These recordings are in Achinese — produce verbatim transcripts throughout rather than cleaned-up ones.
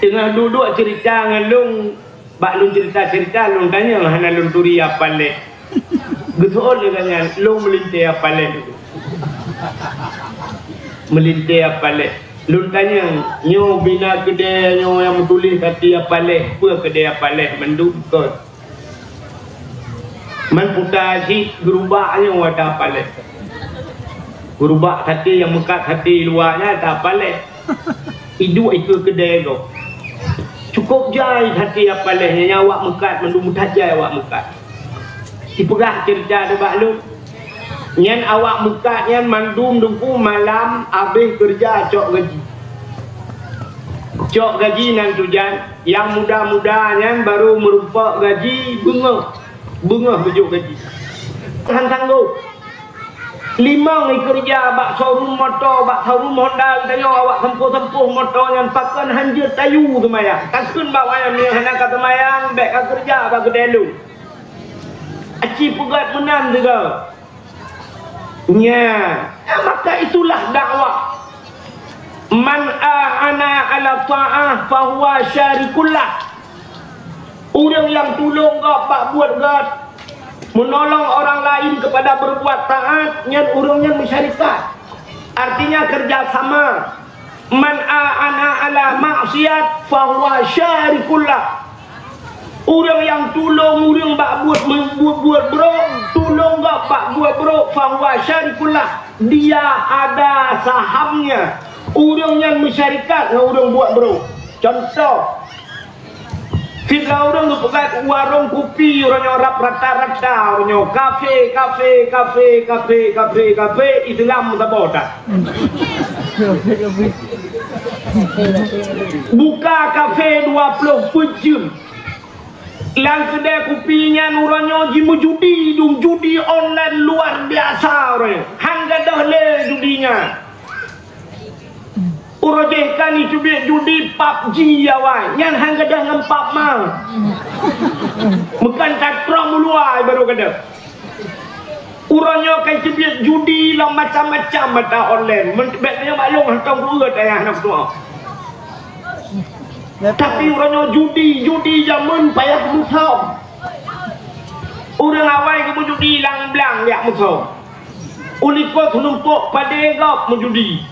Teungoh duek-duek ceurita ngon lôn, bak lôn ceurita-ceurita, lôn tanyong, hana lôn turi apaleh. Geuseuôt lé gobnyan, lôn meulintèe apaleh. Meulintèe apaleh. Lôn tanyong, "Nyoe bina keudè nyoe nyang meutuléh kaki apaleh, peue keudè apaleh mandum kon?" Man puta cit geurubak nyoe ata apaleh. Geurubak saté nyang meukat saté luwa nyan ata apaleh. Iduek ikeue keudè gob. Cukôp jai saté apaleh nyan, awak meukat mandum that jai awak meukat. Ipeugah ceurita nibak lôn. Nyan awak meukat nyan mandum Teungku malam abéh keureuja cok gaji. Cok gaji nan tujan, nyang muda-muda nyan barô meurumpok gaji beungoh, beungoh beujok gaji. Han sanggob. Limong ikeureuja bak showroom moto, bak showroom Honda geutanyoe, awak seumpôh-seumpôh moto nyan pakon han jeuet tayue seumayang. Takheun bak awaknyan, "Meunyoe hana ka seumayang, bèk ka keureuja bak keudè lôn." Aci peugöt meunan sigoe. Nya, maka itulah dakwah. "Man a'ana 'ala tha'ah fahuwa syarikun lah." Ureuëng nyang tulông gob bak buet gèt, menolong orang lain kepada berbuat taat, nyan ureuëng nyan meusyarikat. Artinya kerja sama. "Man a'ana 'ala maksiat fahuwa syarikun lah." Ureuëng nyang tulông ureuëng bak buet, buet, buet brôk, tulông gob bak buet brôk, fahuwa syarikun lah, dia ada sahamnya. Ureuëng nyan meusyarikat ngon ureuëng buet brôk. Contoh, siblah ureuëng geupeugöt warông kupi, uroe nyoe rab rata-rata, uroe nyoe kafe, kafe, kafe, kafe, kafe, kafe, Islam saboh that. Buka kafe dua ploh peuet jeuem. Lam keudè kupi nyan uroe nyoe jimeujudi, dum judi online luar biasa uroe nyoe. Han gadôh lé judi nyan. Uroe jéh ka jiteubiet judi PUBG awai, nyan han gadôh ngon pub ma. Meukan tatrong u luwa barô gadôh. Uroe nyoe ka jiteubiet judi lam macam-macam mata online. Men-, bèk tanyoe bak lôn hantom kueuet ayah na meutuah. Tapi uroe nyoe judi, judi jameun payah musöm. Ureuëng awai geumeujudi lam blang jak musöm. Ulikot seunumpok padé gob meujudi.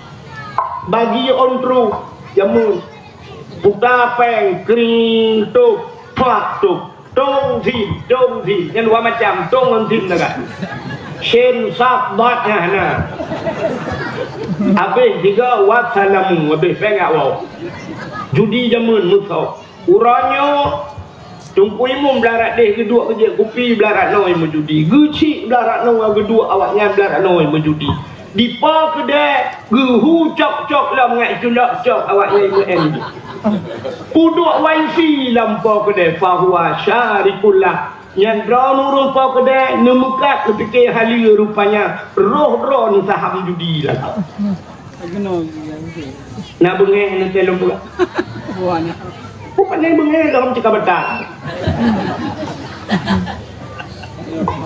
Bagi on truk jameun. Puta péng, kring, tôb, plak, tôb. Tông thim, tông thim. Nyan dua macam, tông ngon thim na kan. Shin, sad, dad nyan hana. Abéh tiga, wassalamu, abéh péng jak woe. Judi jameun musöm. Uroe nyoe, Teungku Imum blarat déh geuduek geujép kupi, blarat noe meujudi. Geuchik blarat noe geuduek, awaknyan blarat noe meujudi. Di po keudè geuhu cok-cok lom ngon itulok cok awaknyan meu'en. Peuduek wifi lam po keudè, fahuwa syarikun lah. Nyan droeneuh ureueng po keudè neumeukat neupike haleue rupanya roh droeneuh saham judi lah. Na beungéh neutée lôn peugah. Bukan beungéh lom cit ka beuta.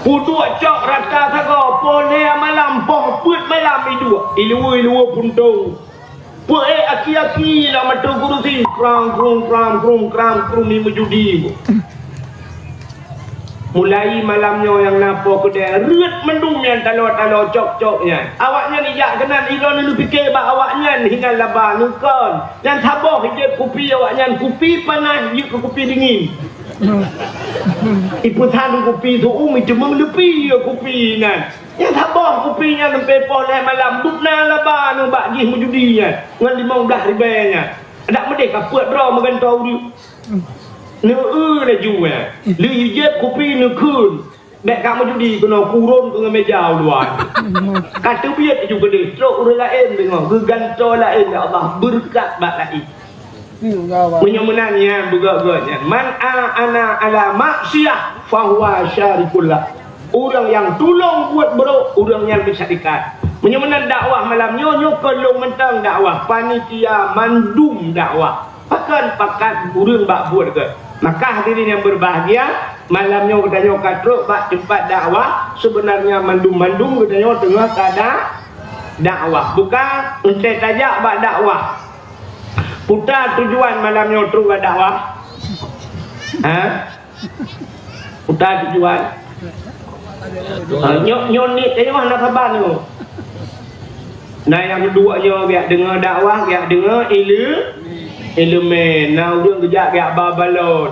Peuduek cok rata sagoe, poh lhèe malam, poh peuet malam iduek, iluweue-iluweue puntông. Peuék aki-aki lam ateueh kurusi, krang krung, krang krung, krang krung, imeujudi. Mulai malam nyoe nyang na po keudè, reuet mandum nyang taloe-taloe cok-cok nyan. Awaknyan ijak keunan, droeneuh neupike bak awaknyan hinan laba, neukon. Nyan saboh ijép kupi awaknyan, kupi panas jeuet keu kupi dingin. Ipeusan kupi su'um, iceumeung leupie kupi nyan. Nyang saboh kupi nyan sampoe poh lhèe malam, dubna laba nyoe bak jih meujudi nyan ngon limong blaih ribèe nyan. Adak meudeh ka peuet droe meugantoe ureueng. Neu-eu laju nyan. Lheueh ijép kupi neukheun. Bèk ka meujudi keunoe, kurôn keu ngon meuja u luwa. Ka teubiet laju keudeh, trok ureueng laén deungoe, geugantoe laén lé Allah, beureukat bak laén. Meunyoe meunan nyan beugöt-göt nyan, "Man a'ana 'ala maksiyah fahuwa syarikun lah." Ureueng nyang tulông buet brôk, ureueng nyan meusyarikat. Meunyoe meunan dakwah malam nyoe, nyoe keu lôn mantong dakwah, panitia mandum dakwah. Pakon pakat ureueng bak buet gèt. Maka hadirin yang berbahagia, malam nyoe geutanyoe ka trok bak teumpat dakwah, sebenarnya mandum-mandum geutanyoe teungoh ka da-, dakwah. Bukan entée tajak bak dakwah. Peue tujuan malam nyoe trok bak dakwah? Ha? Peue tujuan? Ha, nyoe, nyoe niet tanyoe hana saban nyoe. Na nyang duek nyoe geujak deungoe dakwah, geujak deungoe ileu-, ileumèe. Na ureueng geujak geujak ba balon.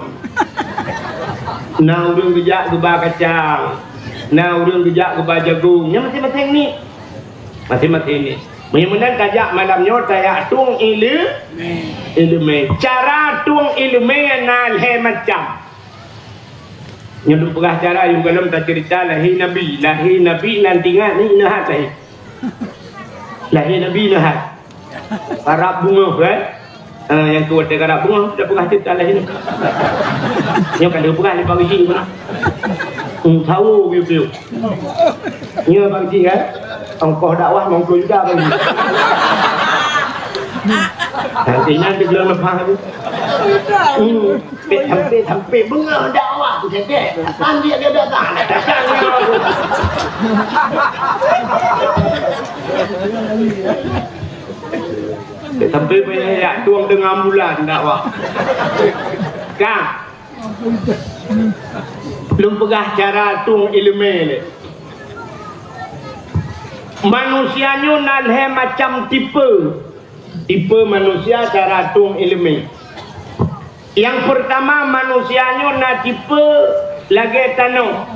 Na ureueng geujak geuba kacang. Na ureueng geujak geuba jagong. Nyan maséng-maséng niet. Maséng-maséng niet. Meunyoe meunan tajak malam nyoe tajak tueng ileu-, ileumèe. Cara tueng ileumèe na lhèe macam. Nyoe lôn peugah cara nyang gohlom taceurita lahé Nabi. Lahé Nabi nan tingat ni neuhat lahé. Lahé Nabi neuhat. Karab beungoh, kan? Ah, nyang keu watèe karab beungoh, dak peugah cit alah nyoe. Nyoe ka lheueh peugah lé Pak Geuchik meunan. Hmm, sawo piôh-piôh. Nyoe Pak Geuchik, kan? Ongkoh dakwah limong ploh juta Pak Geuchik. Nanti, nanti bulan lepas tu. Hmm, sampai, sampai, sampai beungoh dakwah, cekek. Datang dia, dia datang. Datang dia. Sampai payah jak tueng deungon bulan dakwah. Ka. Lôn peugah cara tueng ileumèe lé. Manusia nyoe na lhèe macam tipe. Tipe manusia cara tueng ileumèe. Nyang peurtama, manusia nyoe na tipe lagèe tanoh.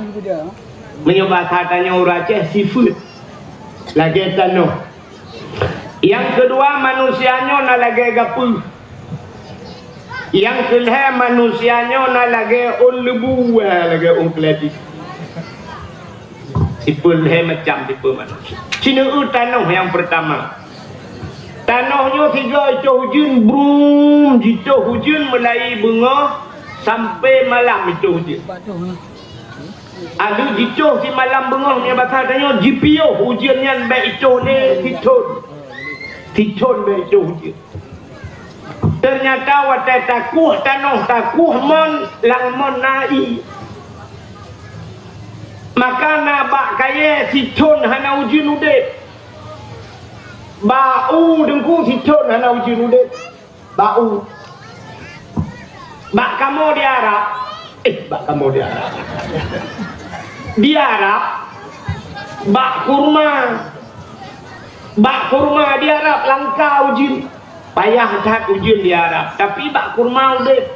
Meunyoe basa tanyoe ureueng Aceh, sifeuet. Lagèe tanoh. Nyang keudua, manusia nyoe na lagèe gapeuh. Nyang keulhèe, manusia nyoe na lagèe ôn leubu, eh, lagèe ôn keuladi. Tipe lhèe macam tipe manusia. Sineuk tanoh nyang peurtama. Tanoh nyoe sigoe jitoh ujeuen, brum, jitoh ujeuen mulai beungoh sampai malam jitoh ujeuen. Adak jitoh simalam beungoh, nyan basa tanyoe jipiôh ujeuen nyan bèk jitoh lé sithôn. Sithôn bèk jitoh ujeuen. Teunyata watèe takueh tanoh, takueh mon, lam mon na ié. Maka na bak kayèe sithôn hana ujeuen udép. Bak u teungku sithôn hana ujeuen udép. Bak u. Bak kamoe di Arab. Eh, bak kamoe di Arab. Di Arab, bak kurma. Bak kurma di Arab langka ujeuen. Payah that ujeuen di Arab. Tapi bak kurma udép.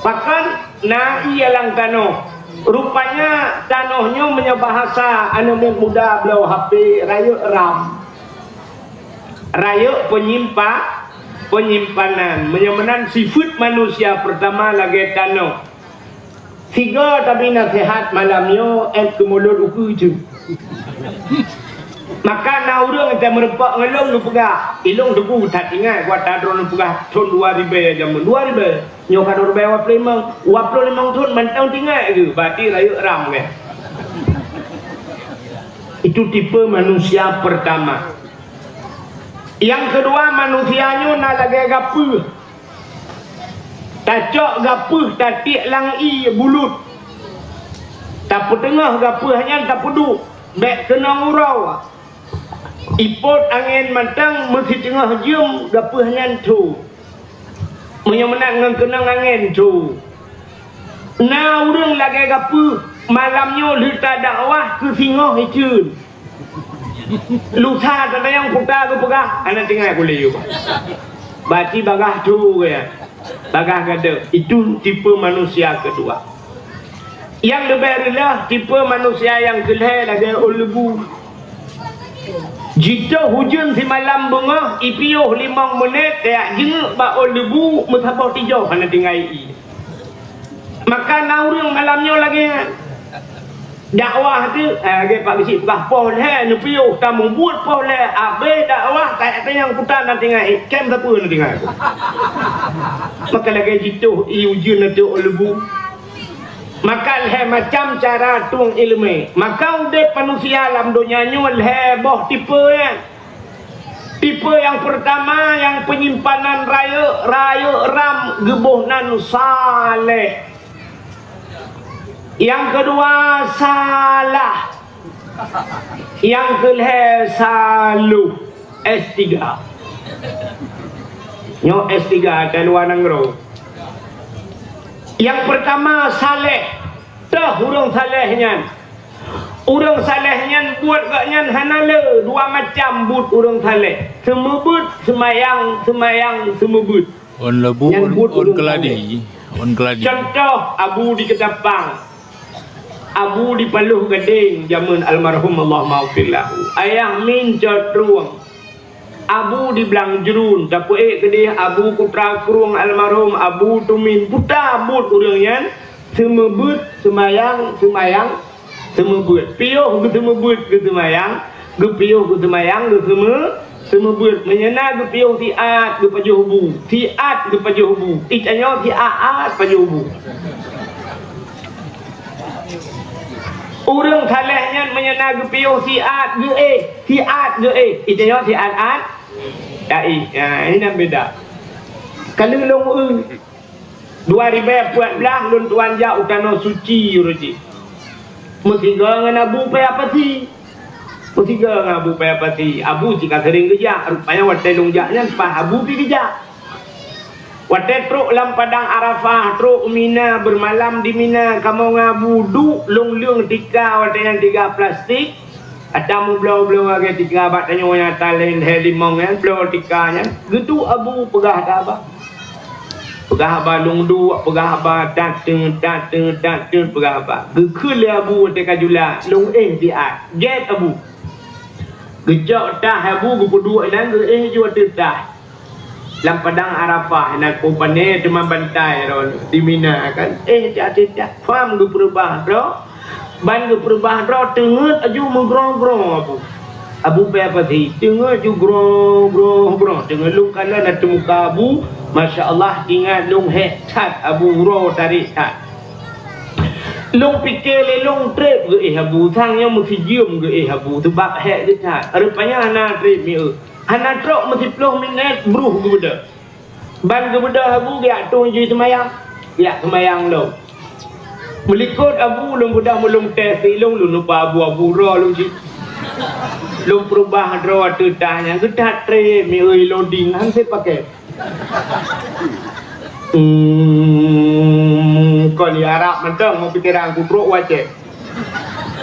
Pakon na ié lam tanoh. Rupanya tanoh nyoe meunyoe bahasa aneuk muda bloe H P rayeuk ram. Rayeuk penyimpa-, penyimpanan. Meunyoe meunan sifeuet manusia peurtama lagèe tanoh. Sigoe tabi naseuhat malam nyoe, èt keu mulod ukeue jeuet. Maka na ureueng nyang meureumpok ngon lôn, lôn peugah, ilôn teupeu that ingat, watèe droeneuh peugah thôn dua ribèe jameun, dua ribèe. Nyoe ka dua ribèe dua ploh limong, dua ploh limong thôn mantong teuingat geuh, berarti rayeuk ram geuh. Itu tipe manusia pertama. Nyang keudua, manusia nyoe na lagèe gapeuh. Tacok gapeuh tatiek lam ié bulut. Tapeuteungoh gapeuh nyan tapeuduek, bèk keunong uroe. Ipot angèn mantong meusiteungoh jeuem gapeuh nyan tho. Meunyoe meunan ngon keunong angèn tho. Na ureueng lagèe gapeuh, malam nyoe lheueh tadakwah keu singoh iceuen. Lusa tatanyong kuta geupeugah, hana teuingat kulèe yue. Berarti bagaih tho geuh. Bagaih gadôh. Itu tipe manusia keudua. Nyang leubeh reulah, tipe manusia nyang keulhèe lagèe ôn leubu. Jitoh ujeuen simalam beungoh, ipiôh limong meunét, tajak jingeuk bak ôn leubu, meusaboh tijoh hana tinggai ié. Maka na ureueng malam nyoe lagèe nyan. Dakwah teuh, eh, lagèe Pak Geuchik peugah, poh lhèe neupiôh, tamubuet poh lhèe, abéh dakwah, tajak tanyong kuta na tinggai, kém sapeue na tinggai. Maka lagèe jitoh ié ujeuen ateueh ôn leubu. Maka lhèe macam cara tueng ileumèe. Maka udép manusia lam donya nyoe lhèe boh tipe nyan. Tipe nyang peurtama nyang peunyimpanan rayeuk, rayeuk ram geuboh nan saleh. Nyang keudua salah. Nyang keulhèe saloh, S tiga. Nyoe S tiga di luwa nanggroe. Nyang peurtama saleh, toh ureuëng saleh nyan. Ureuëng saleh nyan buet gobnyan hana le, dua macam buet ureuëng saleh. Seumeubeuet, seumayang, seumayang, seumeubeuet. Ôn leubue, nyan ôn, buet ôn ureuëng keuladi, saleh. Ôn keuladi. Contoh, Abu di Keutapang. Abu di Paloh Gadeng, jameun almarhum, Allahumma ghfir lahu. Ayah Min Cot Trueng. Abu di Blang Jruen, tapeuék keudeh Abu Kutra Krueng almarhum, Abu Tumin, buta buet ureuëng nyan, seumeubeuet, seumayang, seumayang, seumeubeuet. Piôh geuseumeubeuet geuseumayang, geupiôh geuseumayang geuseume-, seumeubeuet. Meunyoe na geupiôh siat geupajoh bu, siat geupajoh bu. Ih, tanyoe siat-at pajoh bu. Ureuëng saleh nyan meunyoe na geupiôh siat geuéh, siat geuéh. Ih, tanyoe siat-at. Ya, ih, ya, ini nan beda. Ka lheueh lôn eu, dua ribèe peuet blah lôn tuan jak u Tanoh Suci uroe jih. Meusigoe ngon Abu Paya Pasi. Meusigoe ngon Abu Paya Pasi. Abu cit ka seuring geujak, rupanya watèe lôn jak nyan paih Abu pi geujak. Watèe trok lam padang Arafah, trok u Mina, beumalam di Mina, kamoe ngon Abu duek lôn leueng tika watèe nyan tiga plastik, ata meubloe-bloe lagèe tika bak tanyoe nyang ata lhèe limong nyan, bloe tika nyan. Geuduek Abu peugah haba. Peugah haba lôn duek, peugah haba dat teut, dat teut, dat teut, peugah haba. Geukheun lé Abu watèe ka jula, lôn éh siat. Gèt Abu. Geucok tah Abu geupeuduek inan geuéh ju ateueh tah. Lam padang Arafah, inan peue pané teuma bantai droe di Mina kan. Éh, tiap-tiap pham geupeureubah droe. Ban geupeureubah droe, teungeut aju meugroe-groe Abu. Abu Paya Pasi, teungeut ju groe-groe-groe. Teungeut lôn kalon ateueh muka Abu, masya Allah, ingat lôn hék that Abu, uroe tarek that. Lôn pike lé lôn trép geuéh Abu, sang nyoe meusijeuem geuéh Abu, seubab hék geuh that. Rupanya hana trép mieu. Hana trok meusiplôh minét, bruh geubeudôh. Ban geubeudôh Abu geujak tueng jih seumayang. Geujak seumayang lom. Meulikot Abu lôn beudôh meulông teh silông lôn lupa Abu, Abu uroe lôn jih. Lôn peurubah droe ateueh tah nyan, geuthat trép mieu loding, han sép pakai. Hmm, kon di Arab mantong, mau pikiran kutrok wacé.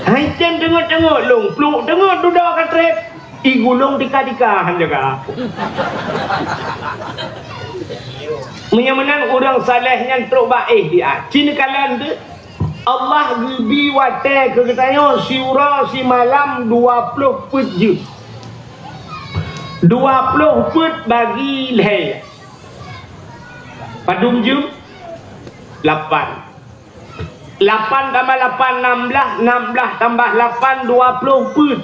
Hai tem teungeut-teungeut lôn, pluk teungeut dudoe ka trép. Igulong tika-tika han jaga. Meunyoe meunan ureuëng saleh nyan trok bak éh dia. Cit neukalon teuh, Allah geubi watée keu geutanyoe siuroe simalam dua ploh peuet jeuem. Dua ploh peuet bagi lhée. Padum jeuem? Lapan. Lapan tambah lapan, nam blaih, nam blaih tambah lapan, dua ploh peuet.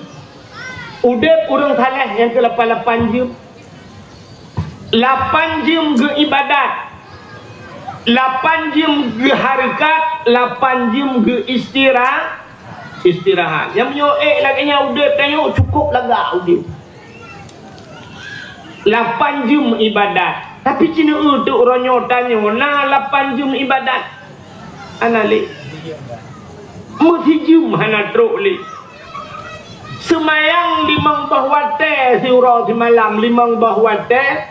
Udeb ureuëng saleh nyang keu lapan-lapan jeuem. Lapan jeuem geuibadat. Lapan jeuem geuhareukat, lapan jeuem geuistira-, istirahat. Nyang meunyoe ék lagée nyan udeb tanyoe cukôp lagak udeb. Lapan jeuem ibadat. Tapi ci neueu teuk uroe nyoe tanyoe na lapan jeuem ibadat? Hana lé. Meusijeuem hana trok lé. Seumayang limong boh watée siuroe simalam, limong boh watée,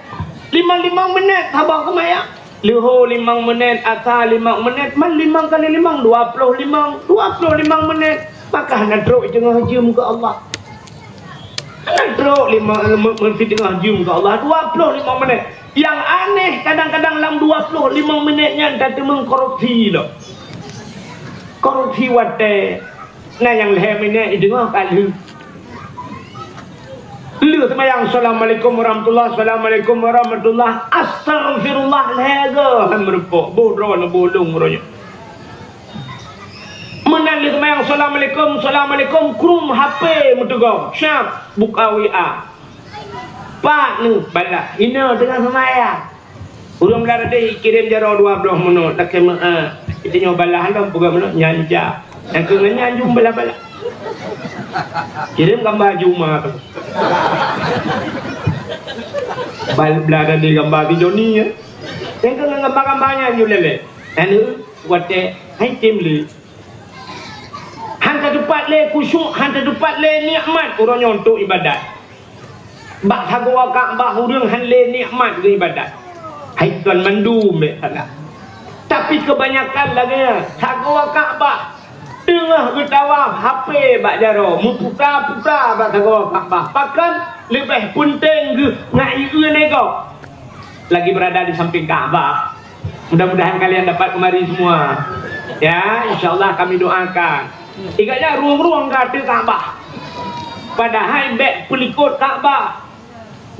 limong-limong minét saboh seumayang. Leuhô limong minét, asa limong minét, man limong kali limong, dua ploh limong, dua ploh limong minét. Maka hana trok teungoh jeuem keu Allah. Hana trok lima, me-, me-, sideungoh jeuem keu Allah, dua ploh limong minét. Nyang aneh, kadang-kadang lam dua ploh limong minét nyan tateumeung korupsi lom. Korupsi watée. Na nyang lhée minét ideungoh ka lheueh. Lheueh seumayang, "Assalamualaikum warahmatullah, assalamualaikum warahmatullah, astaghfirullah," lhée goe han meurumpok, boh droe neuboh lông uroe nyoe. Meunan lheueh seumayang, "Assalamualaikum, assalamualaikum," krum H P meuteugong, syab, buka W A. Pat neuh balah, inoe teungoh seumayang. Ureuëng blah radeh kirém jaroe dua bloh meunoe, lakée meu'ah. Geutanyoe balah lom peugah meunoe, nyan jak. Nyang keu nyan jum balah-balah. Kirém gamba juma tu. Bal-, blah radeh gamba si Joni, ya. Nyang keu gamba-gamba nyan jum lélée. Anu, watée, hai tem lé. Han tateupat lé khusyuk, han tateupat lé nikmat uroe nyoe untuk ibadat. Bak sagoe Ka'bah ureuëng han lé nikmat geuibadat. Hai kon mandum bèk salah. Tapi kebanyakan lagèe nyan, sagoe Ka'bah. Teungoh geutawaf, H P bak jaroe, meuputa-puta bak sagoe Ka'bah. Pakon leubeh peunteng geuh ngat ié lé gob. Lagi berada di samping Ka'bah. Mudah-mudahan kalian dapat kemari semua. Ya, insya Allah kami doakan. Ikat jak rueng-rueng ka ateueh Ka'bah. Padahai bèk peulikot Ka'bah.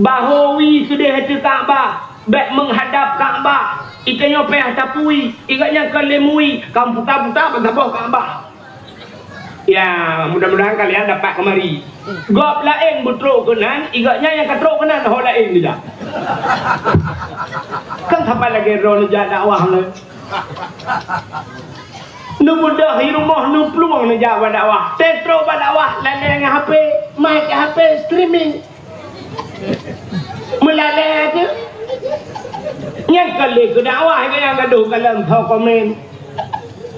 Bahu wie keudeh ateueh Ka'bah, bèk meuhadap Ka'bah. Itanyoe payah tapui, ikat nyan kon lé mui, ka meuputa-puta bak saboh Ka'bah. Ya, mudah-mudahan kalian dapat kemari. Gob laén beutrok keunan, ikat nyan nyang ka trok keunan ho laén geujak. Kan saban lagèe droeneuh jak dakwah nyoe. Neubeudôh i rumoh neuplueng neujak bak dakwah. Trok bak dakwah, lalè ngon H P, main H P, streaming. Meulalè tu. Nyan ka lé keu dakwah, nyan gadôh kalon soe komen.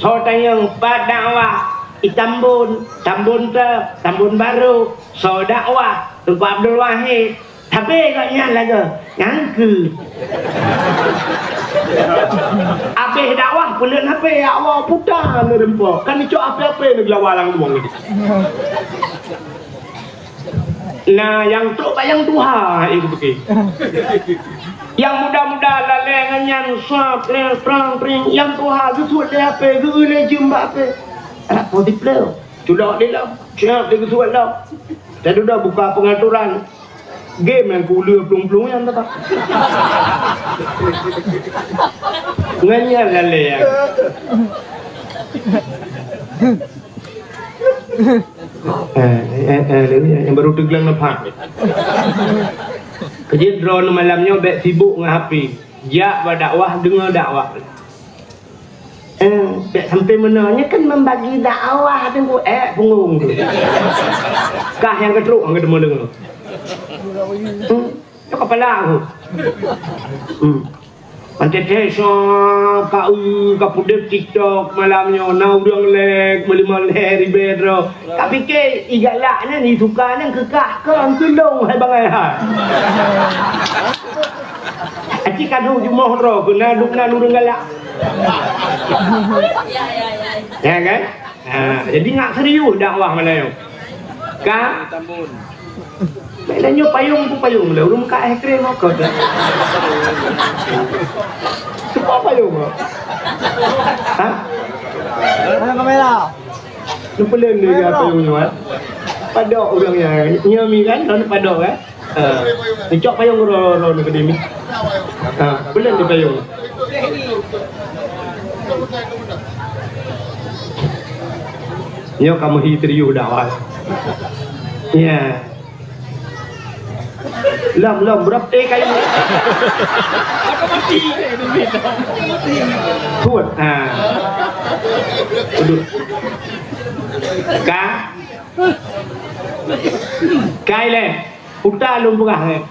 Soe tanyong pat dakwah, i Tambon, Tambon Trep, Tambon Barô, soe dakwah, Teungku Abdul Wahid. Tapi gobnyan lagèe nyan keuh. Abéh dakwah peuleuen H P, ya Allah, puta neureumpok. Kan icok H P-H P neugeulawa lam rumoh. Nah, nyang trok bak nyang tuha, eh, kupike. Nyang muda-muda lalè ngon nyan, sap, lé, prang, pring, nyang tuha geusuet lé H P, geu lé jeuem bak H P. Adak po dipleu, culok di lom, siap digeusuet lom. Tadi dah buka pengaturan. Game nyang kuleue plueng-plueng nyan teuma. Ngon nyan lalè nyan. Eh, eh, eh, eh, nyang baru teuglang nampak. Keu jeuet droeneuh malam nyoe bèk sibuk ngon H P. Jak bak dakwah, deungoe dakwah. Eh, bèk sampai meunoe. Nyoe kan membagi dakwah, Teungku, eh, punggong tu. Kah nyang keutrok nyang keudeungoe-deungoe. Hmm. Nyoe kepala aku. Hmm. Pantai desa, K U, ka pudeb TikTok malam nyoe, na ureueng lek, meulima lhèe ribèe droe. Ka pike, igalak nyan, isuka nyan, keukah, kon, keulong, hai bangai hai. Aci kadu jumoh droe, keu na duek nan ureueng galak. Ya kan? Ha, jadi ngat serius dakwah malam nyoe. Ka? Bèk lé nyoe payong tu payong lé, ureueng ka es krim apa dah? Cuba payong apa? Ha? Mana kamera? Lu pelan dia payong nyoe, eh? Padok ureueng nyan. Nyoe mi kan, lalu padok, eh? Ha. Dicok payong ro-, ro-, ro-, ni kedai ni. Ha, pelan di payong. Nyoe kamoe hi trio dakwah. Ya. Lom, lom, berapa eh kayu? Thôn. Ha. Duduk. Ka? Ka ilèe. Uta lôn peugah, eh.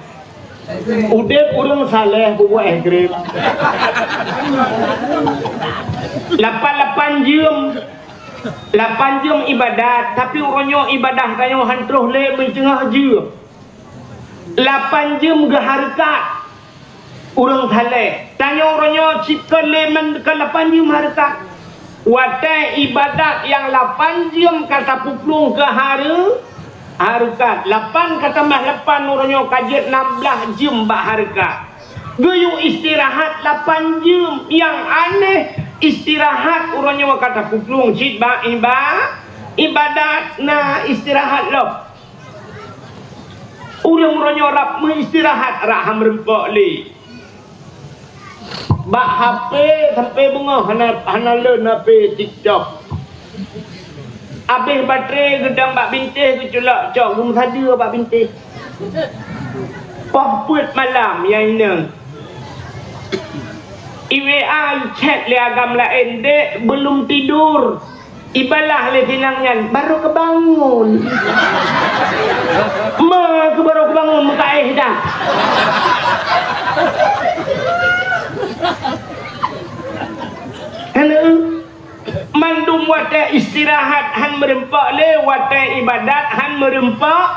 Udép ureueng saleh peubuet eh, krim. Lapan-lapan jeuem, lapan jeuem ibadat, tapi uroe nyoe ibadah tanyoe han troh lé meuteungoh jeuem. Lapan jeuem geuhareukat. Ureueng saleh, tanyoe uroe nyoe cit kon lé men-, kon lapan jeuem hareukat. Watèe ibadat nyang lapan jeuem ka tapeuplueng keu hareu-, hareukat. Lapan ka tambah lapan uroe nyoe ka jeuet nam blaih jeuem bak hareukat. Geuyue istirahat lapan jeuem. Nyang aneh, istirahat uroe nyoe ka tapeuplueng cit bak iba-, ibadat. Na istirahat lom. Ureueng uroe nyoe rab meuistirahat, rab han meureumpok lé. Bak H P sampai beungoh hana, hana lôn H P TikTok. Abéh baterai geudong bak bintéh geuculok cok geumeusadeue bak bintéh. Poh peuet malam nyang inong. I W A, i chat lé agam laén, "Dek, belum tidur." Ibalah lé sinang nyan, "Baru kebangun." Ma keu baru kebangun, meukaéh dah. Hana, mandum watèe istirahat han meureumpok lé, watèe ibadat han meureumpok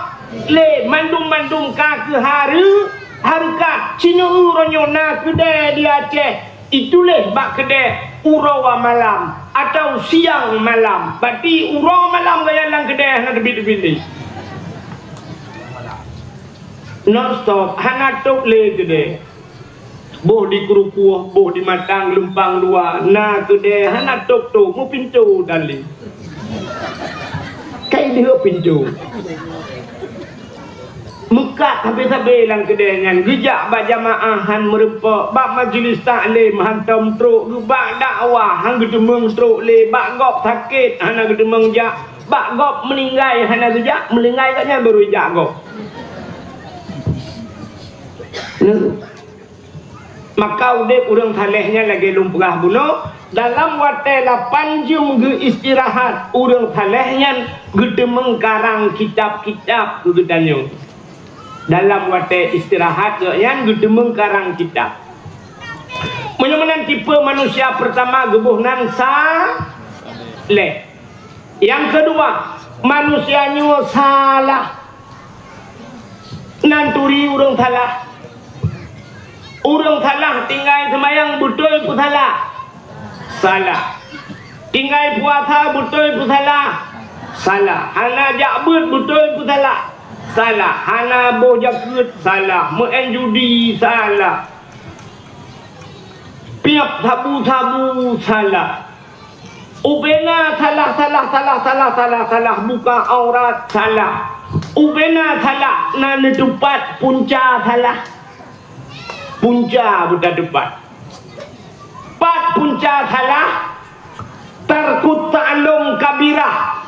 lé, mandum-mandum ka keu hareu-, Hareukat, sineuk uroe nyoe na keudè di Aceh, ituléh bak keudè uroe malam atau siang malam. Berarti uroe malam gaya lam keudè hana teubiet-teubiet lé. Non stop, hana top lé keudè. Boh di Krupuh, boh di Matang, Lumpang Dua, na keudè hana top-top, meupintoe dan lé. Kai lheueh pintoe. Meukat sabe-sabe lam keudè nyan, geujak bak jamaah han meurumpok, bak majlis taklim hantom trok, geubak dakwah han geuteumeung trok lé, bak gob sakét hana geuteumeung jak, bak gob meuninggai hana geujak, meuninggai gobnyan baru jak gob. Nah. Maka udeb ureuëng saleh nyan lagée lôn peugah bunoe, dalam watée lapan jeuem geuistirahat, ureuëng saleh nyan geuteumeung karang kitab-kitab keu geutanyoe. Dalam watée istirahat geuh nyan geuteumeung karang kitab. Meunyoe meunan tipe manusia peurtama geuboh nan saleh. Nyang keudua, manusia nyoe salah. Nan turi ureuëng salah. Ureuëng salah tinggai seumayang beutôi peusalah? Salah. Tinggai puasa beutôi peusalah? Salah. Hana jak beuet beutôi peusalah? Salah. Hana boh jakeuet? Salah. Meu'en judi? Salah. Piep sabu-sabu? Salah. Ubena salah, salah, salah, salah, salah, salah, buka aurat, salah. Ubena salah, na neutupat punca salah. Punca buta tupat. Pat punca salah, tarkut ta'lum kabirah.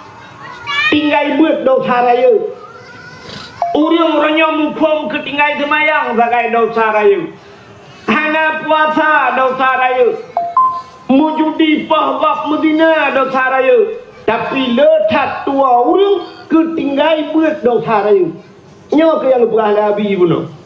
Tinggai beuet dosa rayeuk. Ureuëng roh nyoe muphom keu tinggai seumayang sagai dosa rayeuk. Hana puasa dosa rayeuk. Meujudi poh gob meuzina dosa rayeuk. Tapi le that tuwoe ureuëng keu tinggai beuet dosa rayeuk. Nyoe keuh nyang geupeugah lé Abi bunoe.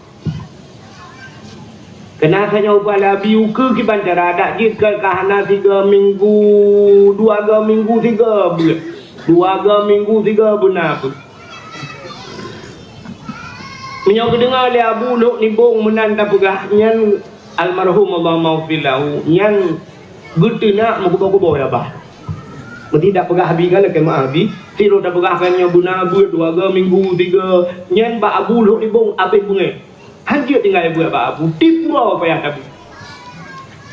Keunasan nyoe geupeugah lé Abi ukeue kiban cara adak jeuet ka hana sigoe minggu, dua goe minggu sigoe beuet. Dua goe minggu sigoe beuna beuet. Meunyoe geudeungoe lé Abu Lhok Nibong meunan tapeugah nyan almarhum Allahumma ghfir lahu, nyan geuteunak meukuboh-kuboh ya bah. Meuti dak peugah Abi kan lakée meu'ah Abi, sidroe tapeugah kan nyoe beuna beuet dua goe minggu tiga, nyan bak Abu Lhok Nibong abéh beungéh. Hanjeuet tinggai beuet bak Abu, tiep uroe payah tabeuet.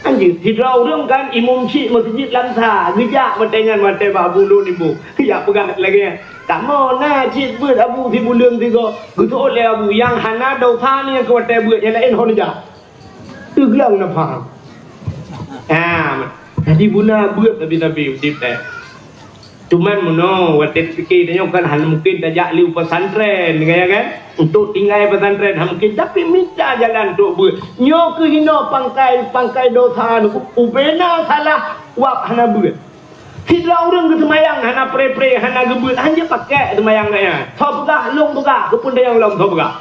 Anjir, sidroe ureuëng kan imum syik meuseujid lam sa, geujak watée nyan watée bak Abu Lhok Nibong. Geujak peugah lagée nyan, "Kamoe na cit beuet Abu sibuleuen sigoe." Geuseuôt lé Abu, "Nyang hana dosa nyan keu watée beuet, nyang laén hon jak." Teugleng na paham. Ha, jadi beuna beuet tapi-tapi udeb teh. Cuman meunoe, watée pike tanyoe kan hana mungken tajak lé u pesantren, ya kan? Untuk tinggai pesantren hana mungken, tapi mita jalan untuk beuet. Nyoe keuh inoe pangkai, pangkai dosa nyoe, ubena salah wab hana beuet. Sidroe ureuëng geuseumayang hana pre-pre, hana geubeuet, hanjeuet pakek seumayang gaya. Soe peugah, lôn peugah, keupeue tanyoe lom soe peugah.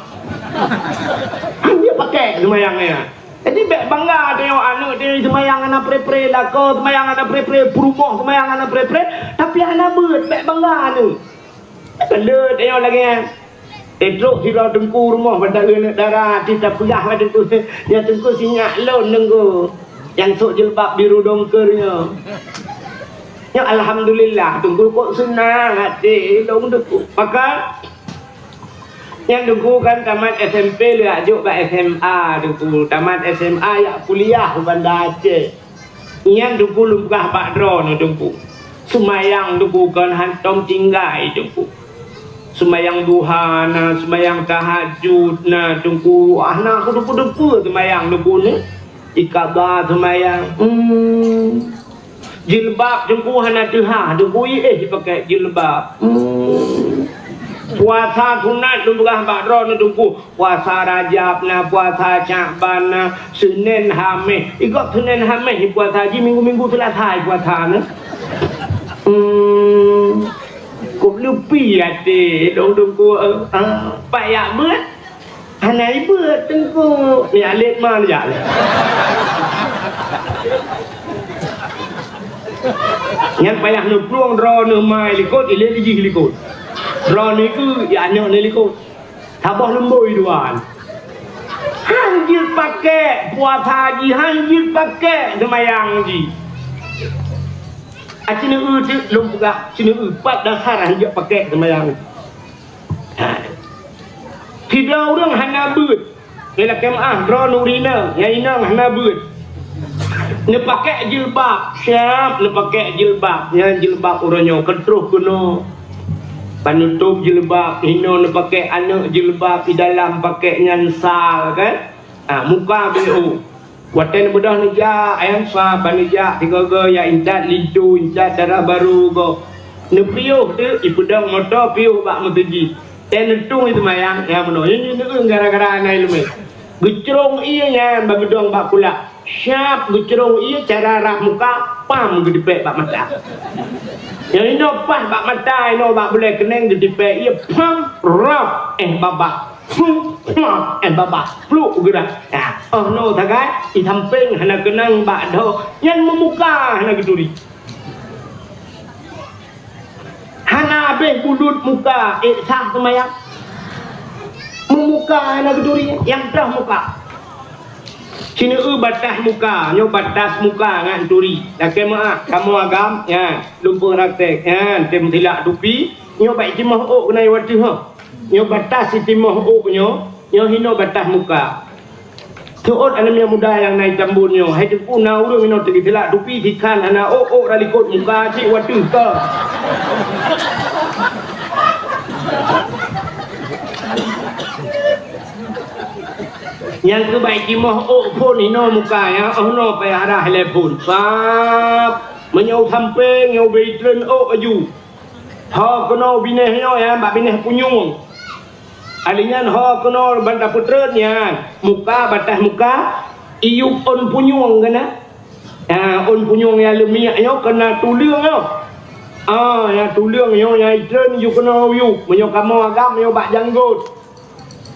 Hanjeuet pakek seumayang gaya. Jadi bék bangga tanyoe aneuk tanyoe seumayang hana pre-pre, lakoe seumayang hana pre-pre, peurumoh seumayang hana pre-pre, tapi hana beuet, bék bangga aneuk. Kan le tanyoe lagée nyan. Trok sidroe teungku rumoh bak aneuk dara, hati tapeugah bak teungku, "Ya teungku, sinyak lôn teungku. Nyang sôk jilbab biru dongker nyoe." Nyoe alhamdulillah teungku, kok seunang hati lôn teungku. Maka Nyan teungku kan tamat S M P lheueh jok bak S M A teungku. Tamat S M A jak kuliah u Banda Aceh. Nyan teungku lôn peugah bak droeneuh teungku. Seumayang teungku kon hantom tinggai teungku. Seumayang duha na, seumayang tahajud na teungku. Ah, na keudeue-deue seumayang teungku ni. Ikaba seumayang. Hmm. Jilbab teungku hana teuhah, teungku éh jipakai jilbab. Hmm. Puasa sunat lôn peugah bak droeneuh teungku. Puasa Rajab na, puasa Syakban na, Senin Hamis. Igob Senin Hamis puasa jih, minggu-minggu Selasa puasa na. Hmm. Kok leupi até lôn teungku, eh, ah, payah beuet. Hana ibeuet teungku. Ni alet ma jak lé. Nyan payah neuplueng droeneuh mai likot, ilée lijih likot. Droeneuh keu ya nyoe ni likot. Saboh lumboi dua. Han jeuet pakék puasa jih, han jeuet pakék seumayang jih. A, sineuk teuk lôn peugah, sineuk pat dasar han jeuet pakék seumayang. Ha. Sidroe ureuëng hana beuet. Nyan lakée meuáh, droeneuh ureuëng inong, nyang inong hana beuet. Neupakék jilbab, siab neupakék jilbab. Nyan jilbab uroe nyoe keutroh keunoe. Panutob jilbab, inoe neupakék aneuëk jilbab, di dalam pakék nyan sal, kan? Ah, muka B O. Watée neubeudôh neujak, ayang sa ban neujak sigoe-goe, ya intat linto, intat cara barô goe. Neupiôh teuk, ipeudong moto piôh bak meuseujid. Tée neutueng i seumayang, ya meunoe. Nyan, nyan, nyan, gara-gara na iéleumé. Geucrông ié nyan bak geudong bak kulak. Siab geucrông ié cara rah muka, pam geutipék bak mata. Nyang inoe paih bak mata, inoe bak bulée keuneng geutipék ié, pam, rab, eh, babah. Pam, pam, eh, babah. Pluk geurah. Nah, oh noe sagai, i sampéng hana keunong bak dhoe, nyan meumuka hana geuturi. Hana habéh bulut muka, ék sah seumayang? Meumuka hana geuturi, nyang toh muka. Sineuk batas muka, nyoe batas muka ngat turi. Lakée meuáh, kamoe agam, nyan, lumpur raték, nyan, tem silak tupi, nyoe bak itimoh ôk keunan wateuh, ha. Nyoe batas itimoh ôk nyoe, nyoe hinoe batas muka. Teuôt aneuk miet muda nyang na i Tambon nyoe, hai teungku na ureuëng inoe teugeuteulat tupi sikhan hana ôk-ôk ra likot muka cit wateuh ka. Nyang keubai jimoh ôk phon inoe muka nyan, oh noe payah rah ilée phon. Sab, meunyoe sampéng nyoe ubé itreun ôk aju. Ho keunoe binéh nyoe nyan bak binéh punyueng. Alinyan ho keunoe ban tapeutreun nyan, muka batas muka, iyup ôn punyueng keunan. Ah, ôn punyueng nyang leumiek nyoe keunan tuleueng nyoe. Ah, nyang tuleueng nyoe nyang itreun aju keunoe uyup. Meunyoe kamoe agam nyoe bak janggot.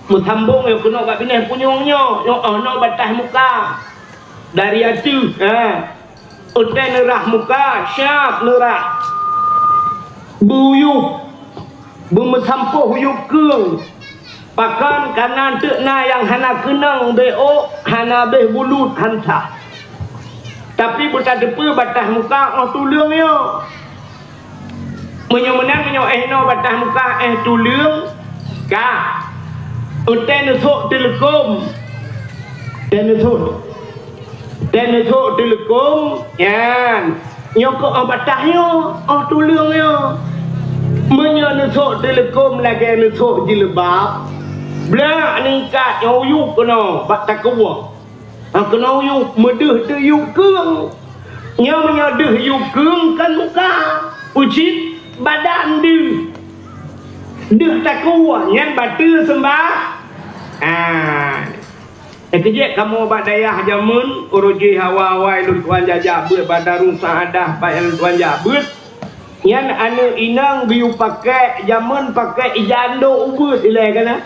Meusambong nyoe keunoe bak binéh punyueng nyoe, nyoe oh noe batas muka. Dari ateueh, ha. Utée neurah muka, siab neurah. Beuyueb, beumeusampoh uyueb keueng. Pakon kana teuk na nyang hana keunong bék ôk, hana béh bulut hansa. Tapi beutateupeue batas muka oh tuleueng nyoe. Meunyoe meunan, meunyoe éh noe batas muka éh tuleueng, ka. Utée neusok teuleukom. Tée neusok. Tée neusok teuleukom, nyan. Nyoe keuh oh batas nyoe, oh tuleueng nyoe. Meunyoe neusok teuleukom lagée neusok jilbab, blak ningkat nyoe uyueb keunoe bak takue. Ha, keunoe uyueb, meudeuh teuk uyueb keueng. Nyoe meunyoe deuh uyueb keueng kan muka, ucit badan deuh. Deuh takue, nyan bateue seumbah. Ah. Eh, keujeuet kamoe bak dayah jameun, uroe jih awai-awai lôn tuan jajak beuet bak Darul Saadah, bak nyang lôn tuan jak beuet. Nyan aneuk inong geuyue pakék jameun pakék ija ndok ubeuet ilée kana.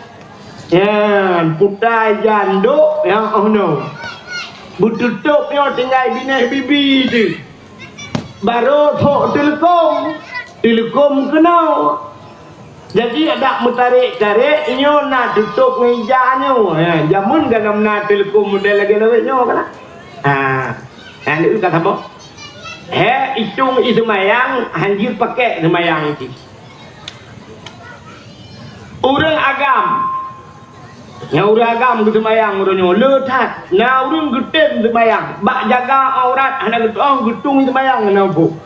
Nyan, puta ija ndok nyang oh noe. Beututôb nyoe tinggai binéh bibi teuh. Barô thok teuleukom, teuleukom keunoe. Jadi adak meutarek-tarek nyoe na tutôb ngon ija nyoe. Ha, jameun ganom na teuleukom model lagée lawét nyoe kana. Ha, ha, lheueh ka saboh. He, itong i seumayang, hanjeuet pakék seumayang jih. Ureuëng agam. Nyang ureuëng agam geuseumayang uroe nyoe le that. Na ureuëng geutem seumayang, bak jaga aurat hana geutueng, geutueng seumayang hana muphom.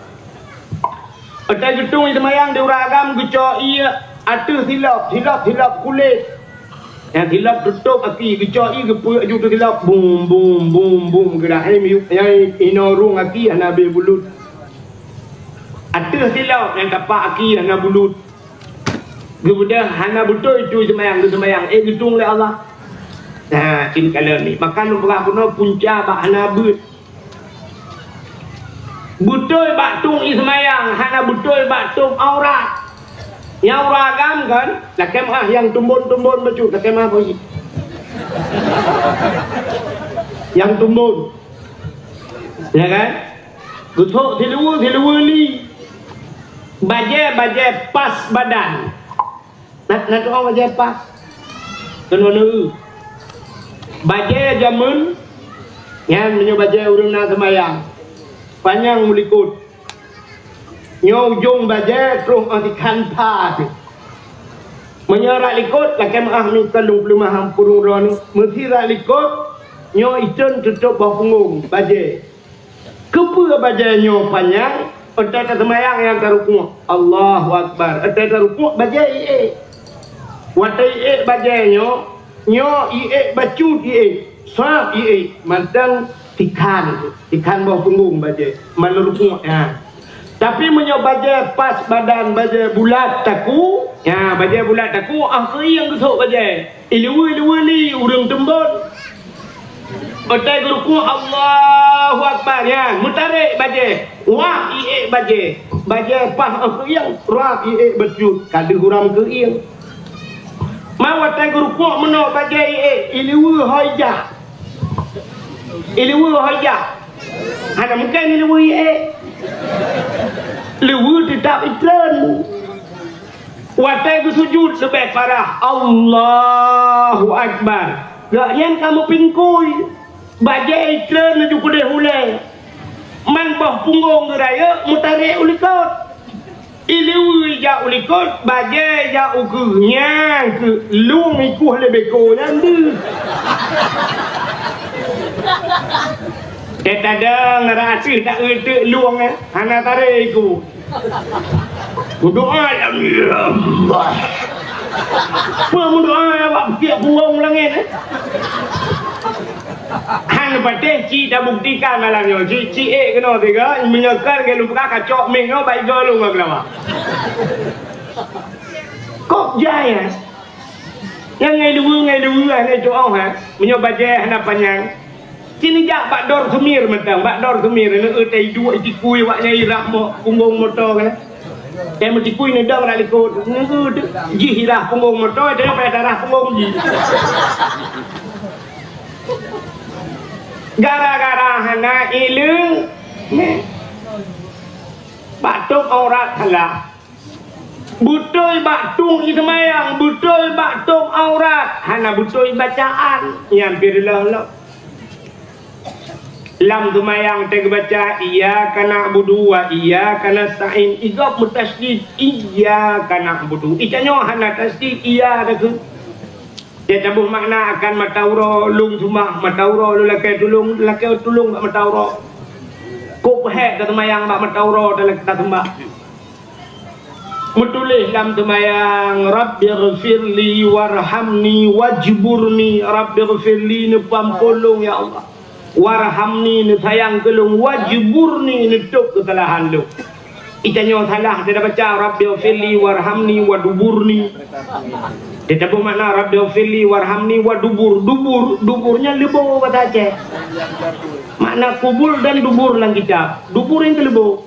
Watée geutueng seumayang di ureuëng agam geucok ié ateueh silop, silop, silop kulét. Nyang silop tutôb aki, geucok ié geupeuek ju teuh silop, bum, bum, bum, bum, geurah. Hai miyueb, nyang inoe rhueng aki hana abéh bulut. Ateueh silop nyang tapak aki hana bulut. Geubeudôh hana beutôi tui seumayang, geuseumayang, éh, geutueng lé Allah. Nah, cit kalon ni. Maka lôn peugah bunoe punca bak hana beuet. Beutôi bak tueng i seumayang, hana beutôi bak tueng aurat. Nyang ureuëng agam kan, lakée meuáh nyang tumbon-tumbon bacut, lakée meuáh bui. Nyang tumbon. Ya kan? Geuthok siluweue, siluweue li. Bajée, bajée pas badan. Na, na tu'oh bajée pas. Keunoe neueu. Bajée jameun nyan, meunyoe bajée ureuëng na seumayang, panyang u likot. Nyoe ujong bajée troh 'oh tikhan pha teuh. Meunyoe rot likot, lakée meuáh mita lôn peuleumahan purong droeneuh, meusi rot likot, nyoe itreun teutôb boh punggong bajée. Keupeue bajée nyoe panyang? Watée taseumayang nyang tarukuk, Allahu Akbar. Watée tarukuk, bajée iék. Watée iék bajée nyoe, nyoe iék bacut iék, sab iék, mantong tikhan, tikhan boh punggong bajée, meunyoe rukuk nyan. Tapi meunyoe bajée pas badan, bajée bulat taku, nyan, bajée bulat taku, 'oh keuieng geusok bajée. Iluweue-luweue li ureuëng teumbon. Watée geurukuk, Allahu Akbar, nyan, meutarek bajée, wah iék bajée. Bajée paih 'oh keuieng, rab iék bacut, ka deuh uram keuieng. Ma watée geurukuk meunoe bajée iék, iluweue ho ijak. Iluweue ho ijak. Hana mungken iluweue iék. Luweue teutap itreun. Watée geusujut leubeh parah, Allahu Akbar. Gobnyan ka meupingkui, bajée itreun laju keudeh ulée. Man boh punggong geurayeuk meutarek u likot. Iluweue ijak u likot, bajée ijak u keue, nyan keuh lueng ikueh lé beko nyan deuh. Teuh tadong rasa tak euteuk lueng, eh, hana tarek ikueh. Meudoá, ya Allah. Peue meudoá awak piek punggong langét, eh? Han patéh ci tabuktikan malam nyoe. Ci, ci ék keunoe tiga, meunyoe ka lagée lôn peugah ka cok mic nyoe, bak igoe lôn ngon keulawa. Kok jai, eh? Nyang ngai luweue, ngai luweue, hana jok, ha? Meunyoe bajée hana panyang. Ci neujak bak dor seumir mantong, bak dor seumir, neueu tai duek tikui wak nyang irah mo-, punggong moto kan. Nyang meutikui neudong rak likot, neueu jih irah punggong moto, jadi payah tarah punggong jih. Gara-gara hana ileung, bak tôb aurat salah. Beutôi bak tueng iseumayang, beutôi bak tôb aurat, hana beutôi bacaan, nyan pih reuloh lom. Lam seumayang teubaca, "Iyyaka na'budu wa iyyaka nasta'in." Igob meutasydid, "Iyyaka na'budu." Itanyoe hana tasydid, iya takheun. Teutabôh makna akan mata uroe, lôn seumah, mata uroe lôn lakée tulông, lakée tulông bak mata uroe. Kok peuhék taseumayang bak mata uroe, ta-, taseumbah. Meutuléh lam seumayang, "Rabbighfirli warhamni wajburni." Rabbighfirli, neupeuampôn lôn, ya Allah. Warhamni, neusayang keu lôn, wajburni, neutôb keusalahan lôn. Itanyoe salah, teubaca, "Rabbighfirli warhamni waduburni." Teutabôh makna, "Rabbighfirli warhamni wadubur." Dubur, dubur nyan leubo basa Aceh. Makna kubul dan dubur lam kitab. Dubur nyang keu leubo.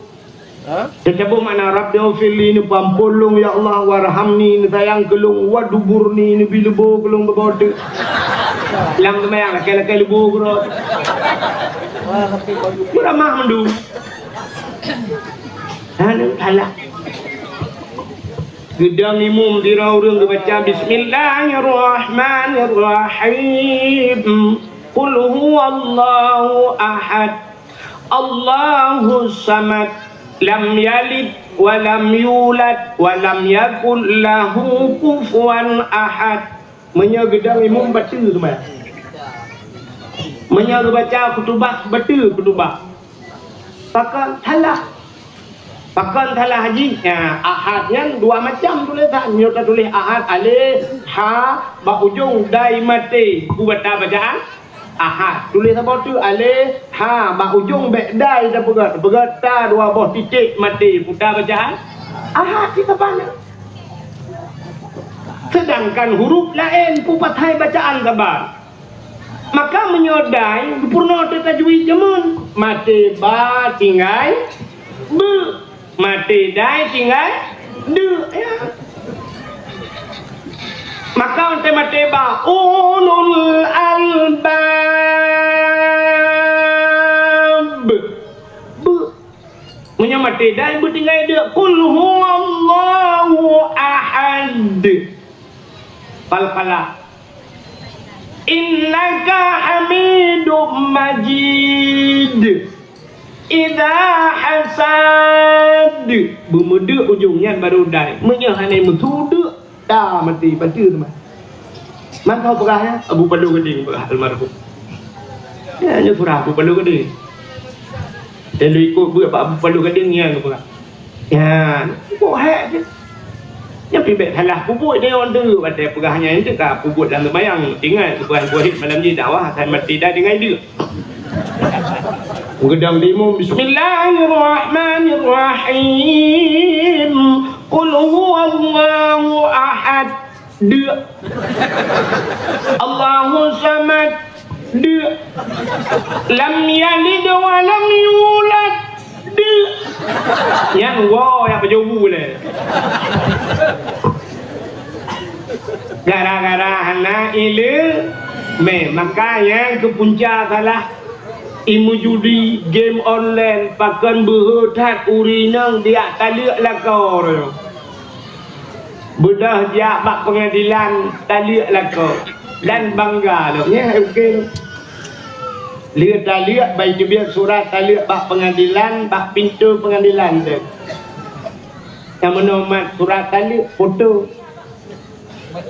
Teutabôh makna, "Rabbighfirli," neupeuampôn lôn, ya Allah, "warhamni," neusayang keu lôn, "waduburni," neubi leubo keu lôn bak boh teuk. Lam seumayang lakée-lakée leubo keudroe. Meuramah mandum. Hana salah. Geudong imum sidroe ureuëng geubaca, "Bismillahirrahmanirrahim. Qul huwallahu ahad. Allahus samad. Lam yalid wa lam yulad wa lam yakul lahu kufuwan ahad." Meunyoe geudong imum bateue teuma. Meunyoe geubaca khutubah, bateue khutubah. Pakon salah. Pakon salah jih? Nyan, ahad nyan dua macam tulésan. Nyoe tatuléh ahad, alif, ha, bak ujong dai maté. Peue bata bacaan? Ahad. Tuléh saboh teuk, alif, ha, bak ujong bék dai tapeugét. Peugét ta dua boh titék maté. Peue ta bacaan? Ahad, di saban. Seudangkan huruf laén peue pathai bacaan saban. Maka meunyoe dai, geupeurunoe teuh tajwid jameun. Maté ba tinggai beu. Maté dai tinggai deu, ya. Maka watée maté ba, ulul albab. Beu. Meunyoe maté dai beu tinggai deu, qul huwallahu ahad. Qalqalah. Innaka Hamidum Majid. Idza hasad. Beumeudeuk ujong nyan baru dai. Meunyoe hana meusudeuk, ta mati, bateue teuma. Mantong peugah nyan, Abu Palo Gadeng peugah almarhum. Ya, nyoe surah Abu Palo Gadeng. Dan lheuh ikot beuet bak Abu Palo Gadeng nyan peugah. Nyan, pupuk hék jih. Nyan pih bèk salah peubuet nyoe, watèe peugah nyan teuka peubuet lam seumayang, ingat, buah-buah malam jih dakwah, asai mati dah tinggai deuk. Geudong di imum, "Bismillahirrahmanirrahim. Qul huwallahu ahad." Deuk. Allahu samad. Deuk. Lam yalid wa lam yulad. Deuk. Nyan woe nyang peujobu lé. Gara-gara hana ileumèe, maka nyan keu punca salah. Imeujudi, game online, pakon beuhe that ureueng inong, diak taleuek lakoe. Beudôh jak bak peungadilan, taleuek lakoe dan bangga lom. Nyan, oke. Lheueh taleuek, bah teubiet surat taleuek bak peungadilan, bak pintoe peungadilan teuh. Nyang meunoe mat surat taleuek, foto.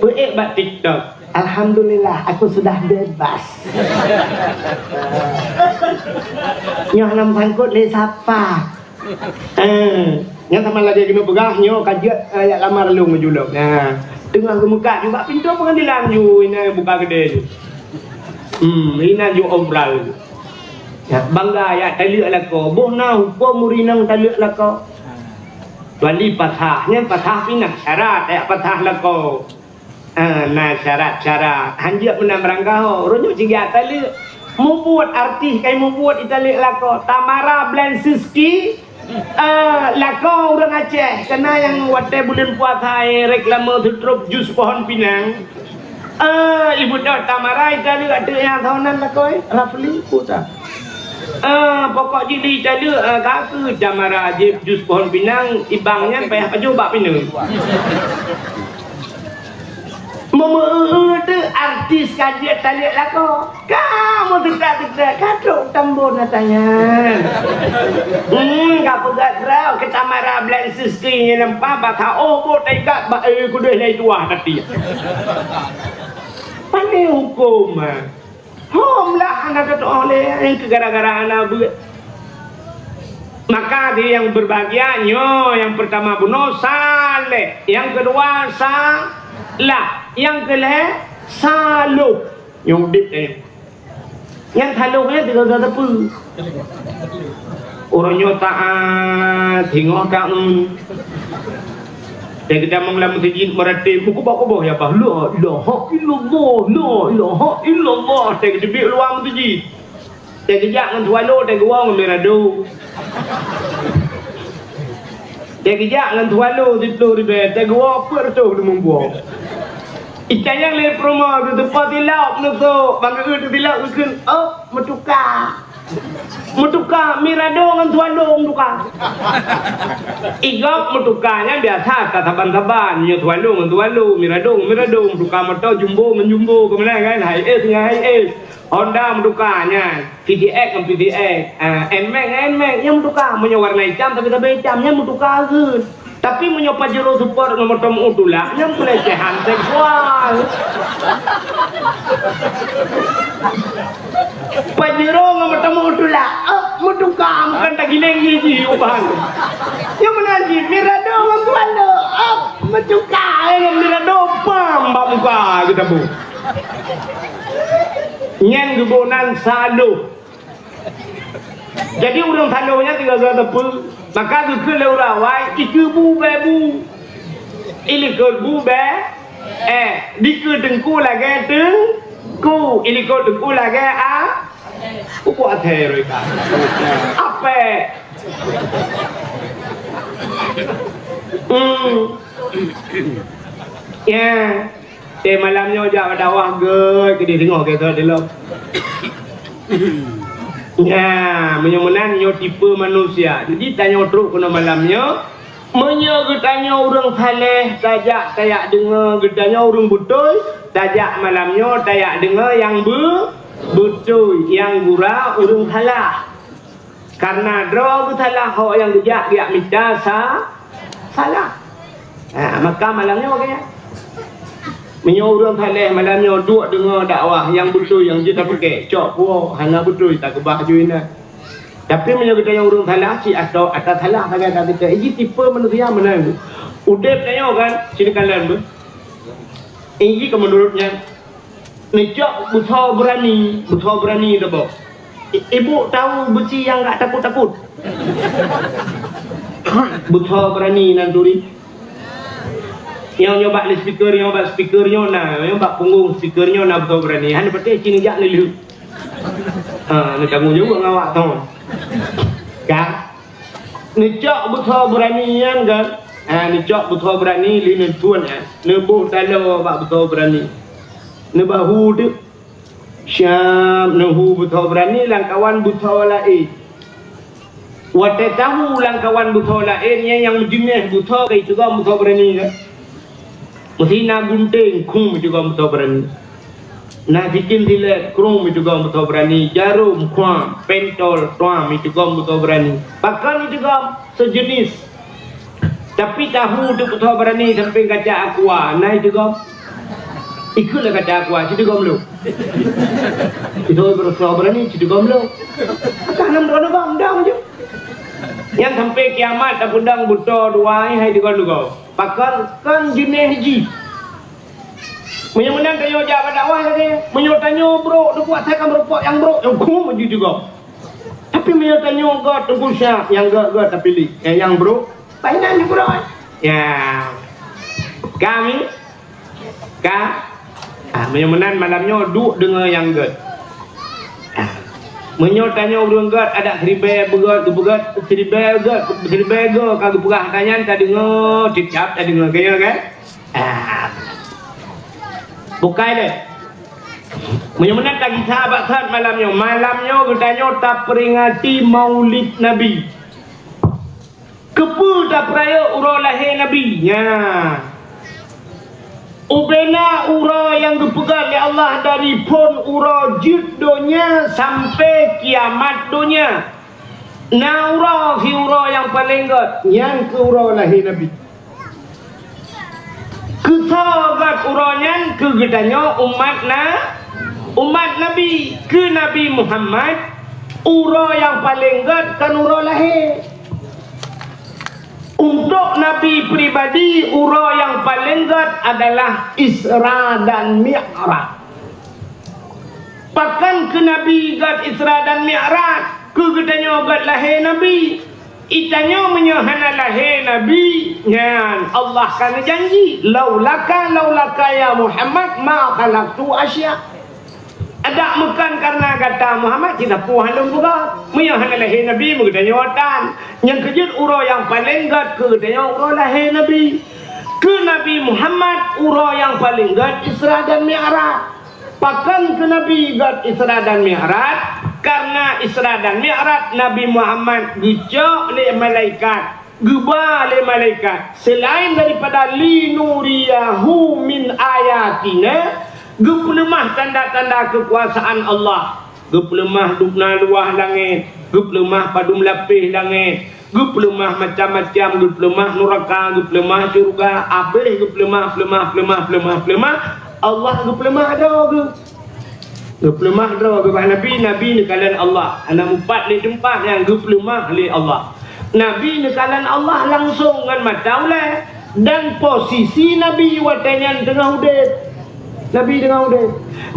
Peuék bak TikTok. Alhamdulillah, aku sudah bebas. Nyoe hana meusangkot lé sapa. Eh, nyan sama lagèe keuneuk peugah, nyoe ka jeuet, eh, jak lamar lôn meujulok. Nah, teungoh geumeukat ju bak pintoe peungadilan ju, inan buka keudè ju. Hmm, inan ju obral ju. Ya, bangga jak taleuek lakoe. Boh na hukôm ureueng inong taleuek lakoe. Kecuali pasah, nyan pasah pih na syarat, jak pasah lakoe. Ah, na syarat-syarat. Hanjeuet meunan meurangkaho. Uroe nyoe cit jak taleuek. Mubuet artis kai mubuet italeuek lakoe. Tamara Blazinski, ah, lakoe ureueng Aceh. Keunan nyang watèe buleuen puasa, eh, reklame seutrop jus pohon pinang. Ah, ibu dah Tamara italeuek ateueh nyang sahonan lakoe, Rafli, putra. Ah, pokok jih di italeuek, ah, ka keu Tamara jih jus pohon pinang, ibang nyan payah pajoh bak pineung. Meumeu-eu teuh artis ka jeuet taleuek lakoe. Ka meuteuka-teuka, ka trok tambon ata nyan. Hmm, ka peugah droe keu Tamara Blazinski nyang lampa bak taoh bot taikat bak, eh, keudeh lhèe tuah tatiek. Pane hukôm, ah. Hom lah hana teutuoh lé, nyang keu gara-gara hana beuet. Maka di nyang berbahagia nyoe, nyang pertama bunoe saleh, nyang kedua salah, nyang keulhèe saloh. Nyang udép nyan. Nyang saloh nyan tinggai gata peue? Uroe nyoe taat, singoh taat. Teuka geutamong lam meuseujid meuratéb, meukeubah-keubah ya bah, "La ilaha illallah, la ilaha illallah." Teuka geuteubiet luwa meuseujid. Teuka geujak ngon swallow, teuka geuwoe ngon mirado. Teuka geujak ngon swallow siplôh ribèe, teuka geuwoe peuet reutôh limong boh. Itanyong lé peurumoh, teupeu tilok meunusok, bang geuh teutilok geukheun, "Oh, meutuka." Meutuka mirado ngon swallow meutuka. Igob meutuka nyan biasa ka saban-saban, nyoe swallow ngon swallow, mirado ngon mirado, meutuka moto jumbo ngon jumbo, keumalai kan, Hiace ngon Hiace. Honda meutuka nyan, P D X ngon P D X, ah, Nmax ngon Nmax, nyan meutuka. Meunyoe warna itam, tapi sabe itam, nyan meutuka geuh. Tapi meunyoe Pajero Sport ngon moto meu tulak, nyan peulecehan seksual. Pajero ngon moto meu tulak, eh, meutuka, bukan tagiléng jih ubah. Nyan meunan jih, mirado ngon swallow, eh, meutuka, eh, ngon mirado, pam, bak muka geutanyoe. Nyan geuboh nan saloh. Jadi ureueng saloh nyan tinggai gata peue? Maka geukheun lé ureueng awai, "Dikeue bu bèe bu." Ilikot bu bèe, eh, dikeue teungku lagèe teungku, ilikot teungku lagèe a, pupuk athèe roi ka. Apèe. Hmm. Ya. Eh, malam nyoe jak dakwah gèt, keudéh singoh gèt dilom. Nyan, meunyoe meunan nyoe tipe manusia. Jadi tanyoe trok keunoe malam nyoe, Meunyoe geutanyoe ureuëng saleh, tajak tajak deungoe, geutanyoe ureuëng beutôi, tajak malam nyoe tajak deungoe nyang beu-, beutôi, nyang gura ureuëng salah. Karena droe geusalah, ho nyang geujak geujak mita sa-, salah. Ha, maka malam nyoe kaya. Meunyoe ureuëng saleh malam nyoe duek deungoe dakwah nyang beutôi nyang jeuet tapeugét, cok puwoe, hana beutôi takeubah ju inan. Tapi meunyoe geutanyoe ureuëng salah, cit atau ata salah sagai that geutanyoe. Iji tipe manusia meunan. Udeb tanyoe kan, sini kalian tu. Iji ke menurut nyan. Neucok beusoe beurani, beusoe beurani teuboh. I-, ibu tahu beusi nyang gak takut-takut. Beusoe beurani nan turi. Nyang nyoe bak loudspeaker, nyang bak speaker nyoe na, nyang bak punggong speaker nyoe na beusoe beurani. Hana patéh cit neujak neulheueh. Ha, neutanggong jaweueb ngon awak thon. Ka? Neucok beusoe beurani nyan kan? Ha, neucok beusoe beurani lé neutuan, ha. Neuboh taloe bak beusoe beurani. Neubahu teuk. Siap neuhu beusoe beurani lamkawan beusoe laén. Watée tahu lamkawan beusoe laén, nyan nyang meujeuneh beusoe ka iteugom beusoe beurani kan? Meusi na gunting, krueng iteugom beusoe beurani. Na sikin silet, krueng iteugom beusoe beurani. Jarom, krueng, pentol, krueng iteugom beusoe beurani. Pakon iteugom? Sejenis. Tapi tahu teuk beusoe beurani sampoe kaca aqua, na iteugom? Ikheun lé kaca aqua, cit iteugom lom. Iteugom beusoe beurani, cit iteugom lom. Ka nam droe neugom, dong ju. Nyan sampoe kiamat tapeudong beusoe dua hai iteugom-teugom. Pakon? Kon jeuneh jih. Meunyoe meunan tanyoe jak bak dakwah lagée, meunyoe tanyoe brok, teungku asai ka meureumpok nyang brok, nyang krueng maju iteugom. Tapi meunyoe tanyoe göt, teungku siap, nyang göt-göt tapiléh, nyang, nyang brok, bah inan nyang brok. Ya. Kami? Ka? Ah, meunyoe meunan malam nyoe duek deungoe nyang göt. Ah. Meunyoe tanyoe ureuëng göt, adak siribée beugöt, geupeugöt, siribée göt, siribée göt ka geupeugah tanyan, tadeungoe, cicap tadeungoe, kaya kan? Ah. Bukai deh. Meunyoe meunan tagisa bak that malam nyoe. Malam nyoe geutanyoe taperingati Maulid Nabi. Keupeue tapeurayeuk uroe lahé Nabi? Nya. Ubena uroe nyang geupeugah lé Allah dari phon uroe jeuet donya sampai kiamat donya. Na uroe siuroe nyang paleng göt, nyan keuh uroe lahé Nabi. Keusoe göt uroe nyan? Keu geutanyoe umat na-, umat Nabi, keu Nabi Muhammad, uroe nyang paleng göt kon uroe lahé. Untuk Nabi pribadi, uroe nyang paleng göt adalah Isra dan Mi'raj. Pakon keu Nabi göt Isra dan Mi'raj? Keu geutanyoe göt lahé Nabi. Itanyoe meunyoe hana lahé Nabi, nyan Allah ka neujanji, "Laulaka, laulaka ya Muhammad, ma khalaqtu asya." Adak meukon kareuna gata Muhammad, cit sapeue han lôn peugah. Meunyoe hana lahé Nabi, meugeutanyoe tan. Nyang keujeuet uroe nyang paleng göt keu geutanyoe uroe lahé Nabi. Keu Nabi Muhammad, uroe nyang paleng göt Isra dan Mi'raj. Pakon keu Nabi göt Isra dan Mi'raj? Kareuna Isra dan Mi'raj Nabi Muhammad geucok lé malaikat, geuba lé malaikat. Selain daripada linuriyahu min ayatina, geupeuleumah tanda-tanda keukuasaan Allah. Geupeuleumah dubna luwah langét, geupeuleumah padum lapéh langét, geupeuleumah macam-macam, geupeuleumah nuraka, geupeuleumah syeuruga, abéh geupeuleumah, peuleumah, peuleumah, peuleumah, peuleumah, Allah geupeuleumah droe geuh. Geupeuleumah droe geuh bak Nabi, Nabi neukalon Allah. Hana mupat lé teumpat nyang geupeuleumah lé Allah. Nabi neukalon Allah langsong ngon mata ulée. Dan posisi Nabi watée nyan teungoh udeb. Nabi teungoh udeb.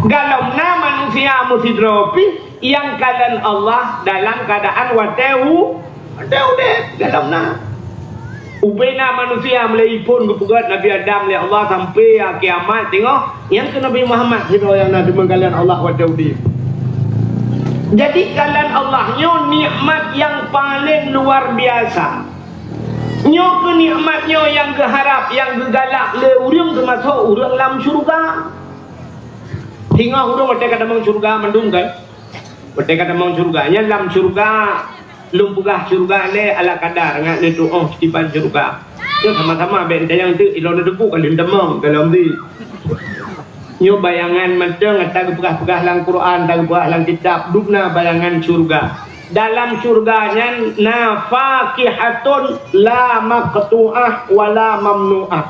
Galom na manusia meusidroe pih nyang kalon Allah dalam keuadaan watée u-, watée udeb. Galom na. Ubena manusia mulai phon geupeugét Nabi Adam lé Allah sampai kiamat teungoh, nyan keuh Nabi Muhammad sidroe nyang na deungon kalon Allah watée udeb. Jadi kalon Allah nyoe nikmat nyang paleng luar biasa. Nyoe keuh nikmat nyoe nyang geuharab, nyang geugalak lé ureuëng teumasok ureuëng lam syeuruga. Singoh ureuëng watée ka tamong syeuruga mandum kan? Watée ka tamong syeuruga, nyan lam syeuruga, lôn peugah syeuruga lé ala kadar ngat lé tuoh tiban syeuruga. Nyoe sama-sama bèk tanyong teuk, ilôn teupeu ka lheueh tamong dalam di. Nyoe bayangan mantong ata geupeugah-peugah lam Quran, ata geupeugah lam kitab, dubna bayangan syurga. Dalam syurga nyan na fakihatun la maqtu'ah wa la mamnu'ah.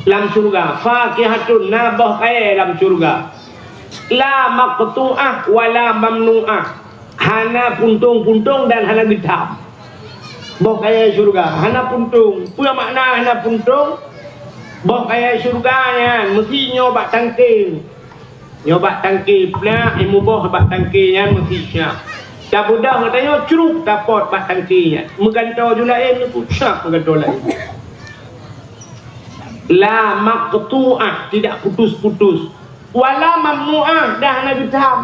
Lam syurga, fakihatun, na boh kayèe lam syurga. La maqtu'ah wa la mamnu'ah. Hana puntông-puntông dan hana geutham. Boh kayèe syurga hana puntông. Peue makna hana puntông? Boh kayèe syurga nyan meusi nyoe bak tangke. Nyoe bak tangke, plak, imuboh bak tangke nyan meusi syah. Tabeudôh geutanyoe cruk tapot bak tangke nyan. Meugantoe ju laén, nyoe pun syah meugantoe laén. La maqtu'ah, tidak putus-putus. Wala mamnu'ah, dah hana geutham.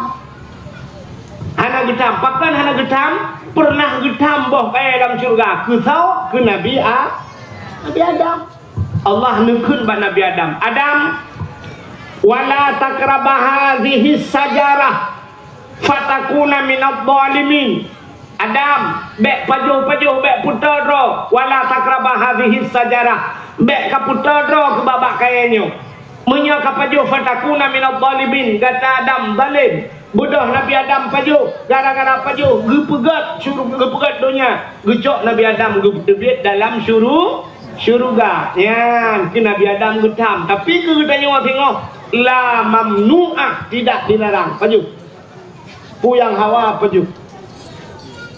Hana geutham. Pakon hana geutham? Pernah geutham boh kayèe lam syurga. Keu soe? Keu Nabi A-, Nabi Adam. Allah neukheun bak Nabi Adam, "Adam, wala taqraba hadhihi sajarah fatakuna minadh dhalimin." Adam, bèk pajoh-pajoh, bèk peutoe droe, wala taqraba hadhihi sajarah, bèk ka peutoe droe keu babah kayèe nyoe. Meunyoe ka pajoh, fatakuna minadh dhalimin, gata Adam zalém. Beudôh Nabi Adam pajoh, gara-gara pajoh geupeugèt syuru-, geupeugèt donya, geucok Nabi Adam geupeuteubiet dalam syuru-, syuruga. Nyan keu Nabi Adam geutham, tapi keu geutanyoe singoh la mamnu'ah, tidak dilarang pajoh. Peue nyang hawa pajoh.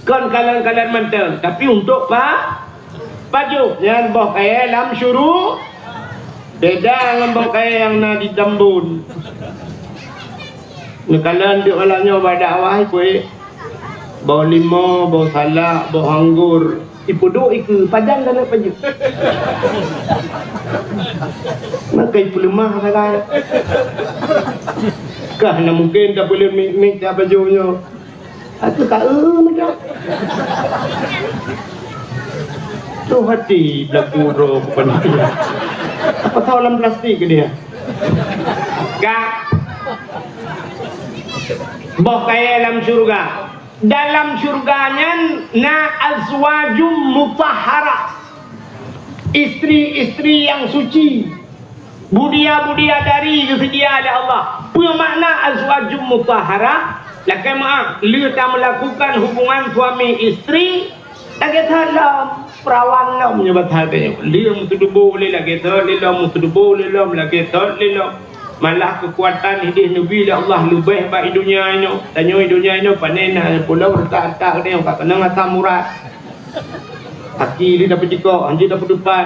Kon kalon-kalon mantong, tapi untuk pa-, pajoh. Nyan boh kayèe lam syuru-, beda ngon boh kayèe nyang na di Tambon. Neukalon deuek malam nyoe bak dakwah, ipeuék boh limo, boh salak, boh anggur. Ipeuduek ikeue, pajan dan pajoh. Maka ipeuleumah sagai. Kah na mungkin tapeuleumik-mik siat pajoh nyoe. Aku tak, eh, macam. Tuh hati belagu roh bukan dia. Apa tahu dalam plastik ke dia? Gak. Boh kayèe lam syurga. Dalam syurga nyan na azwajum mutahharah. Istri-istri yang suci. Budia-budia dari geuseudia lé Allah. Peue makna azwajum mutahharah? Lakèe meu'ah, lheueh tameulakukan hubungan suami istri, lagèe that lom, perawan lom nyoe bak that nyoe. Lheueh meuteuduboh lé lagèe that lé lom, meuteuduboh lé lom lagèe that lé lom. Malah keukuatan idéh neubi lé Allah leubeh bak i donya nyoe. Tanyoe i donya nyoe pané na pulo reutak-reutak nyoe ka keunong asam urat. Aki lé dapeucikok, hanjeuet dapeuteupat.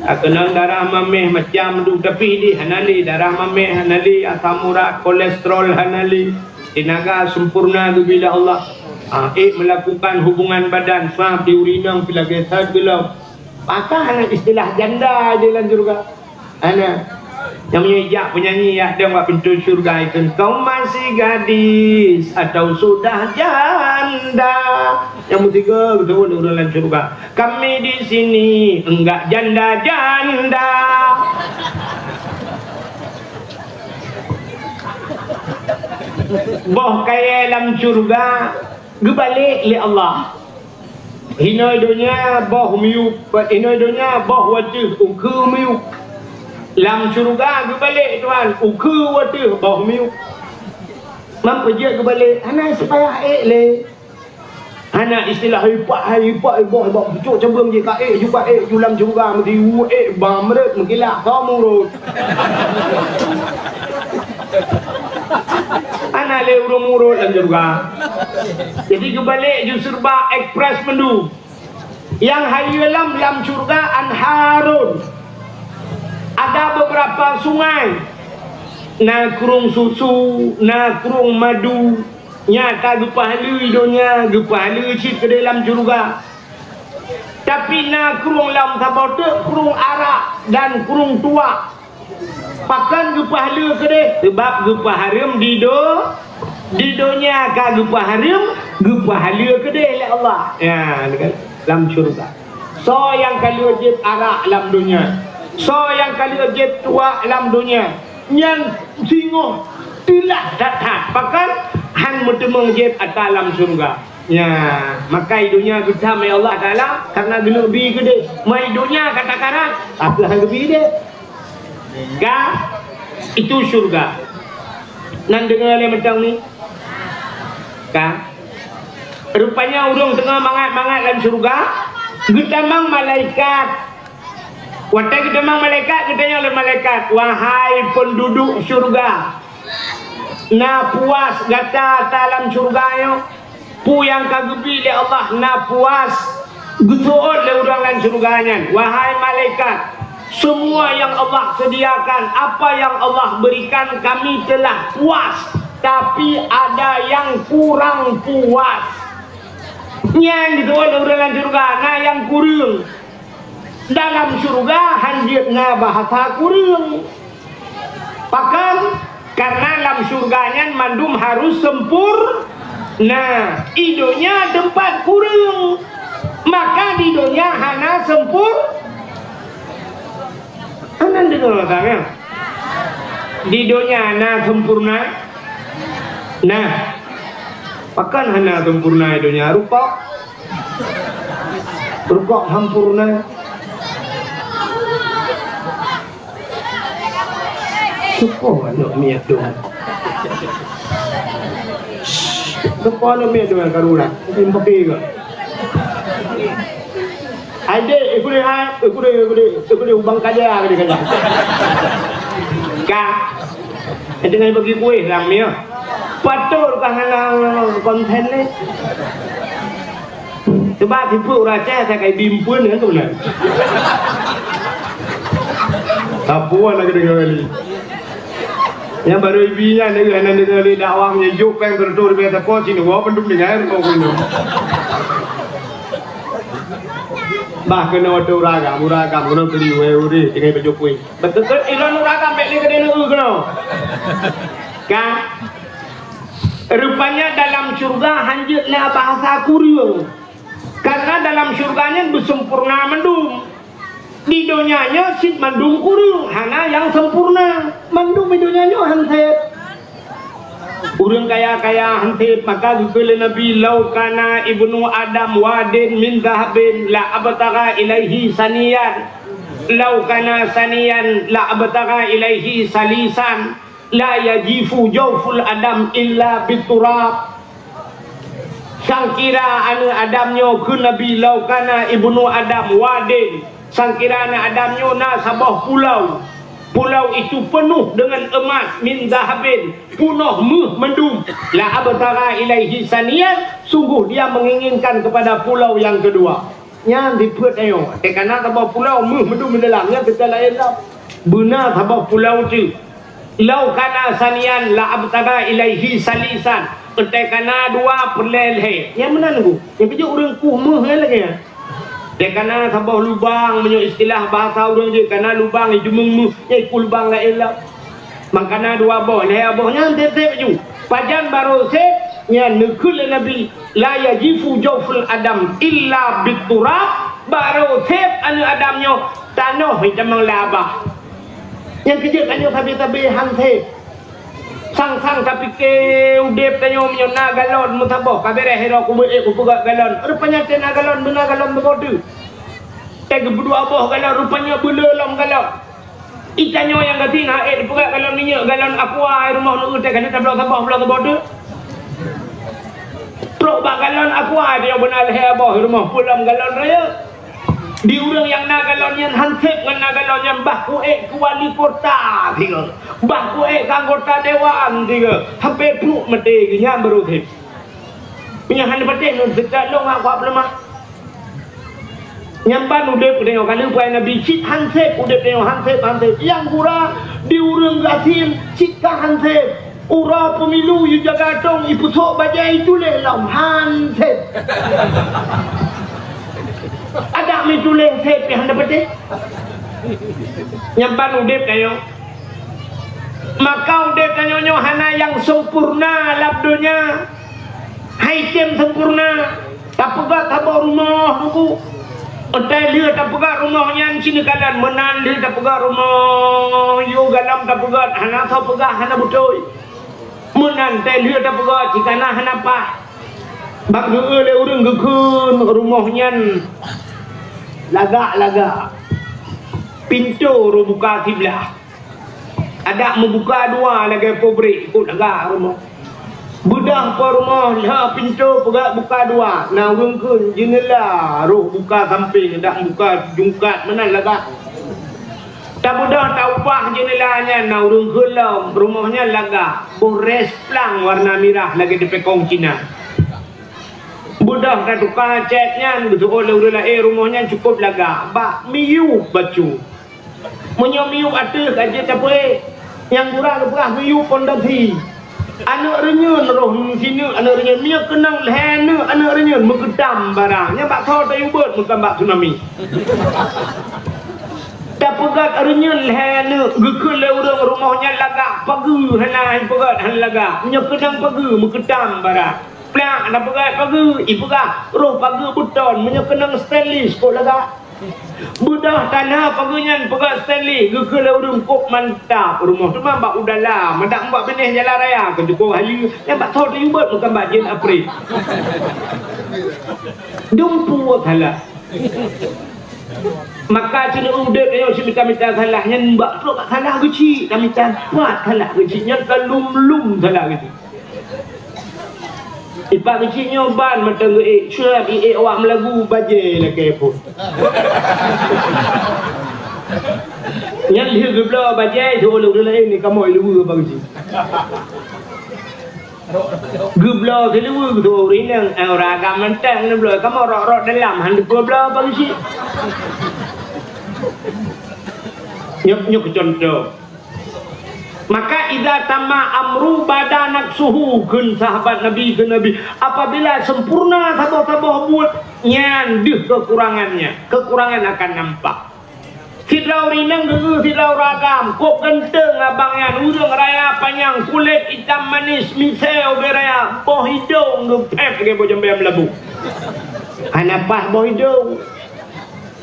Ka keunong darah maméh macam duek, tapi idéh hana lé, darah maméh hana lé, asam urat, kolesterol hana lé, tenaga sempurna geubri lé Allah. Ah, ék meulakukan hubungan badan, sab di ureueng inong pih lagèe that geulom. Maka hana istilah janda di dalam syurga. Hana. Nyang meunyoe jak peunyanyi jak dong bak pintoe syurga itu, "Kau masih gadis atau sudah janda?" Nyang meusigoe beutôi ureueng lam syurga. "Kami di sini enggak janda-janda." Boh kayèe lam syurga geubalek lé Allah. Hinoe donya boh miyueb, hinoe donya boh wateuh ukeue miyueb. Lam syeuruga geubalek Tuhan, ukeue wateuh boh miyueb. Mam peue jeuet geubalek, hana sipayah ék lé. Hana istilah ipak hai ipak iboh ibak pucuk cabeueng jih ka ék ju ka ék ju lam syeuruga meuti u ék ba meureut meukilat ka murot. Hana lé ureueng murot lam syeuruga. Jadi geubalek ju seureuba ekspres mandum. Nyang hayeue lom lam syeuruga anharun. Ada beberapa sungai. Na krueng susu, na krueng madu. Nyang ka geupeuhaleue i donya, geupeuhaleue cit keudeh lam syeuruga. Tapi na krueng lam saboh teuk, krueng arak dan krueng tuak. Pakon geupeuhaleue keudeh? Sabab geupeuhareuem di do-, di donya ka geupeuhareuem, geupeuhaleue keudeh lé Allah. Ya, ni kan, lam syeuruga. Soe nyang ka lheueh jieb arak lam donya? Soe nyang ka lheueh jieb tuak lam donya? Nyan singoh teulah that-that. Pakon? Han meuteumeung jieb ata lam syeuruga. Ya, maka i donya geutam ya Allah Taala karena geuneuk bi keudeh. Mai donya kata karat, tapi han geubi deh. Ka, itu syurga. Nan deungoe lé mantong ni? Ka. Rupanya ureuëng teungoh mangat-mangat lam syurga, geutamong malaikat. Watée geutamong malaikat, geutanyong lé malaikat, "Wahai peunduduek syurga, na puas gata ata lam syurga nyoe?" Peue nyang ka geubi lé Allah na puas. Geuseuôt lé ureuëng lam syeuruga nyan, "Wahai malaikat, semua yang Allah sediakan, apa yang Allah berikan, kami telah puas, tapi ada yang kurang puas." Nyan geuseuôt lé ureuëng lam syeuruga, na nyang kureueng. Dalam syeuruga han jeuet na bahasa kureueng. Pakon? Karena lam syeuruga nyan mandum harus sempurna. I donya teumpat kureueng. Maka di donya hana sempur-, hana deungoe tanyoe. Di donya na sempurna? Nah, pakon hana sempurna i donya? Rukok. Rukok sempurna. Sopo aneuk miet dong? Sopo aneuk miet dong nyang karu lah? Mungkin bagi ke? Adik, ikut dia, ikut dia, ikut dia, ikut dia ubang kaja ke dia kata. Ka. Dia tengah bagi kuih lah, Mia. Patut kah hana konten ni? Sebab tipe urang Aceh asai kai bimpeun kan tu benar. Apa lagi dengar kali? Yang baru ibi nyan dia hana dengar lé dakwah nyejuk peng terus dia kata kau sini gua penduk dengar kau kena. Bah kena waktu uragam, uragam kena beli weh urih dengan baju kuih. Betul-betul ilon uragam bek ni kena kena. Kan? Rupanya dalam syurga hanjeuet na bahasa kureueng. Karena dalam syurga nyan beusempurna mandum. Di donya nyoe cit mandum kureueng, hana nyang sempurna. Mandum di donya nyoe han sép. Ureuëng kaya-kaya han sép, maka geukheun lé Nabi, "Lau kana ibnu Adam wadin min zahabin la abtagha ilaihi saniyan. Lau kana saniyan la abtagha ilaihi salisan." La yajifu jauful Adam illa biturab. Sangkira aneuk Adam nyoe kheun Nabi, lau kana ibnu Adam wadin, sangkira aneuk Adam nyoe na saboh pulau, pulau itu penuh dengan emas, min zahabin, peunoh méuh mandum, la abtagha ilaihi saniyan, sungguh dia menginginkan kepada pulau yang kedua. Nyan dipeuet tanyoe. Teuka na saboh pulau méuh mandum di dalam, nyan teuka laén lom. Beuna saboh pulau teuk. Lau kana saniyan la abtagha ilaihi salisan. Teuka na dua peureulée lhée. Nyan meunan ku. Nyang keujeuet ureuëng kuh méuh nyan lagée nyan. Teuka na saboh lubang, meunyoe istilah bahasa ureuëng jih, kana lubang ijeumeung méuh, nyan ikul lubang laén lom. Maka na dua boh, lhée boh nyan sép-sép laju. Pajan barô sép, nyan neukheun lé Nabi, "La yajifu jauful Adam illa biturab," barô sép aneuk Adam nyoe tanoh itamong laba. Nyang keujeuet tanyoe sabe-sabe han sép. Sang-sang tapike udeb tanyoe meunyoe na galon meusaboh, ka beureh sidroe kubeue ék kupeugöt galon. Rupanya teuh na galon, beuna galon saboh teuk. Teuh geupeuduek boh galon, rupanya beuleu lom galon. Itanyoe nyang gasien han ék peugah galon minyeuk, galon aqua, rumoh neueu teuh ka tabloe saboh, bloe saboh teuk. Trok bak galon aqua, dia beuna lhée boh rumoh pulang galon raya. Di ureuëng nyang na galon nyan han sép ngon na galon nyan, bah kuék keu wali kota sigoe. Bah kuék keu anggota dewan sigoe. Sampai pluek maté geuh nyan baru sép. Meunyoe hana patéh ngon seukat lôn akuak peuleumah. Nyan ban udeb geutanyoe, ka lheueh peue Nabi cit han sép udeb tanyoe, han sép, han sép. Nyang gura di ureuëng gasien cit ka han sép. Uroe pemilu yue jaga tong, ipeusok bajée ituléh lom, han sép. Adak meutuléh sép pih hana patéh. Nyan ban udeb tanyoe. Maka udeb tanyoe nyoe hana nyang sempurna lam donya. Hai tem sempurna, tapeugah saboh rumoh teungku. Otai lheueh tapeugah rumoh nyan sineuk kalon, meunan lheueh tapeugah rumoh, yue galom tapeugah hana soe peugah hana beutôi. Meunan tai lheueh tapeugah cikana hana paih. Bak geu-eu lé ureuëng geukheun rumoh nyan lagak-lagak. Pintoe rôh buka siblah. Adak meubuka dua lagée pabrék, kok lagak rumoh. Beudôh po rumoh, lheueh pintoe peugah buka dua. Na ureuëng kheun jeuneula rôh buka sampéng, adak buka jungkat, meunan lagak. Tabeudôh taubah jeuneula nyan, na ureuëng kheun lom, rumoh nyan lagak. Boh rès plang warna mirah lagée dipekong Cina. Beudôh tatuka cét nyan, geuseuôt lé ureuëng laén rumoh nyan cukôp lagak. Bak miyueb bacut. Meunyoe miyueb ateueh ka jeuet tapeuék, nyang gura geupeugah miyueb pondasi. Aneuëk reunyeuen roh sineuk aneuëk reunyeuen, meunyoe keunong lhée aneuëk aneuëk reunyeuen meukeutam barang. Nyan bak tho tayue beuet meukan bak tsunami. Tapeugét reunyeuen lhée aneuëk, geukheun lé ureuëng rumoh nyan lagak, pageue hana ipeugét hana lagak. Meunyoe keunong pageue meukeutam barang. Plak na peugah pageue, ipeugah roh pageue beuton, meunyoe keunong stainless kok lagak. Beudôh tanoh pageue nyan peugah stainless, geukheun lé ureuëng kok mantap rumoh, teuma bak udala, madak bak binéh jalan raya, keu jukôh hayeue, nyan bak tho tayue beuet meukan bak jén apré. Dumpeue salah. Maka cit udeb nyoe si mita-mita salah, nyan bak trok bak salah geuchik, tamita pat salah geuchik, nyan ka lum-lum salah geuchik. Ipak geuchik nyoe ban mantong geuék, syeuet iék awak meulagu bajée lakée phon. Nyan lheueh geubloe bajée, jeuet lé ureuëng laén ni kamoe luweue bak geuchik. Geubloe siluweue geutuwoe ureuëng inong, eh, ureuëng agam mantong neubloe, kamoe rot-rot dalam, han teupeu bloe bak geuchik. Nyoe, nyoe keu contoh. Maka idza tamma amru bada naqsuhu, kheun sahabat Nabi keu Nabi, apabila sempurna saboh-saboh buet, nyan deuh kekurangannya, kekurangan akan nampak. Sidroe ureuëng inong geugeuh sidroe ureuëng agam, kok ganteng abang nyan, ureuëng raya panyang, kulét itam manis, misée ubé raya, boh idong geupéb lagée boh jambée meulabu. Hana paih boh idong.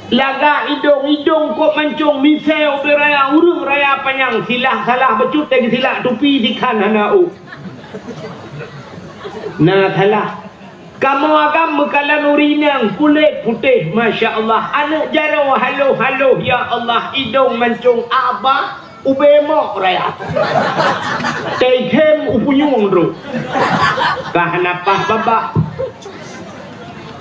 Lagak idong, idong kok mancong, misée ubé raya, ureuëng raya panyang, silah salah bacut, teusilak tupi dikhan hana ôk. Na salah. Kamoe agam meukalon ureuëng inong, kulét putéh, masya Allah, aneuëk jaroe haloh-haloh, ya Allah, idong mancong, abah ubé mok raya. Teukhém u punyueng droe. Ka hana paih babah.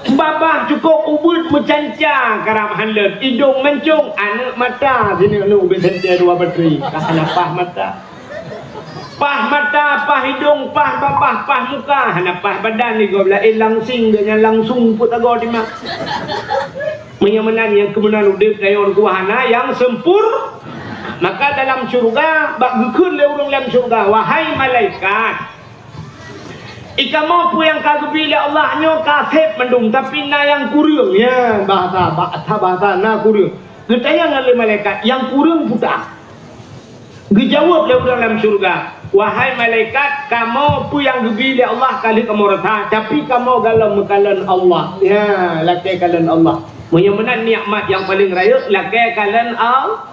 Babah cukôp ubeuet meucanca karab han leuet, idong mancong, aneuëk mata sineuk-neuk ubé sentée dua batri. Ka hana paih mata. Paih mata, paih idong, paih babah, paih muka, hana paih badan, igob laén langsing, geuhnyan langsung peuet tagoe timak. Meunyoe meunan nyang keumeunan udeb tanyoe kuh hana nyang sempur-, maka dalam syeuruga bak geukheun lé ureuëng lam syeuruga, "Wahai malaikat, i kamoe peue nyang ka geubri lé Allah nyoe ka seb mandum, tapi na nyang kureueng." Ya, bahasa, bahasa, bahasa na kureueng. Geutanyong lé malaikat, "Nyang kureueng peue?" Geujaweueb lé ureuëng lam syeuruga, "Wahai malaikat, kamoe peue nyang geubri lé Allah ka lheueh kamoe rasa, tapi kamoe galom meukalon Allah." Ya, lakée kalon Allah. Meunyoe meunan nikmat nyang paleng rayeuk, lakée kalon Al-,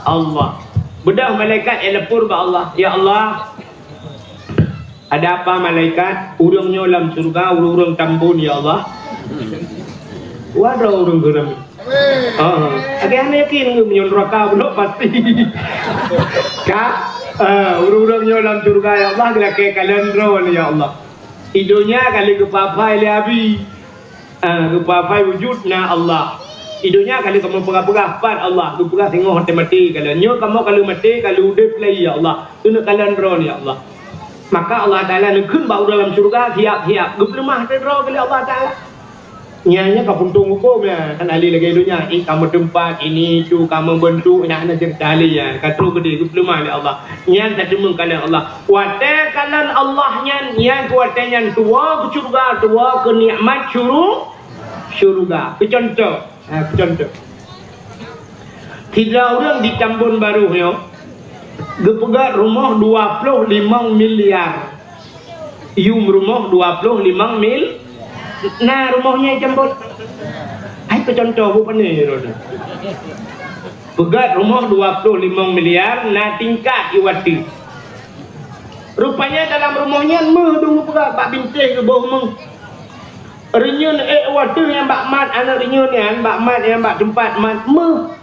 Allah. Beudôh malaikat nyang lapor bak Allah, "Ya Allah, ada apa malaikat? Ureuëng nyoe lam syeuruga, ureuëng-ureuëng tambon, ya Allah." Waduh, ureuëng geuram. Ah, lagée hana yakin ngon meunyoe neuraka bunoe pasti. Ka, ah, ureuëng-ureuëng nyoe lam syeuruga, ya Allah, geulakée kalon droe, ya Allah. I donya ka lheueh geupafai lé Abi. Ah, geupafai wujud na Allah. I donya ka lheueh kamoe peugah-peugah pat Allah, geupeugah singoh até maté kalon. Nyoe kamoe ka lheueh maté, ka lheueh udeb lagi, ya Allah. Keuneuk kalon droe, ya Allah. Maka Allah Taala neukheun bak ureuëng lam syeuruga, siap-siap. Geupeuleumah até droe lé Allah Taala. Nyan, nyan ka puntông hukôm nyan, hana lé lagée donya. Eh, ka meuteumpat, ini, itu, ka meubeuntuk, nyan hana ceurita lé nyan. Ka trok keudeh geupeuleumah lé Allah. Nyan ka teumeung kalon Allah. Watée kalon Allah nyan, nyan keu watée nyan tuwoe keu syeuruga, tuwoe keu nikmat syuru-, syeuruga. Keu contoh, ha, keu contoh. Sidroe ureuëng di Tambon Barôh nyoe geupeugét rumoh dua ploh limong miliar. Yum rumoh dua ploh limong mil. Na rumoh nyan i Tambon. Hai peucontoh bu pane droe. Peugét rumoh dua ploh limong miliar, na tingkat i watée. Rupanya dalam rumoh nyan méuh dong geupeugét bak bintéh geuboh méuh. Reunyeun ék wateuh nyang bak mat aneuk reunyeun nyan, bak mat nyang bak teumpat mat meuh.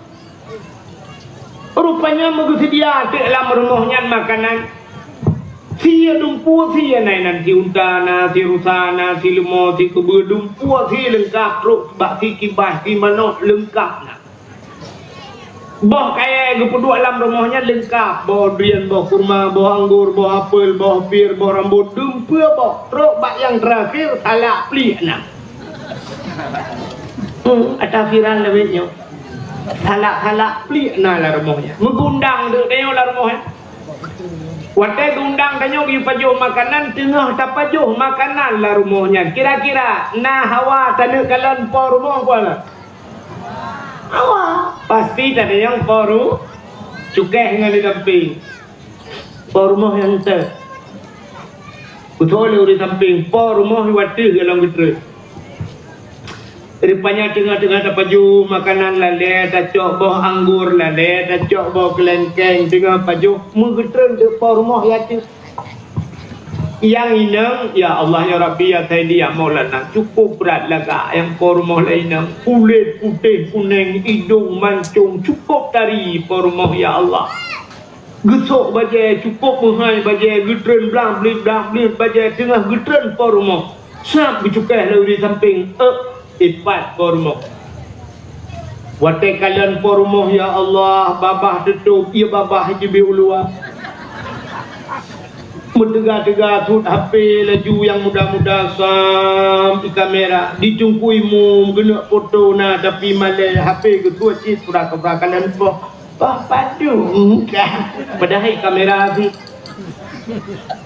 Rupanya meugeuseudia teuk lam rumoh nyan makanan. Sie dumpeue sie na, inan sie unta na, sie rusa na, sie leumo, sie keubeue, dumpeue sie leungkab, trok bak sie kibas, sie manok leungkab na. Boh kayèe geupeuduek lam rumoh nyan leungkab, boh drien, boh kurma, boh anggor, boh apel, boh pir, boh rambot, dumpeue boh, trok bak nyang teurakhir salak pliek na. Hmm, ata viral lawét nyoe. Salak-salak pliek na lam rumoh nyan. Meugeundang deuk tanyoe lam rumoh nyan. Watèe geundang tanyoe geuyue pajoh makanan, teungoh tapajoh makanan lam rumoh nyan. Kira-kira na hawa taneuk kalon po rumoh peue na? Hawa. Pasti tatanyong po ru-, cukéh ngon di sampéng. Po rumoh nyang teuh. Kutô lé ureueng sampéng, po rumoh watèe golom geutreun. Rupanya teungoh-teungoh tapajoh makanan lalè, tacok boh anggor lalè, tacok boh keulengkeng, teungoh pajoh meugeutreun deuk po rumoh watèe. Nyang inong, "Ya Allah, ya Rabbi, ya Saidi, ya Maulana, cukup brat lagak nyang po rumoh lé inong. Kulét putéh kunèng, idong mancong, cukup tari po rumoh, ya Allah." Geusok bajèe, cukup meuhai bajèe, geutreun blang-blit, blang-blit bajèe, teungoh geutreun po rumoh. Sab geucukéh lé ureueng sampéng, ék, ipat po rumoh. Watèe kalon po rumoh, ya Allah, babah teutôp, ié babah jibeuet u luwa. Meuteuga-teuga sut H P laju nyang muda-muda sam i kamera, di teungku imum geuneuk foto na, tapi malèe H P geusuet cit sura keubra kalon poh. Bah padum kah? Padahai kamera sih.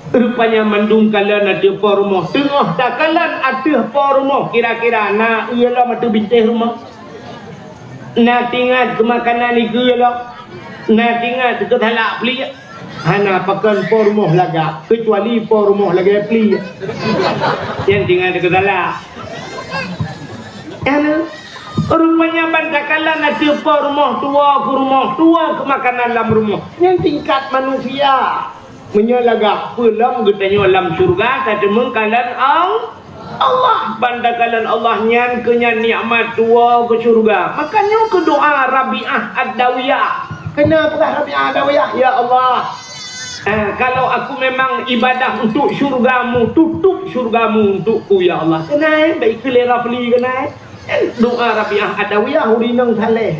Rupanya mandum kalon ateueh po rumoh. Teungoh takalon ateueh po rumoh, kira-kira na ié lom ateueh bintéh rumoh? Na tingat keu makanan ikeue lom? Na tingat keu salak pliek? Hana, pakon po rumoh lagak, keucuali po rumoh lagèe pliek. Nyan tingat keu salak. Nyan. Rupanya ban takalon ateueh po rumoh, tuwo keu rumoh, tuwo keu makanan lam rumoh. Nyan tingkat manusia. Meunyoe lagak peue lom geutanyoe lam syeuruga, tateumeung kalon Al-, Allah. Ban takalon Allah nyan keu nyan nikmat tuwo keu syeuruga. Maka nyoe keu doa Rabi'ah Ad-Dawiyah. Keuneuk peugah Rabi'ah Ad-Dawiyah, "Ya Allah, eh, kalau aku memang ibadah untuk syeuruga-Mu, tutup syeuruga-Mu untukku, ya Allah." Keunan, bèk ikheun lé Rafli keunan. Doa Rabi'ah Adawiyah, ureueng inong saleh.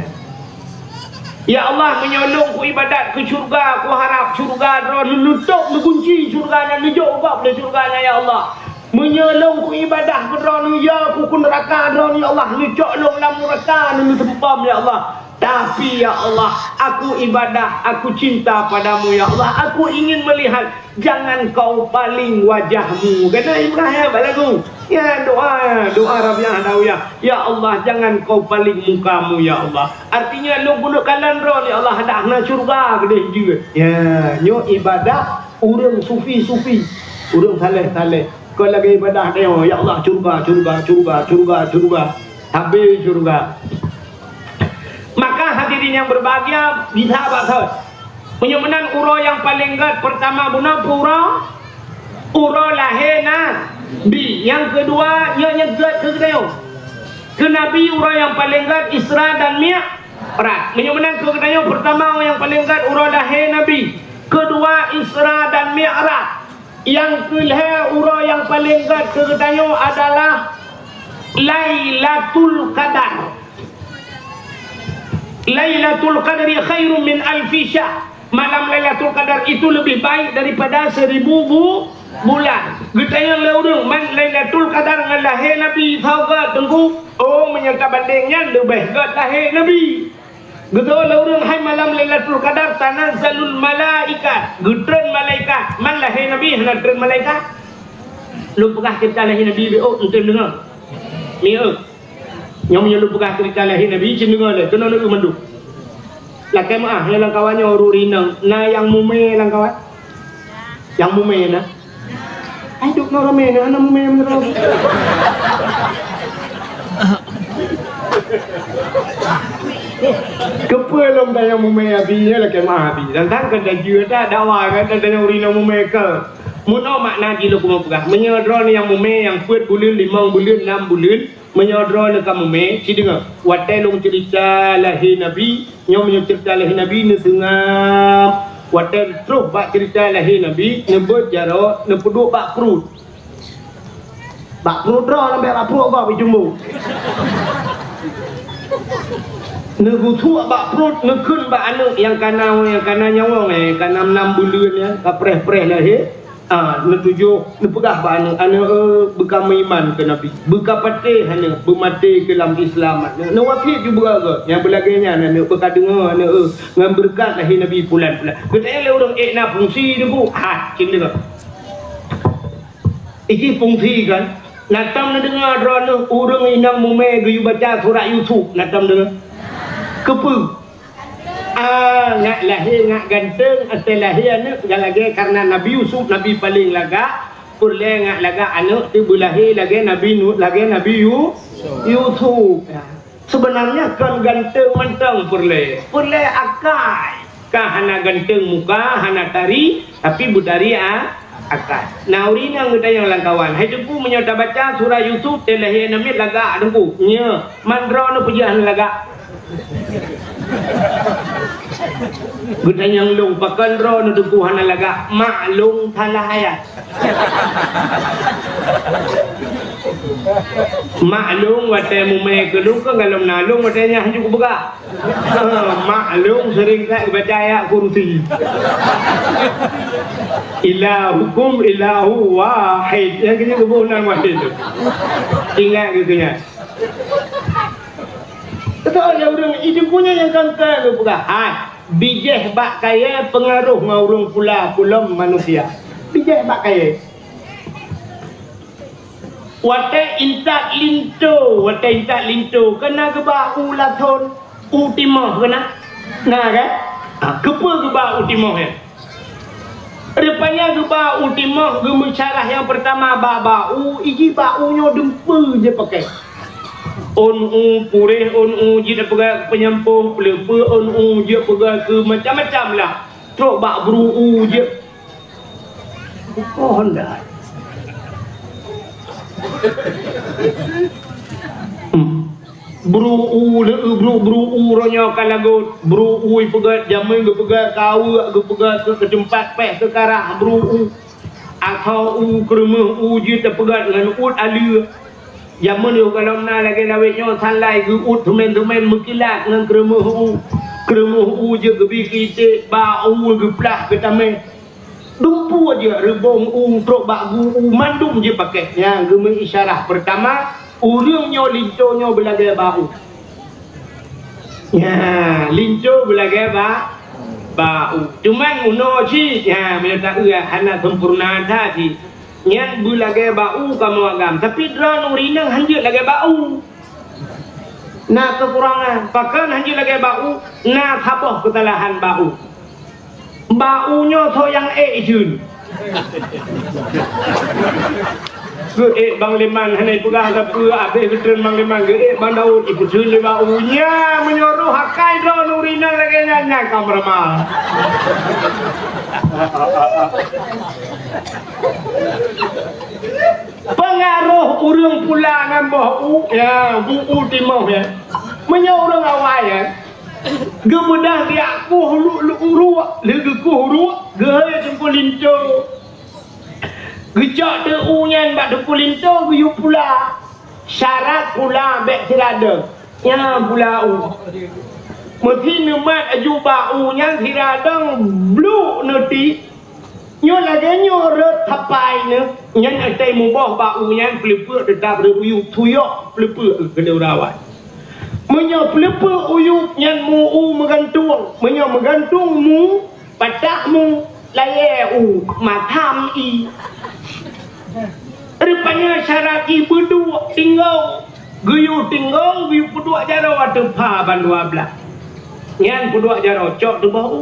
Ya Allah, meunyoe lôn kuibadat keu syeuruga, kuharab syeuruga Droeneuh, neutôp neugunci syeuruga nyan, neujok gob lé syeuruga nyan, ya Allah. Meunyoe lôn kuibadat keu Droeneuh, ya, kukheun neuraka Droeneuh, ya Allah, neucok lôn lam neuraka, neuseumpom, ya Allah. Tapi, ya Allah, aku ibadah, aku cinta padamu, ya Allah. Aku ingin melihat Jangan kau paling wajahmu. Keunan Ibrahim bak lagu. Ya, doa, doa Rabi'ah Adawiyah. Ya Allah, jangan kau paling mukamu, ya Allah. Artinya, lôn keuneuk kalon Droeneuh, ya Allah, dak na syeuruga keudeh jeuet. Ya, nyoe ibadah ureueng sufi-sufi, ureueng saleh-saleh. Kon lagèe ibadah nyoe, ya Allah, syeuruga, syeuruga, syeuruga, syeuruga, syeuruga. Habéh syeuruga. Maka hadirin yang berbahagia, bisa bak thon. Meunyoe meunan uroe nyang paleng gèt, peurtama bunoe peue uroe? Uroe lahé Nabi. Nyang keudua, nyoe nyang gèt keu geutanyoe. Keu Nabi uroe nyang paleng gèt Isra dan Mi'raj. Meunyoe meunan keu geutanyoe, peurtama nyang paleng gèt uroe lahé Nabi. Keudua Isra dan Mi'raj. Nyang keulhèe uroe nyang paleng gèt keu geutanyoe adalah Lailatul Qadar. Lailatul Qadri khairum min alfi syahr. Malam Lailatul Qadar itu lebih baik daripada seribu bu-, bulan. Geutanyoe lé ureueng, man Lailatul Qadar ngon lahé Nabi, soe gèt teungku? Oh, meunyoe tabandeng nyan, leubeh gèt lahé Nabi. Geutô lé ureueng hai malam Lailatul Qadar, tanazzalul malaikat, geutreun malaikat. Man lahé Nabi hana treun malaikat? Lôn peugah ceurita lahé Nabi, beuh, oh, eunteuk deungö. Mieu. Nyoe meunyoe lôn peugah ceurita lahé Nabi, cit deungö lé, keunoe neueu mandum. Lakèe meu'ah, nyoe lam kawan nyoe ureueng inong, na nyang mumè lam kawan? Nyang mumè na? Hai, duek ngon ramè nyan, hana mumè meunurot. Keupeue lôn tanyong mumè Abi nyan lakèe meu'ah Abi? Dan tan kan tajeuet dak dakwah kan, dan tanyong ureueng inong mumè keu. Meunoe makna jih lôn keumeung peugah. Meunyoe droeneuh nyang mumè nyang peuet buleuen, limong buleuen, nam buleuen, meunyoe droeneuh ka mumè, sideungoe. Watèe lôn ceurita lahé Nabi, nyoe meunyoe ceurita lahé Nabi neuseungab. Watèe troh bak ceurita lahé Nabi, neubeuet jaroe, neupeuduek bak pruet. Bak pruet droe lom bèk bak pruet gob ijumbo. Neugeusuek bak pruet, neukheun bak aneuk nyang kana, nyang kana nyawöng, eh, kana nam buleuen nyan, ka preh-preh lahé. Ah, neutujôh, neupeugah bak aneuk, "Aneuk, eh, beuka meuiman keu Nabi. Beuka patéh aneuk, beumaté keu lam Islam aneuk." Neuwasiet ju beuga-ga, nyang beulagèe nyan aneuk, beuka deungö aneuk, eh, ngon beureukat lahé Nabi pulan-pulan. Geutanyong lé ureueng, "Eh, na fungsi Teungku?" "Hat, cit deungö." Iji fungsi kan, na tom neudeungoe droeneuh ureueng inong mumè geuyue baca surat Yusuf, na tom deungoe? Keupeue? Ah, ngak lahé ngak ganteng, asai lahé aneuk nyang lagèe karena Nabi Yusuf Nabi paleng lagak, peureulèe ngak lagak aneuk teuh beulahé lagèe Nabi Nu-, lagèe Nabi Yu-, Yusuf. Seubeunarnya kon ganteng mantong peureulèe. Peureulèe akai. Ka hana ganteng muka, hana tari, tapi beutari a-, akai. Na ureueng inong geutanyong lam kawan, "Hai Teungku, meunyoe tabaca surah Yusuf, teuh lahé aneuk miet lagak Teungku?" "Nyo, man droeneuh peue jeuet hana lagak?" Geutanyong lôn, "Pakon droeneuh Teungku hana lagak?" "Mak lôn salah ayat." Mak lôn watèe mumè keu lôn, keu gohlom na lôn watèe nyan hanjeuet kupeugah. Mak lôn sering that geubaca ayat kursi. "Ilahukum ilahu wahid." Nyang keuneuk geuboh nan wahid tu. Ingat keu nyan. Teuka lé ureueng, "Ih, Teungku nyan nyang kangkai," geupeugah. Hai, bijéh bak kayèe peungaroh ngon ureueng pula kulom manusia. Bijéh bak kayèe. Watèe intat linto, watèe intat linto, keunan geuba u lathon, u timoh keunan. Na kan? Ha, keupeue geuba u timoh nyan? Rupanya geuba u timoh geumeusyarah nyang peurtama ba, ba u, iji ba u nyoe dumpeue jeuet pakèk. Ôn u, puréh ôn u jeuet peugah keu peunyampôh, peuleupeue ôn u jeuet peugah keu macam-macam lah. Trok bak bru u jeuet. Oh, ndak. Hmm. Bru u, leu bru, bru u roh nyoe ka lagot. Bru u ipeugöt, jameun geupeugöt keu aweuek, geupeugöt keu, keu teumpat péh keu karah bru u. Atho u, keureumeuh u jeuet teupeugöt ngon uet aleue. Jameun yoh gohlom na lagèe lawét nyoe, sanlai geuuet teumèn-teumèn meukilat ngon keureumeuh u. Keureumeuh u jeuet geubi keu iték, ba u geuplah keu tamèh. Dumpeue jeuet reubông u trok bak gu u mandum jeuet pakèk. Nyan geumeuisyarah peurtama, ureueng nyoe linto nyoe beulagèe ba u. Nyan, linto beulagèe ba, ba u. Cuman meunoe cit, nyan meunyoe taeu hana sempurna that cit. Nyan beulagèe ba u kamoe agam, tapi droeneuh ureueng inong han jeuet lagèe ba u. Na keukurangan, pakon han jeuet lagèe ba u, na saboh keusalahan ba u. Ba u nyoe soe nyang ék jeuet. Geuék Bang Leman hana ipeugah sapeue, abéh geutreun Bang Leman geuék Bang Daud, ipeuteun lé ba u. Nyan meunyoe roh akai droeneuh ureueng inong lagèe nyan, nyan ka meureumal. Peungaroh ureueng pula ngon boh u, ya, bu u timoh, ya. Meunyoe ureueng awai, ya, geubeudah geujak kueh lu-, lu-, uruek, lheueh geukueh uruek, geuhôi teungku linto. Geucok teuk u nyan bak teungku linto, geuyue pula. Syarat pula bèk siradong. Nyan pula u. Meusi neumat aju bak u nyan siradong, bluk neuti. Nyoe lagèe nyoe rhot sapai neuh, nyan asai muboh bak u nyan, peuleupeuk teutap rhot u yub, tuyok peuleupeuk keu lôn rawai. Meunyoe peuleupeuk u yub nyan mu u meugantung, meunyoe meugantung mu, patah mu, layèe u, matam i. Rupanya syarat jih beuduek tinggong, geuyue tinggong, geuyue peuduek jaroe ateueh pha ban dua blah. Nyan peuduek jaroe cok teuboh u.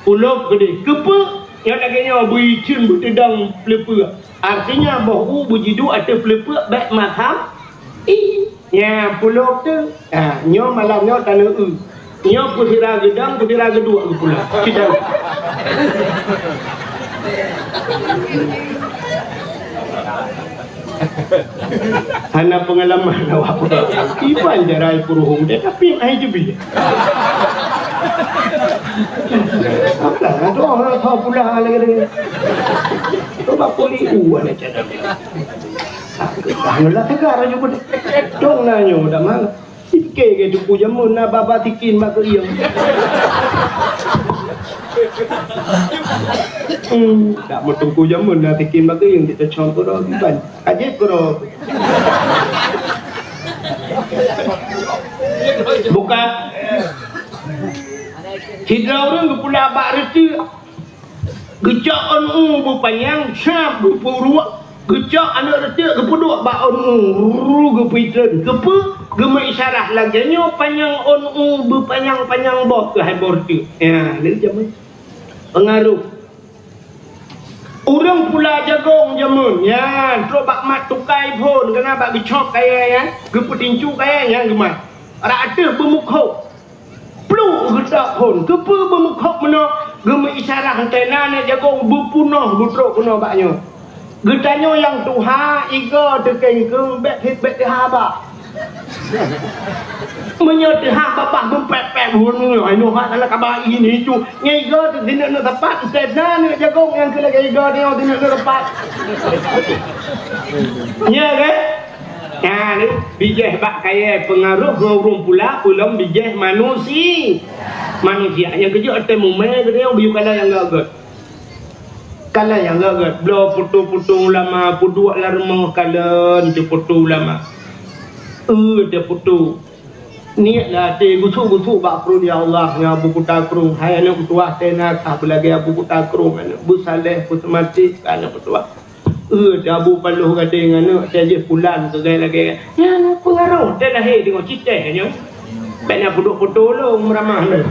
Ulôb keudeh. Keupeue? Nyoe lagèe nyoe beuiceuen beuteudong peuleupeuk. Artinya, boh u beujiduek ateueh peuleupeuk bèk matam i. Nyan pulôb teuh. Ha, nyoe malam nyoe tanoh eu. Nyoe peusira geudong, peusira geuduek geupulôb. Cit tanoh. Hana peungalaman awak peugah. Iban jarai peuruhong deh, tapi hai jeubi. Apalah, aduh, orang tahu pula lagi. Coba puli u ada cara. Hana lah tegar aja pun. Dong nanyo dah mana? Pike ke teungku jameun na baba tikin bak keuieng. Hmm, dak meuteungku jameun na tikin bak keuieng, kita cong keudroe kiban. Ajaib keudroe. Buka. Sidroe ureueng geupula bak reuteuek. Geucok ôn u beupanyang, sab geupeuruek, geucok aneuk reuteuek geupeuduek bak ôn u, ru, geupeutreun. Keupeue? Geumeuisyarah lagèe nyoe, panyang ôn u beupanyang-panyang boh keuhai boh reuteuek. Ya, lé jameun. Peungaroh. Ureueng pula jagong jameun, nyan trok bak mat tukai phon, keunan bak geucok kayèe nyan, geupeutincu kayèe nyan geumat. Rot ateueh beumukhok. Pluk geutak phon. Keupeue beumukhok meunoe? Geumeuisyarah teuh na aneuk jagong beupunoh beutrok keunoe bak nyoe. Geutanyoe nyang tuha, igoe teuh kengkeng, bèk, bèk teuha bah. Meunyoe teuha babah beupèk-pèk, bunoe, ai noh, hana kaba ini itu. Nyan igoe teuh sineuk-neuk sapat, teuh na aneuk jagong nyang keu lagèe igoe nyoe sineuk-neuk sapat. Nya kan? Nyan, bijèh bak kayèe peungaroh ngon ureueng pula, peulom bijèh manusi-, manusia. Nyang keujeuet watèe mumè geutanyoe geuyue kalon nyang göt-göt. Kalon nyang göt-göt. Bloe putôh-putôh ulama peuduek lam rumoh kalon teuh putôh ulama. Eu teuh putôh. Niet lam até gusuk-gusuk bak pruet, "Ya Allah, ngon Abu Kuta Krueng, hai aneuk meutuwah teuh na kah beulagèe Abu Kuta Krueng, aneuk beusaleh, beuseumaté kah aneuk meutuwah." Eu teuh Abu Paloh Gadeng aneuk, teuh jih pulan keugai lagèe nyan. Nyan peungaroh teuh lahé deungon citèh nyoe. Bèk na peuduek putôh lôn meuramah nyoe.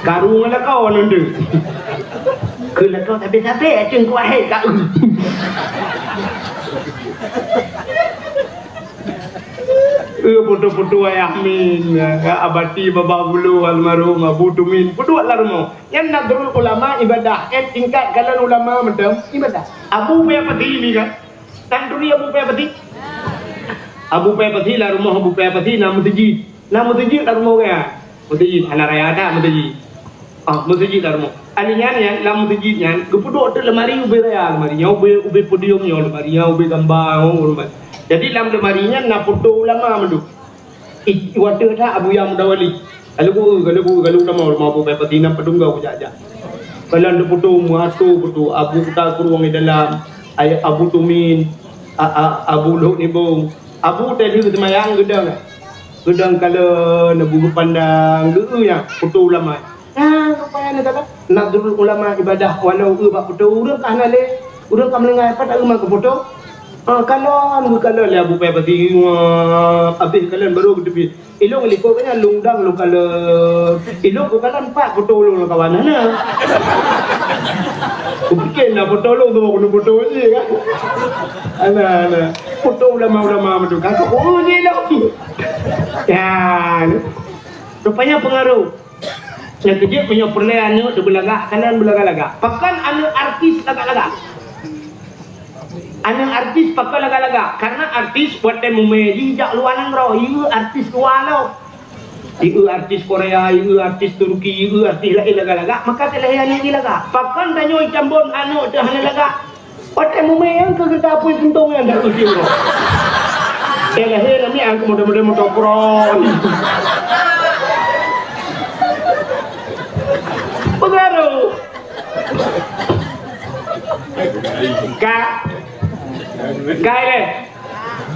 Karu ngon lakoe nyoe deuh. Keu lakoe sabé-sabé, Teungku Ahé ka eu. Eu putôh-putôh Ayah Min, Abati Baba Bulu almarhum Abu Tumin, peuduek lam rumoh. Nyan Nadrul Ulama ibadah, eh, tingkat kalon ulama mantong ibadah. Abu Paya Pati ni kan? Tan turi Abu Paya Pati? Abu Paya Pati, lam rumoh Abu Paya Pati na meuseujid. Na meuseujid lam rumoh ureueng. Meuseujid, hana raya that meuseujid. Ah, meuseujid lam rumoh. Ahli nyan, nyan, lam meuseujid nyan, geupeuduek teuk lemari ubé raya, lemari nyan ubé, ubé podium nyoe, lemari nyan ubé gamba, oh, lemari. Jadi lam lemari nyan na foto ulama mandum. Ih, watèe that Abuya Mudawali. Ka lheueh beu, ka lheueh beu, ka lheueh tamong rumoh Abu Paya Pati na padum goe jak-jak. Kalon teuh foto, meuasoe foto, Abu Kuta Krueng di dalam, Abu Tumin, a, a, Abu Lhok Nibong. Abu tadi seumayang geudong. Geudong kalon, Abu geupandang, geu-eu nyan, foto ulama. Nah, rupanya ni kata, Nadrul Ulama ibadah, walau eu bak foto, ureueng ka hana lé, ureueng ka meuninggai, pat taeu man keu foto. Ah, kalon, geukalon lé Abu Paya Pati, wah, abéh kalon baru geuteubiet. Ilôn likot nyan lôn dang lôn kalon. Ilôn ku kalon pat foto lôn lam kawan hana. Kupike na foto lôn tu keuneuk foto je kan. Ana, ana. Foto ulama-ulama meutuka tu. Oh, je lah. Ya. Rupanya pengaruh. Nyang keujeuet meunyoe peureulèe aneuk teuh beulagak, kalon beulagak-lagak. Pakon aneuk artis lagak-lagak? Aneuk artis pakon lagak-lagak? Karena artis watèe mumè jih jak luwa nanggroe, yue artis luwa lom. Yue artis Korea, yue artis Turki, yue artis laén lagak-lagak, maka teulahé aneuk jih lagak. Pakon tanyoe Cambon aneuk teuh hana lagak? Watèe mumè nyang keu geuta apui keuntông nyan dak useueng droe. Eh, lahé lom nyan keu model-model motopron. Pengaruh. Ka. Ka ilèe.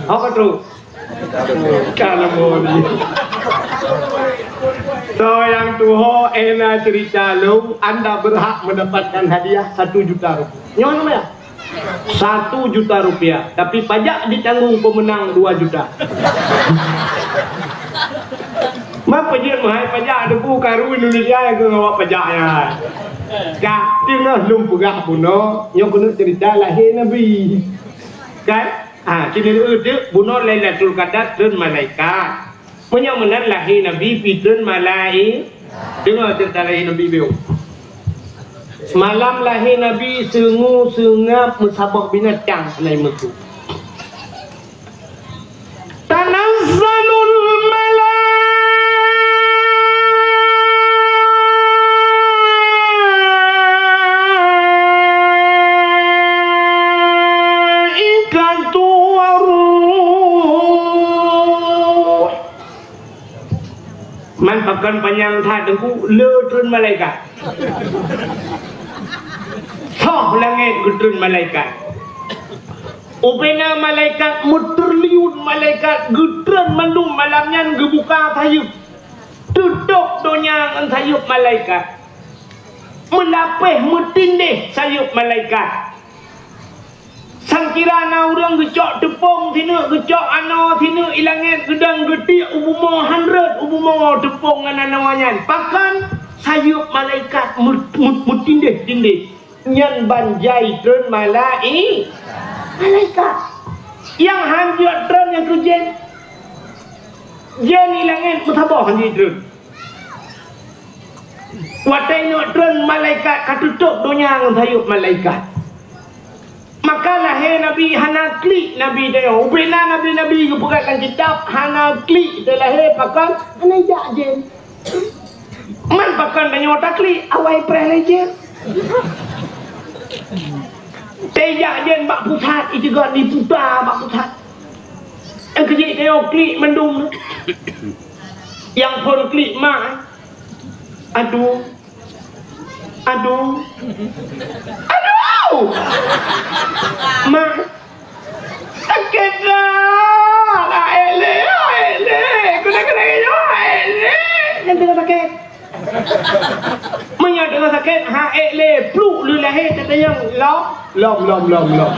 Apa tu? Kalau mau ni. So, nyang tuho, eh, na cerita lôn, anda berhak mendapatkan hadiah satu juta rupiah. Nyoe nama ya? Satu juta rupiah. Tapi pajak ditanggung pemenang dua juta. Mapa jeuet meuhai pajak debu karu Indonesia nyang keu ngawak pajak nyan? Ka teungoh lôn peugah bunoe, nyoe keuneuk cerita lahé Nabi. Kan? Ha, keuneuk eu teuk bunoe Lailatul Qadar treun malaikat. Meunyoe meunan lahé Nabi pih treun malai-, deungoe ceurita lahé Nabi biôh. Malam lahé Nabi, seungue seungab meusaboh binatang hana meusu. Tanazzalul malaikatu war ruh. Man pakon panyang that Teungku, le treun malaikat. Soh langét geutreun malaikat. Ubena malaikat meutriliun malaikat geutreun mandum malam nyan geubuka sayeuep. Teutôb donya ngon sayeuep malaikat. Meulapéh meutindéh sayeuep malaikat. Sangkira na ureuëng geucok teupông sineuk, geucok anoe sineuk, i langét geudong geutiek u bumoe, han rhot u bumoe teupông ngon anoe nyan. Pakon? Sayeuep malaikat meu-, meu-, meutindéh-tindéh. Nyan ban jai treun malai-, malaikat. Nyang han jeuet treun nyang keu jén. Jén i langét meusaboh han jeuet treun. Watée nyoe treun malaikat ka teutôb donya ngon sayeuep malaikat. Maka lahé Nabi hana klik Nabi tanyoe. Ubena nabi-nabi geupeugah lam kitab hana klik teulahé pakon hana jak jén. Man pakon tanyoe taklik awai preh lé jén. Teuh jak jén bak pusat, iteugot diputa bak pusat. Nyang keujeuet tanyoe klik mandum. Nyang phôn klik mak. Aduh. Aduh. Aduh! Mak. Sakét dah. Aék lé, aék lé. Keuneuk, keuneuk, aék lé. Nyan teungoh sakét. Meunyoe teungoh sakét, ha ék lé, pluk lé lahé, tatanyong lom, lom, lom, lom, lom.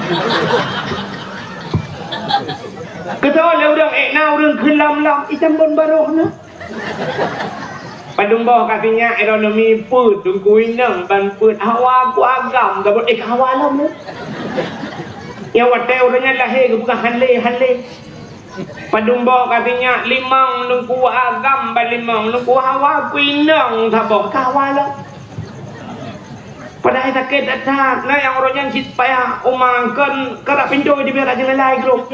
Keutoe lé ureuëng ék na ureuëng kheun lom, lom, itam bon baroh na. Padum boh ka sinyak ekonomi peuet, Teungku inong ban peuet hawa ku agam, gabut ék hawa lom na. Nyang watée ureuëng nyan lahé geupeugah han lé, han lé. Padum boh ka sinyak limong Teungku agam ban limong Teungku hawa ku inong saboh ka hawa lom. Padahai sakét that-that, na nyang uroe nyan cit payah uma kon karap pintoe jibiar rajin lalai grup.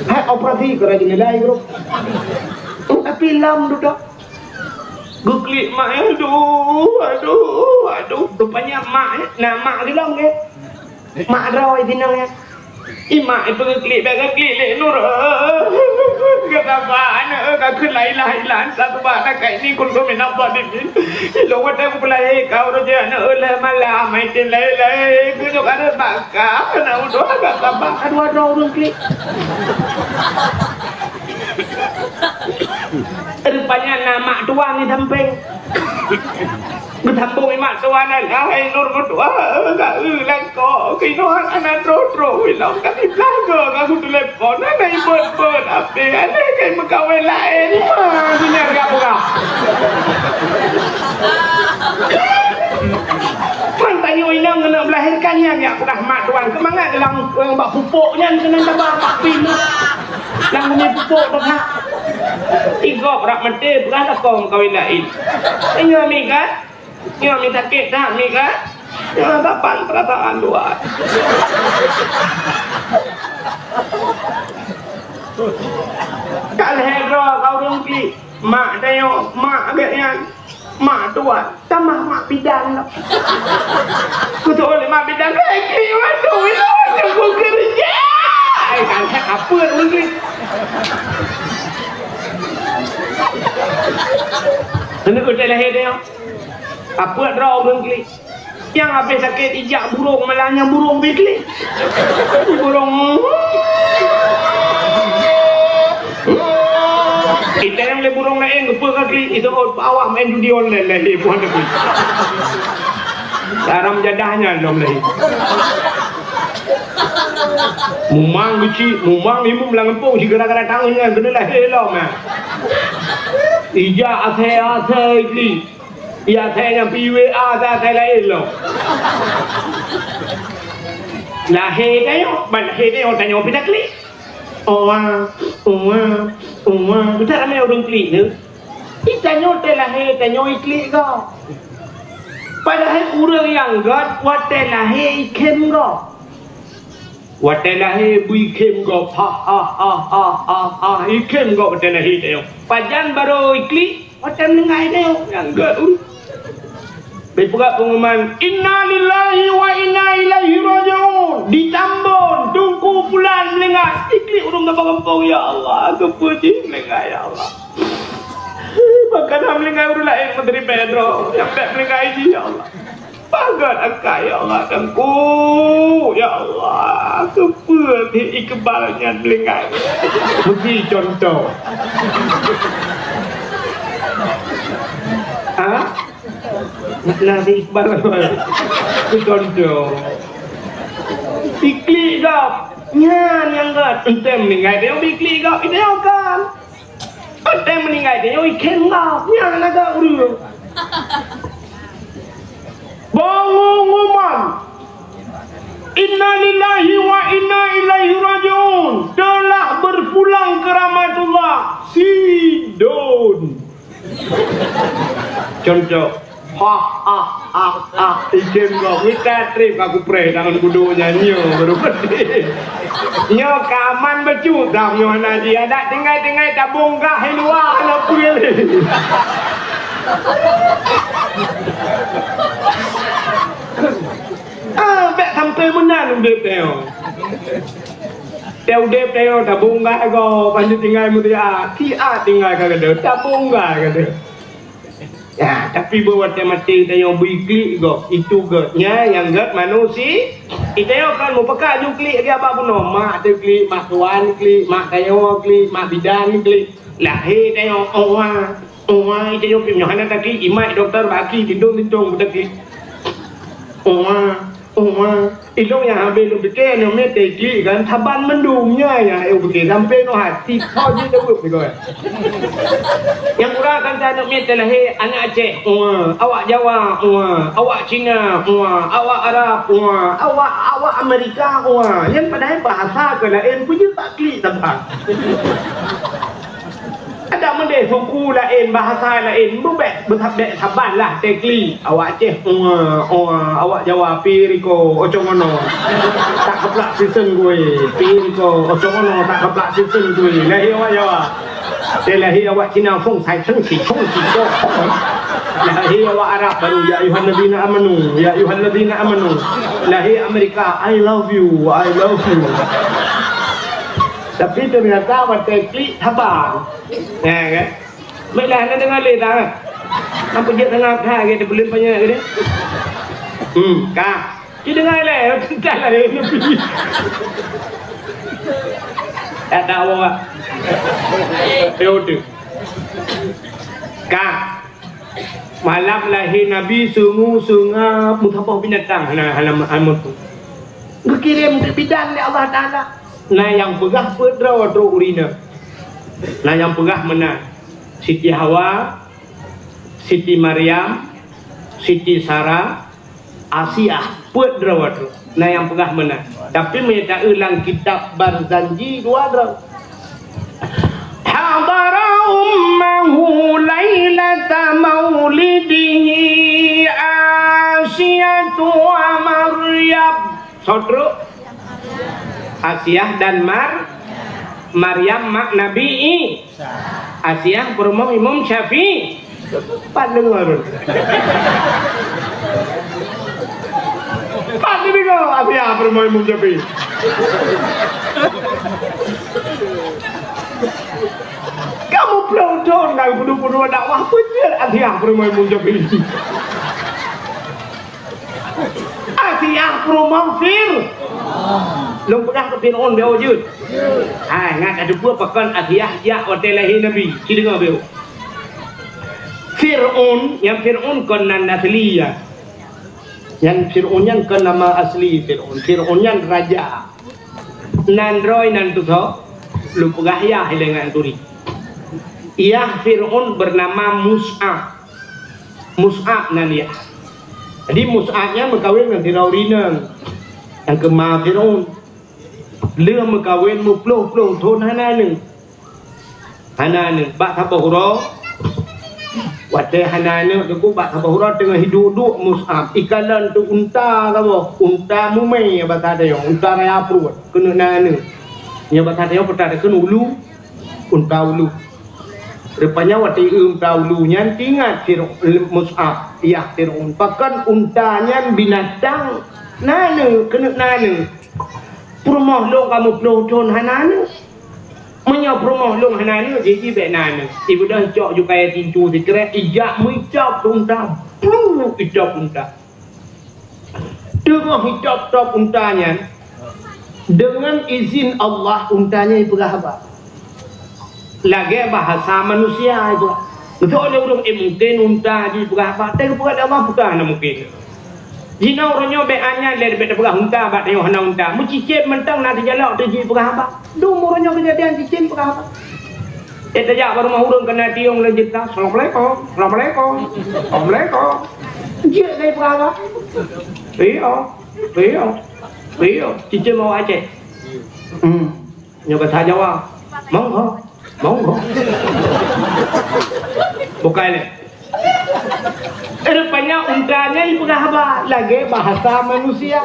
Hai operasi ke rajin lalai grup. Tapi lam dudak. Geuklik mak, aduh, aduh, aduh. Rupanya mak, eh, na mak di dalam ke? Mak droe di dalam ya. Imak ipeungeuet klik, bèk geuklik lé Nur. Geutaba aneuk ka kheun la ilaha illa anta subhanaka inni kuntu minadh dhalimin. Ilôn watèe kupeulahé ka uroe jeuet aneuk lhèe malam, ai tem lahé-lahé keuneuk aneuk baka. Aneuk udôh agak sabar. Aduh, aduh, ureueng klik. Rupanya na mak tuan di sampéng. Geusambông imak tuan, "Hai Nur meutuah, ka eu langkok, keunoe hana troh-troh ilông ka siblah goe ka kutelepon, hana ibot-bot, ape alèh kai meukawen laén, ma dunia ka peugah." Ngon tanyoe inong keuneuk meulahérkan nyan, jak peugah mak tuan, keumangat lam, bak pupuk nyan keunan taba bak pih. Lam bumi pupuk tu, Kak. Tiga brat maté, peugah lakoe meukawen laén. Ingat mi kan? Nyoe mi sakét that mi kan? Nyoe saban peurasaan luwa. Ka lhèe droe ka ureueng klik. Mak tanyoe, mak agak nyan. Mak tuan, tamah mak bidan lom. Kutu oleh mak bidan, "Hei, klik waduh, ilôn nyang beukeureuja." Ai, kan, apa ureueng klik? Keuneuk keu lahé tanyoe. Apa droe ureueng klik? Nyang habéh sakét ijak burông, malah nyang burông bit lé. Burông. Itém lé burông laén geupeue ka klik, itu awak main judi online lé, lé buah negeri. Haram jadah nyan lom lé. Mumang keuchik, mumang imum lam gampông, si gara-gara tangan nyan keuneuk lahé lom, eh. Ijak asai-asai klik. Ya, asai nyang pi W A, asai laén lom. Lahé tanyoe, ban lahé tanyoe, tanyoe pih taklik. Owa, owa, owa. Beutôi ramé ureueng klik tu. Di tanyoe teuh lahé, tanyoe iklik gob. Padahai ureuëng nyang gét watée lahé ikhém gob. Watée lahé beu ikhém gob, ha, ha, ha, ikhém gob watée lahé tanyoe. Pajan barô iklik, watée meuninggai tanyoe nyang gét ureuëng. Beupeugah pengumuman, "Inna lillahi wa inna ilaihi raji'un." Ditambon, Teungku Pulan meuninggai. Iklik ureuëng gaba gampông, "Ya Allah, keupeue jih meuninggai, ya Allah?" Bahkan hana meuninggai ureuëng laén, meuteurimong droe nyang bék meuninggai jih, ya Allah. Pagat akai, ya Allah, Teungku, ya Allah, keupeue di Iqbal nyan meuninggai? Meusti contoh. Ha? Nah, di Iqbal apa? Itu contoh. Iklik gob. Nyan nyang gét. Entém meuninggai dia, iklik gob. Itu nyang kan. Watée meuninggai tanyoe ikhém gob, nyan lagée ureuëng. Pengumuman, "Inna lillahi wa inna ilaihi raji'un, telah berpulang ke rahmatullah, si Don." Contoh. Ha, ha, ha, ha. Ikhém gob, mita trép ka kupreh tangan kudo nyan nyoe baru pedih. Nyoe ka aman bacut dah nyoe hana jih. Adak tinggai-tinggai tabong gah di luwa hana peue lé. Ah, bék sampai meunan udép tanyoe. Teu udép tanyoe tabong gah gob, ban tinggai meuriah, siat tinggai ka gadôh, tabong gah gadôh. Ya, tapi beu watée maté tanyoe beu iklik gob, itu gét. Nyan nyang gét manusia. Itanyoe kan meupeugah ju klik lagée abah bunoe, mak teu klik, mak tuan klik, mak tanyoe klik, mak bidan klik. Lahé tanyoe, owa, owa, itanyoe pih nyoe hana taklik, imat doktor baki lintong-lintong beutaklik. Owa. Oh, ma, ilong nyang habéh lôn pike, nyoe mé teuh klik kan, saban mandum nyan nyang lôn pike, sampai nyoe hati, kau jeuet daweueb nyoe. Nyang kurang kan tanyoe mé teulahé aneuk Aceh, wah, awak Jawa, wah, awak Cina, wah, awak Arab, wah, awak, awak Amerika, wah. Nyan padahai bahasa keu laén, peue jeuet bak klik saban. Adak meudeh suku laén, bahasa laén, beubek, beusabek saban lah teuh klik. Awak Aceh, ua, ua, awak Jawa, pi riko, ocong ono. Tak keplak sisen gue, pi riko, ocong ono, tak keplak sisen gue. Lahé awak Jawa. Teuh lahé awak Cina, fong sai, fong si, fong si, fong. Lahé awak Arab baru, ya ayuhalladzina amanu, ya ayuhalladzina amanu. Lahé Amerika, I love you, I love you. Tapi ternyata watée klik saban. Ya kan? Baiklah, anda dengar lé dah. Nampak jeuet dengar dah, gitu, belum banyak gitu. Hmm, ka. Ki dengar lé, dah lah, ya, Nabi. Tak tahu, Pak. Ya, udah. Ka. Malam lahé Nabi, sungu, sunga, meusaboh binatang hana, hana, hana meutu. Geukirém keu bidan lé Allah Taala. Na nyang peugah peuet droe trok ureueng inong. Na nyang peugah meunan, Siti Hawa, Siti Maryam, Siti Sarah, Asiah, peuet droe trok. Na nyang peugah meunan. Tapi meunyo taeu lam kitab Barzanji dua droe. Hadara ummahu lailata maulidihi Asiyatu wa Maryam. Soe trok? Asiah dan Mar-, Maryam mak Nabi I-, Asiah peurumoh Imam Syafi'i. Pat deungoe. Pat deungoe Asiah peurumoh Imam Syafi'i. Kamoe ploh thon ka geuduek-duek dakwah, peue jeuet Asiah peurumoh Imam Syafi'i. Asiah peurumoh Fir-, lôn peugah keu Fir'aun, beuh jeuet. Hai, ngat tateupeue pakon Asiah jak watée lahé Nabi. Ci deungoe beuh. Fir'aun, nyang Fir'aun kon nan asli ya. Nyang Fir'aun nyan kon nama asli Fir'aun. Fir'aun nyan raja. Nan droe nan tusoe, lôn peugah yah ilée ngon turi. Yah Fir'aun bernama Mus'ab. Mus'ab nan yah. Jadi Mus'ab nyan meukawen ngon sidroe ureueng inong nyang keuma Fir'aun. Lheueh meukawen meuploh-ploh thon hana aneuk. Hana aneuk. Bak saboh uroe, Watée hana aneuk, teungku, bak saboh uroe teungoh hiduek-duek Mus'ab. Ikalon teuh unta saboh, unta mumé bahasa tanyoe, unta raya pruet, keuneuk na aneuk. Nyoe bahasa tanyoe peue takheun ulu, unta ulu. Rupanya watée unta ulu nyan teuingat Fir-, Mus'ab, yah Fir'aun. Pakon unta nyan binatang na aneuk, keuneuk na aneuk. Peurumoh lôn ka meuploh thon hana aneuk. Meunyoe peurumoh lôn hana aneuk, jih-jih bék na aneuk. Ibeudôh icok ju kayée tintu sikrek, ijak meuicab unta. Pluek icab unta. Teungoh icab-cab unta nyan, deungon izin Allah, unta nyan ipeugah haba. Lagée bahasa manusia ipeugah. Beutôi lé ureuëng, eh, mungken unta jipeugah haba, tapi geupeugah lé Allah, peugah hana mungken. Jinoe uroe nyoe bék anyang lé, bék tapeugah unta bak tanyoe hana unta. Meucicém mantong na teujalok teuh jipeugah haba. Dum uroe nyoe keujadian cicém peugah haba. Eh, tajak bak rumoh ureuëng keuneuk tiong lé jeuet, "Assalamualaikum, assalamualaikum, assalamualaikum." Jeuet lé peugah haba. Iya, iya, iya. Cicém awak Aceh. Hmm. Nyoe bahasa Jawa. Monggo, monggo. Bukai lé. Rupanya unta nyan ipeugah haba lagée bahasa manusia.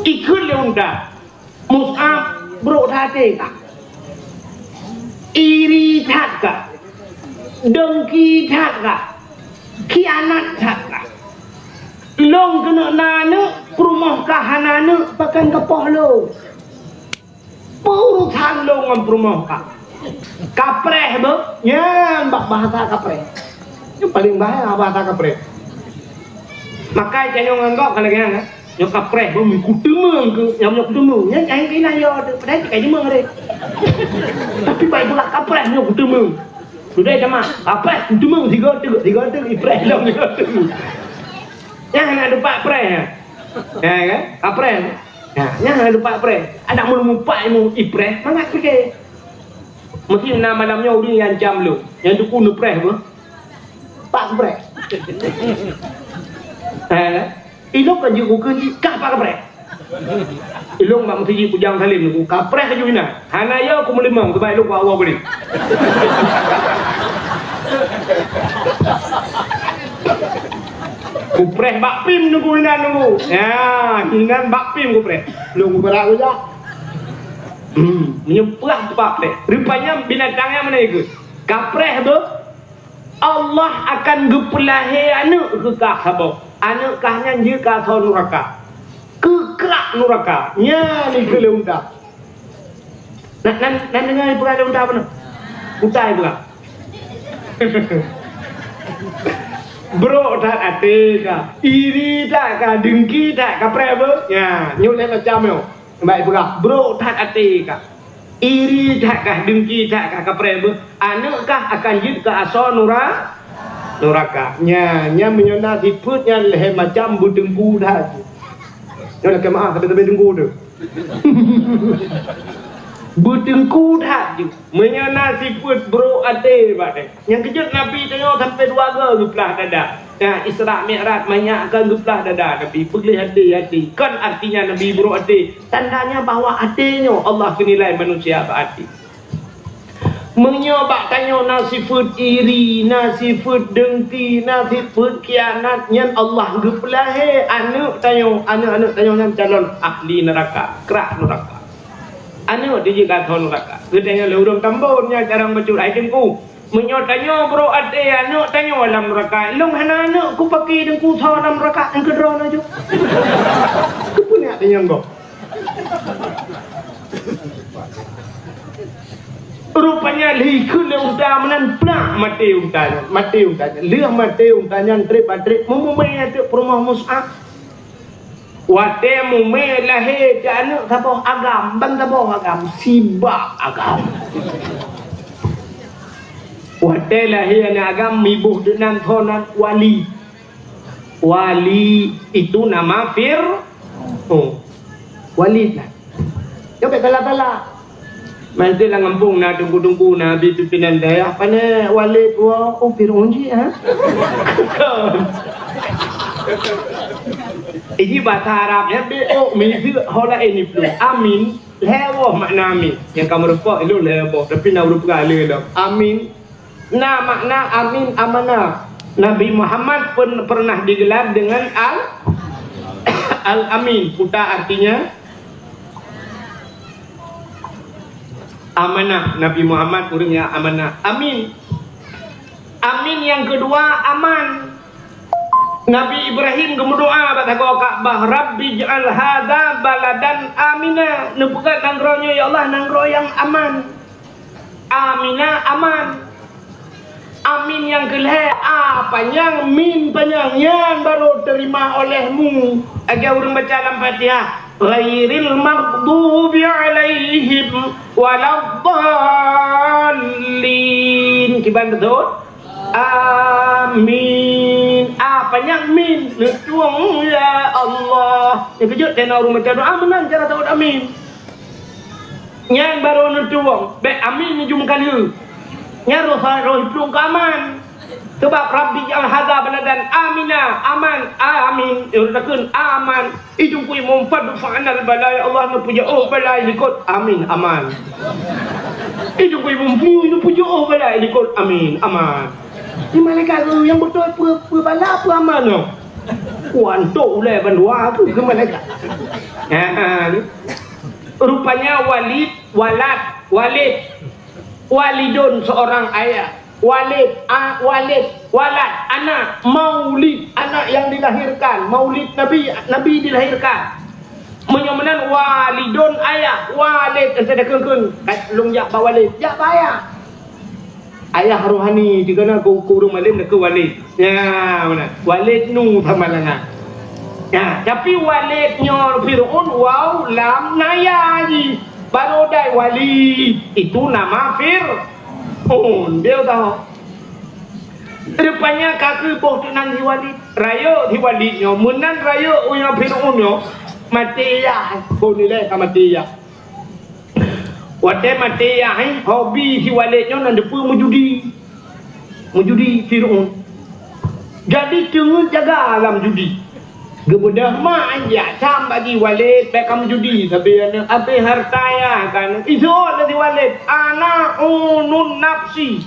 Ikheun lé unta, "Mus'ab, brok that até kah? Iri that kah? Dengki that kah? Khianat that kah? Lôn keuneuk na aneuk, peurumoh kah hana aneuk, pakon kapoh lôn?" Peurusan lôn ngon peurumoh kah. Kapreh beuh, nyan bak bahasa kapreh. Nyang paleng bahaya bahasa kapreh. Makai tanyoe ngon gob ka lagée nyan, eh. Nyoe kapreh beuh, kuteumeung keu, nyang nyoe kuteumeung. Nyan nyang keunan yo teuh, padahai ka jimeueng deh. Tapi bai pula kapreh nyoe kuteumeung. Sudah sama, kapreh kuteumeung, tiga teuh, tiga teuh, ipreh lom tiga teuh. Nyan hana dupat preh, ya. Ya kan? Kapreh. Nah, nyan hana dupat preh. Adak meunyoe mupat ilmu ipreh, mangat pike. Meusti na malam nyoe ureuëng nyang ancam lôn. Nyang teungku neupreh beuh. Pak preh. Eh, ilong ka jeuet ukeue jih, kah pak kapreh. Ilong bak meuseujid Bujang Salim teungku, kapreh ka jeuet inan. Hana yo kumeulimong, sabab ilong kuwoe bri. Kupreh bak pim teungku inan teungku. Ya, inan bak pim kupreh. Lôn kupreh bujang. Hmm, meunyoe preh teupakèe. Rupanya binatang nyang meunan ikheun. Kapreh beuh, Allah akan geupeulahé aneuk keu kah saboh. Aneuk kah nyan jeuet keu asoe nuraka. Keu krak nuraka. Nyan ikheun lé unta. Na, na, na deungoe ipeugah lé unta bunoe? Unta ipeugah. Brok that até kah, iri that kah, dengki that, kapreh beuh. Nyan, nyoe lhèe macam nyoe. Bèk ipeugah, brok that até kah, iri that kah, dengki that kah, kapreh beuh. Aneuk kah akan jeuet keu asoe nura-, nuraka. Nyan, nyan meunyoe na sifeuet nyan lhèe macam, beuteungku that jih. Nyoe lakèe meu'ah, sabe-sabe teungku teuh. Beuteungku that jih. Meunyoe na sifeuet brok até bak teuh. Nyang keujeuet Nabi tanyoe sampoe dua goe geuplah dada. Nah, Isra Mi'raj manyak akan geuplah dada Nabi. Peugléh até, até. Kon artinya Nabi brok até. Tandanya bahwa até nyoe Allah geunilai manusia bak até. Meunyoe bak tanyoe na sifeuet iri, na sifeuet dengki, na sifeuet khianat, nyan Allah geupeulahé aneuk tanyoe, aneuk-aneuk tanyoe nyan calon ahli neuraka, krak neuraka. Aneuk dijeuet keu asoe neuraka. Geutanyoe lé ureueng Tambon nyan carông bacut, hai Teungku. Meunyoe tanyoe brok até aneuk tanyoe lam neuraka, lôn hana aneuk kupaki Teungku soe lam neuraka, nyang keudroe na jok. Keupeue nyak tanyoe gob? Rupanya lheuh ikheun lé unta meunan, plak maté unta nyan, maté unta nyan. Lheuh maté unta nyan, trép bak trép, meumumé ateueh peurumoh Mus'ab. Watèe mumé lahé keu aneuk saboh agam, ban saboh agam, sibak agam. Watèe lahé aneuk agam, miboh deunan, tho nan Walid. Walid itu nama Fir-, oh, Walid lah. Nyoe bèk salah-salah. Meusti lam gampông na teungku-teungku, na bi pimpinan dayah, pané Walid woe, oh, Fir'aun jih, ha? Iji bahasa Arab nyan, B O, miseue ho laén iplueng. Amin, lhèe boh makna amin. Nyang ka meurumpok ilôn lhèe boh, tapi na ureueng peugah lé lom. Amin. Na makna amin amanah. Nabi Muhammad pun pernah digelar dengan Al-, Al-Amin. Puta artinya amanah. Nabi Muhammad ureuëng nyang amanah. Amin. Amin nyang keudua aman. Nabi Ibrahim geumeudoá bak sagoe Ka'bah, "Rabbi ij'al hadza baladan amina." Neupeugah nanggroe nyoe, "Ya Allah, nanggroe nyang aman." Amina, aman. Amin nyang keulhée, a panyang, min panyang, nyan barô teurima olehmu. Lagée ureuëng baca lam Fatihah, "Ghairil maghdubi alaihim waladdallin." Kiban beutôi? Amin. A panyang, min. Neutueng, ya Allah. Nyang keujeuet teuh na ureuëng baca doá meunan cara saboh amin. Nyan barô neutueng, bék amin jumeukaleu. Nyan roh, roh plueng keu aman. Sabab Rabbi ij'al hadza baladan amina, aman, amin. Ureuëng takheun aman. Ijungku imum fadfa anal bala, ya Allah, neupeujeuôh bala likot, amin, aman. Ijungku imum flu, neupeujeuôh bala likot, amin, aman. Ni malaikat tu nyang beutôi peue, peue bala, peue aman nyoe. Kuantok ulée bandua tu ke malaikat. Ha, ha, ni. Rupanya Walid, Walad, Walid. Walidun seorang ayah. Walid, a, Walid, Walad, anak, Maulid, anak yang dilahirkan, Maulid Nabi, Nabi dilahirkan. Meunyoe meunan Walidun ayah, Walid, entah dah keun-keun, lôn jak bak Walid, jak bak ayah. Ayah rohani, jika na keu, keu ureuëng malem, dah keu Walid. Ya, meunan. Walid nu sama langa. Ya, tapi Walid nyoe Fir'aun, waw, lam, naya ji. Baru dai Walid, itu nama Fir. Un, dia tahu. Rupanya kaki boh tu nan di Walid. Rayeuk di Walid nyoe, meunan rayeuk uya Fir'aun nyoe, maté yah. Oh, nilai ka maté yah. Watée maté yah, eh, hobi di Walid nyoe nan deupeu meujudi. Meujudi Fir'aun. Jadi teungeut jaga lam judi. Geubeudôh mak, jak cam bagi Walid, bék kamoe judi, sabe aneuk abéh harta ya kan. Iseuôt lé si Walid, "Ana unun nafsi."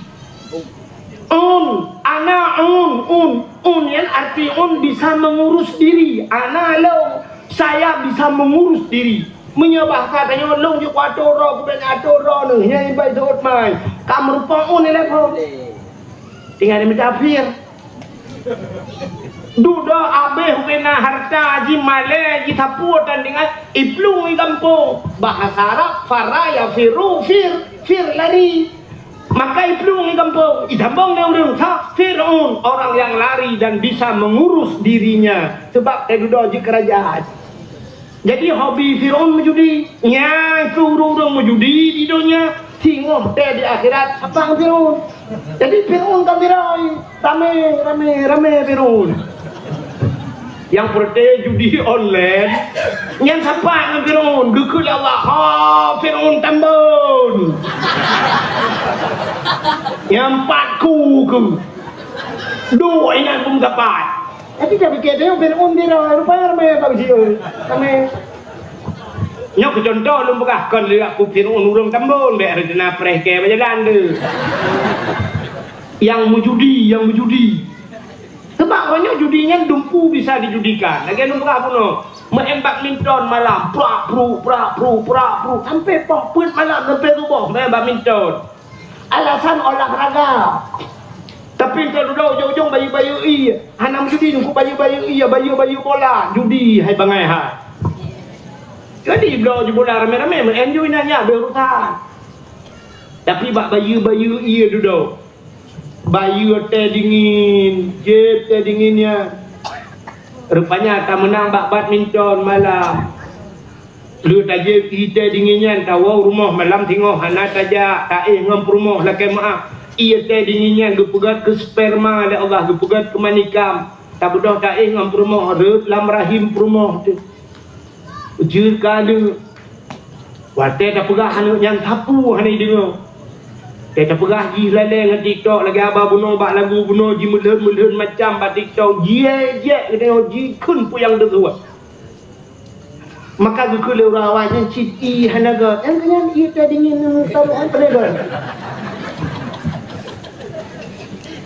Un, ana un, un, un nyan arti un bisa mengurus diri. Ana lôn, saya bisa mengurus diri. Meunyoe bahasa tanyoe lôn jeuet kuatur droe, kubék atur droe neuh, nyan ibai seuôt mai. Ka meurupoe un ilée phon. Tinggai di meucafir. Dudoe abéh ubena harta jimalée jisapeue dan dengan iplueng i gampông. Bahasa Arab, fara yafiru, fir, fir lari. Maka iplueng i gampông, isambong lé ureuëng sa Fir'aun, orang yang lari dan bisa mengurus dirinya. Sebab teududoe jeuet keurajeuen. Jadi hobi Fir'aun meujudi. Nyan keuh ureuëng-ureuëng meujudi di donya, singoh tée di akhirat sapat ngon Fir'aun. Jadi Fir'aun ka meuroi, ramé, ramé, ramé Fir'aun. Nyang peureuté judi online, nyan sapat ngon Fir'aun, geukheun lé Allah, "Ha, Fir'aun tambon." Nyang pat ku keuh. Duek inan beumeutapat. Tapi ka pike teuh Fir'aun di roh, rupanya ramé bak siuroe. Ramé. Nyoe keu contoh lôn peugah kon lé aku Fir'aun ureuëng tambon, bék rencana preh kée bak jalan tu. Yang meujudi, yang meujudi. Sebab uroe nyoe judi nyan dumpu bisa dijudikan. Lagée lôn peugah bunoe, meu'en badminton malam, prak pru, prak pru, prak pru, sampai poh peuet malam, sampai suboh meu'en badminton. Alasan olahraga. Tapi entah dudoe ujong-ujong bayeue-bayeue ie. Hana meujudi nungku bayeue-bayeue ie, bayeue-bayeue bola. Judi hai bangai hai. Jadi bloe ju bola ramé-ramé, meu'en ju inan nyan beurusan. Tapi bak bayeue-bayeue ie dudoe. Bayeue tée dingin, jieb tée dingin nyan. Rupanya tameunang bak badminton malam. Lheueh tajieb ie tée dingin nyan, tawoe rumoh malam singoh hana tajak, taéh ngon peurumoh lakée meu'ah. Ie tée dingin nyan geupeugét keu sperma lé Allah, geupeugét keu manikam. Tabeudôh taéh ngon peurumoh, rhot lam rahim peurumoh teuh. Jeuet keu aneuk. Watée tapeugah aneuk nyan sapeue hana jideungoe. Watée tapeugah jih lalée ngon TikTok lagée haba bunoe bak lagu bunoe jimeulhon-meulhon macam bak TikTok, jiék-jiék geutanyoe jikheun peue nyang deuh. Maka geukheun lé ureuëng awai nyan cit ie hana gét. Nyang keu nyan ie tée dingin taroh án peue gét.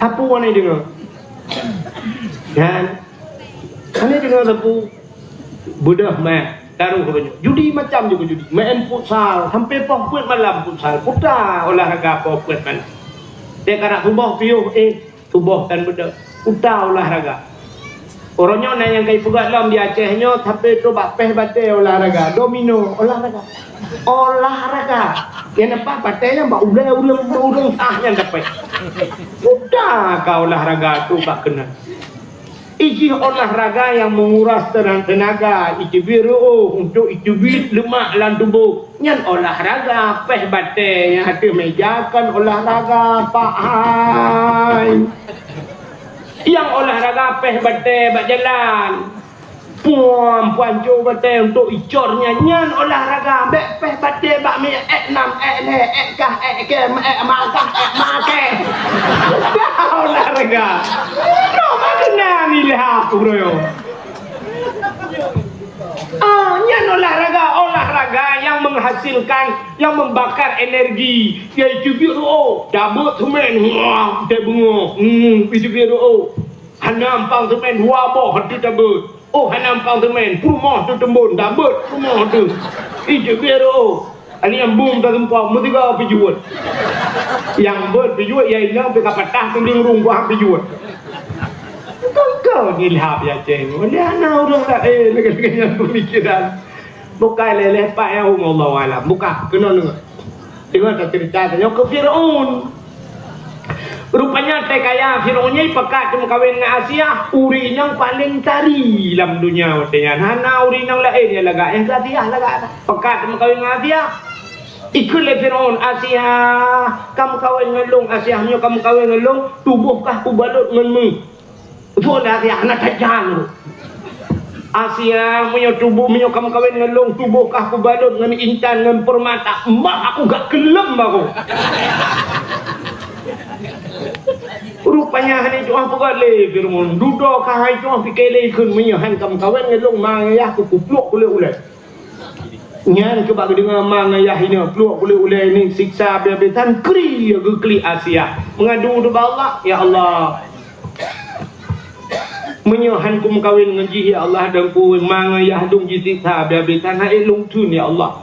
Sapeue hana deungoe? Nyan, hana deungoe sapeue? Beudôh meuh, taruh uroe nyoe. Judi macam jih keu judi. Main futsal, sampai poh peuet malam futsal. Puta olahraga poh peuet malam. Teuka na suboh piôh, eh, suboh tan beudôh. Puta olahraga. Uroe nyoe na nyang ka ipeugah lom di Aceh nyoe, sampai trok bak péh batée olahraga, domino olahraga. Olahraga. Nyang nampak batée nyan bak ulée ureueng, bak ureueng sah nyan dapet. Udah ka olahraga tu bak keunan. Ijih olahraga nyang menguras tena-, tenaga, iteubiet reuôh untuk iteubiet leumak lam tuboh. Nyan olahraga, péh batée nyang ateueh méja kon olahraga, Pak hai. Nyang olahraga péh batée bak jalan. Puang, puang cok batée untuk icor nyan, nyan olahraga. Bék péh batée bak mie, ék nam, ék lhée, ék kah, ék kem, ék makah, ék makeh. Dah olahraga. Nyoe mah keunan ilham uroe. Ah, nyan olahraga, olahraga yang menghasilkan, yang membakar energi, yaitu biru. Oh, tabeuet seumén, wah, teubeungoh. Hmm, itu biru. Oh. Hana ampang seumén dua boh ateueh tabeuet. Oh, hana ampang seumén, peurumoh teuh teumbon, tabeuet peurumoh teuh. Ih, jeuet biru. Aneuk nyang bum taseumpok, meusigoe pijuet. Nyang beuet pijuet, ya inong pih ka patah tuléng rung buah pijuet. Kau-kau ni lhap ya, Ceng. Dia hana ureueng laén lagèe-lagèe nyan pemikiran. Bukai lé-lé pat ya, Allahu alam. Buka, keunoe deungö. Deungö taceurita tanyoe keu Fir'aun. Rupanya teuh kaya Fir'aun nyan pakat teumeukawen ngon Asiah, ureueng nyang paleng tari lam donya watèe nyan. Hana ureueng nyang laén nyang lagak, nyang Asiah lagak. Pakat teumeukawen ngon Asiah. Ikheun lé Fir'aun, "Asiah, kameukawen ngon lôn, Asiah, meunyoe kameukawen ngon lôn, tuboh kah kubalot ngon meuh." Phôn Asiah hana tajan. "Asiah, meunyoe tuboh, meunyoe kameukawen ngon lôn, tuboh kah kubalot ngon intan, ngon peurmata, mak aku gak keuleuem bagoe." Rupanya hana jitu'oh peugah lé Fir'aun, dudoe ka hai jitu'oh pike lé kheun, "Meunyoe han kameukawen ngon lôn, ma ngon yah ku kupluek kulét ulèe." Nyan keuh bak geudeungö ma ngon yah inong pluek kulét ulèe nyan siksa abéh-abéh tan, kri geuklik Asiah. Meungadu ubak Allah, "Ya Allah, meunyoe han kumeukawen ngon jih, ya Allah, dan ku ma ngon yah lôn jisiksa abéh-abéh tan, han ék lôn theun, ya Allah.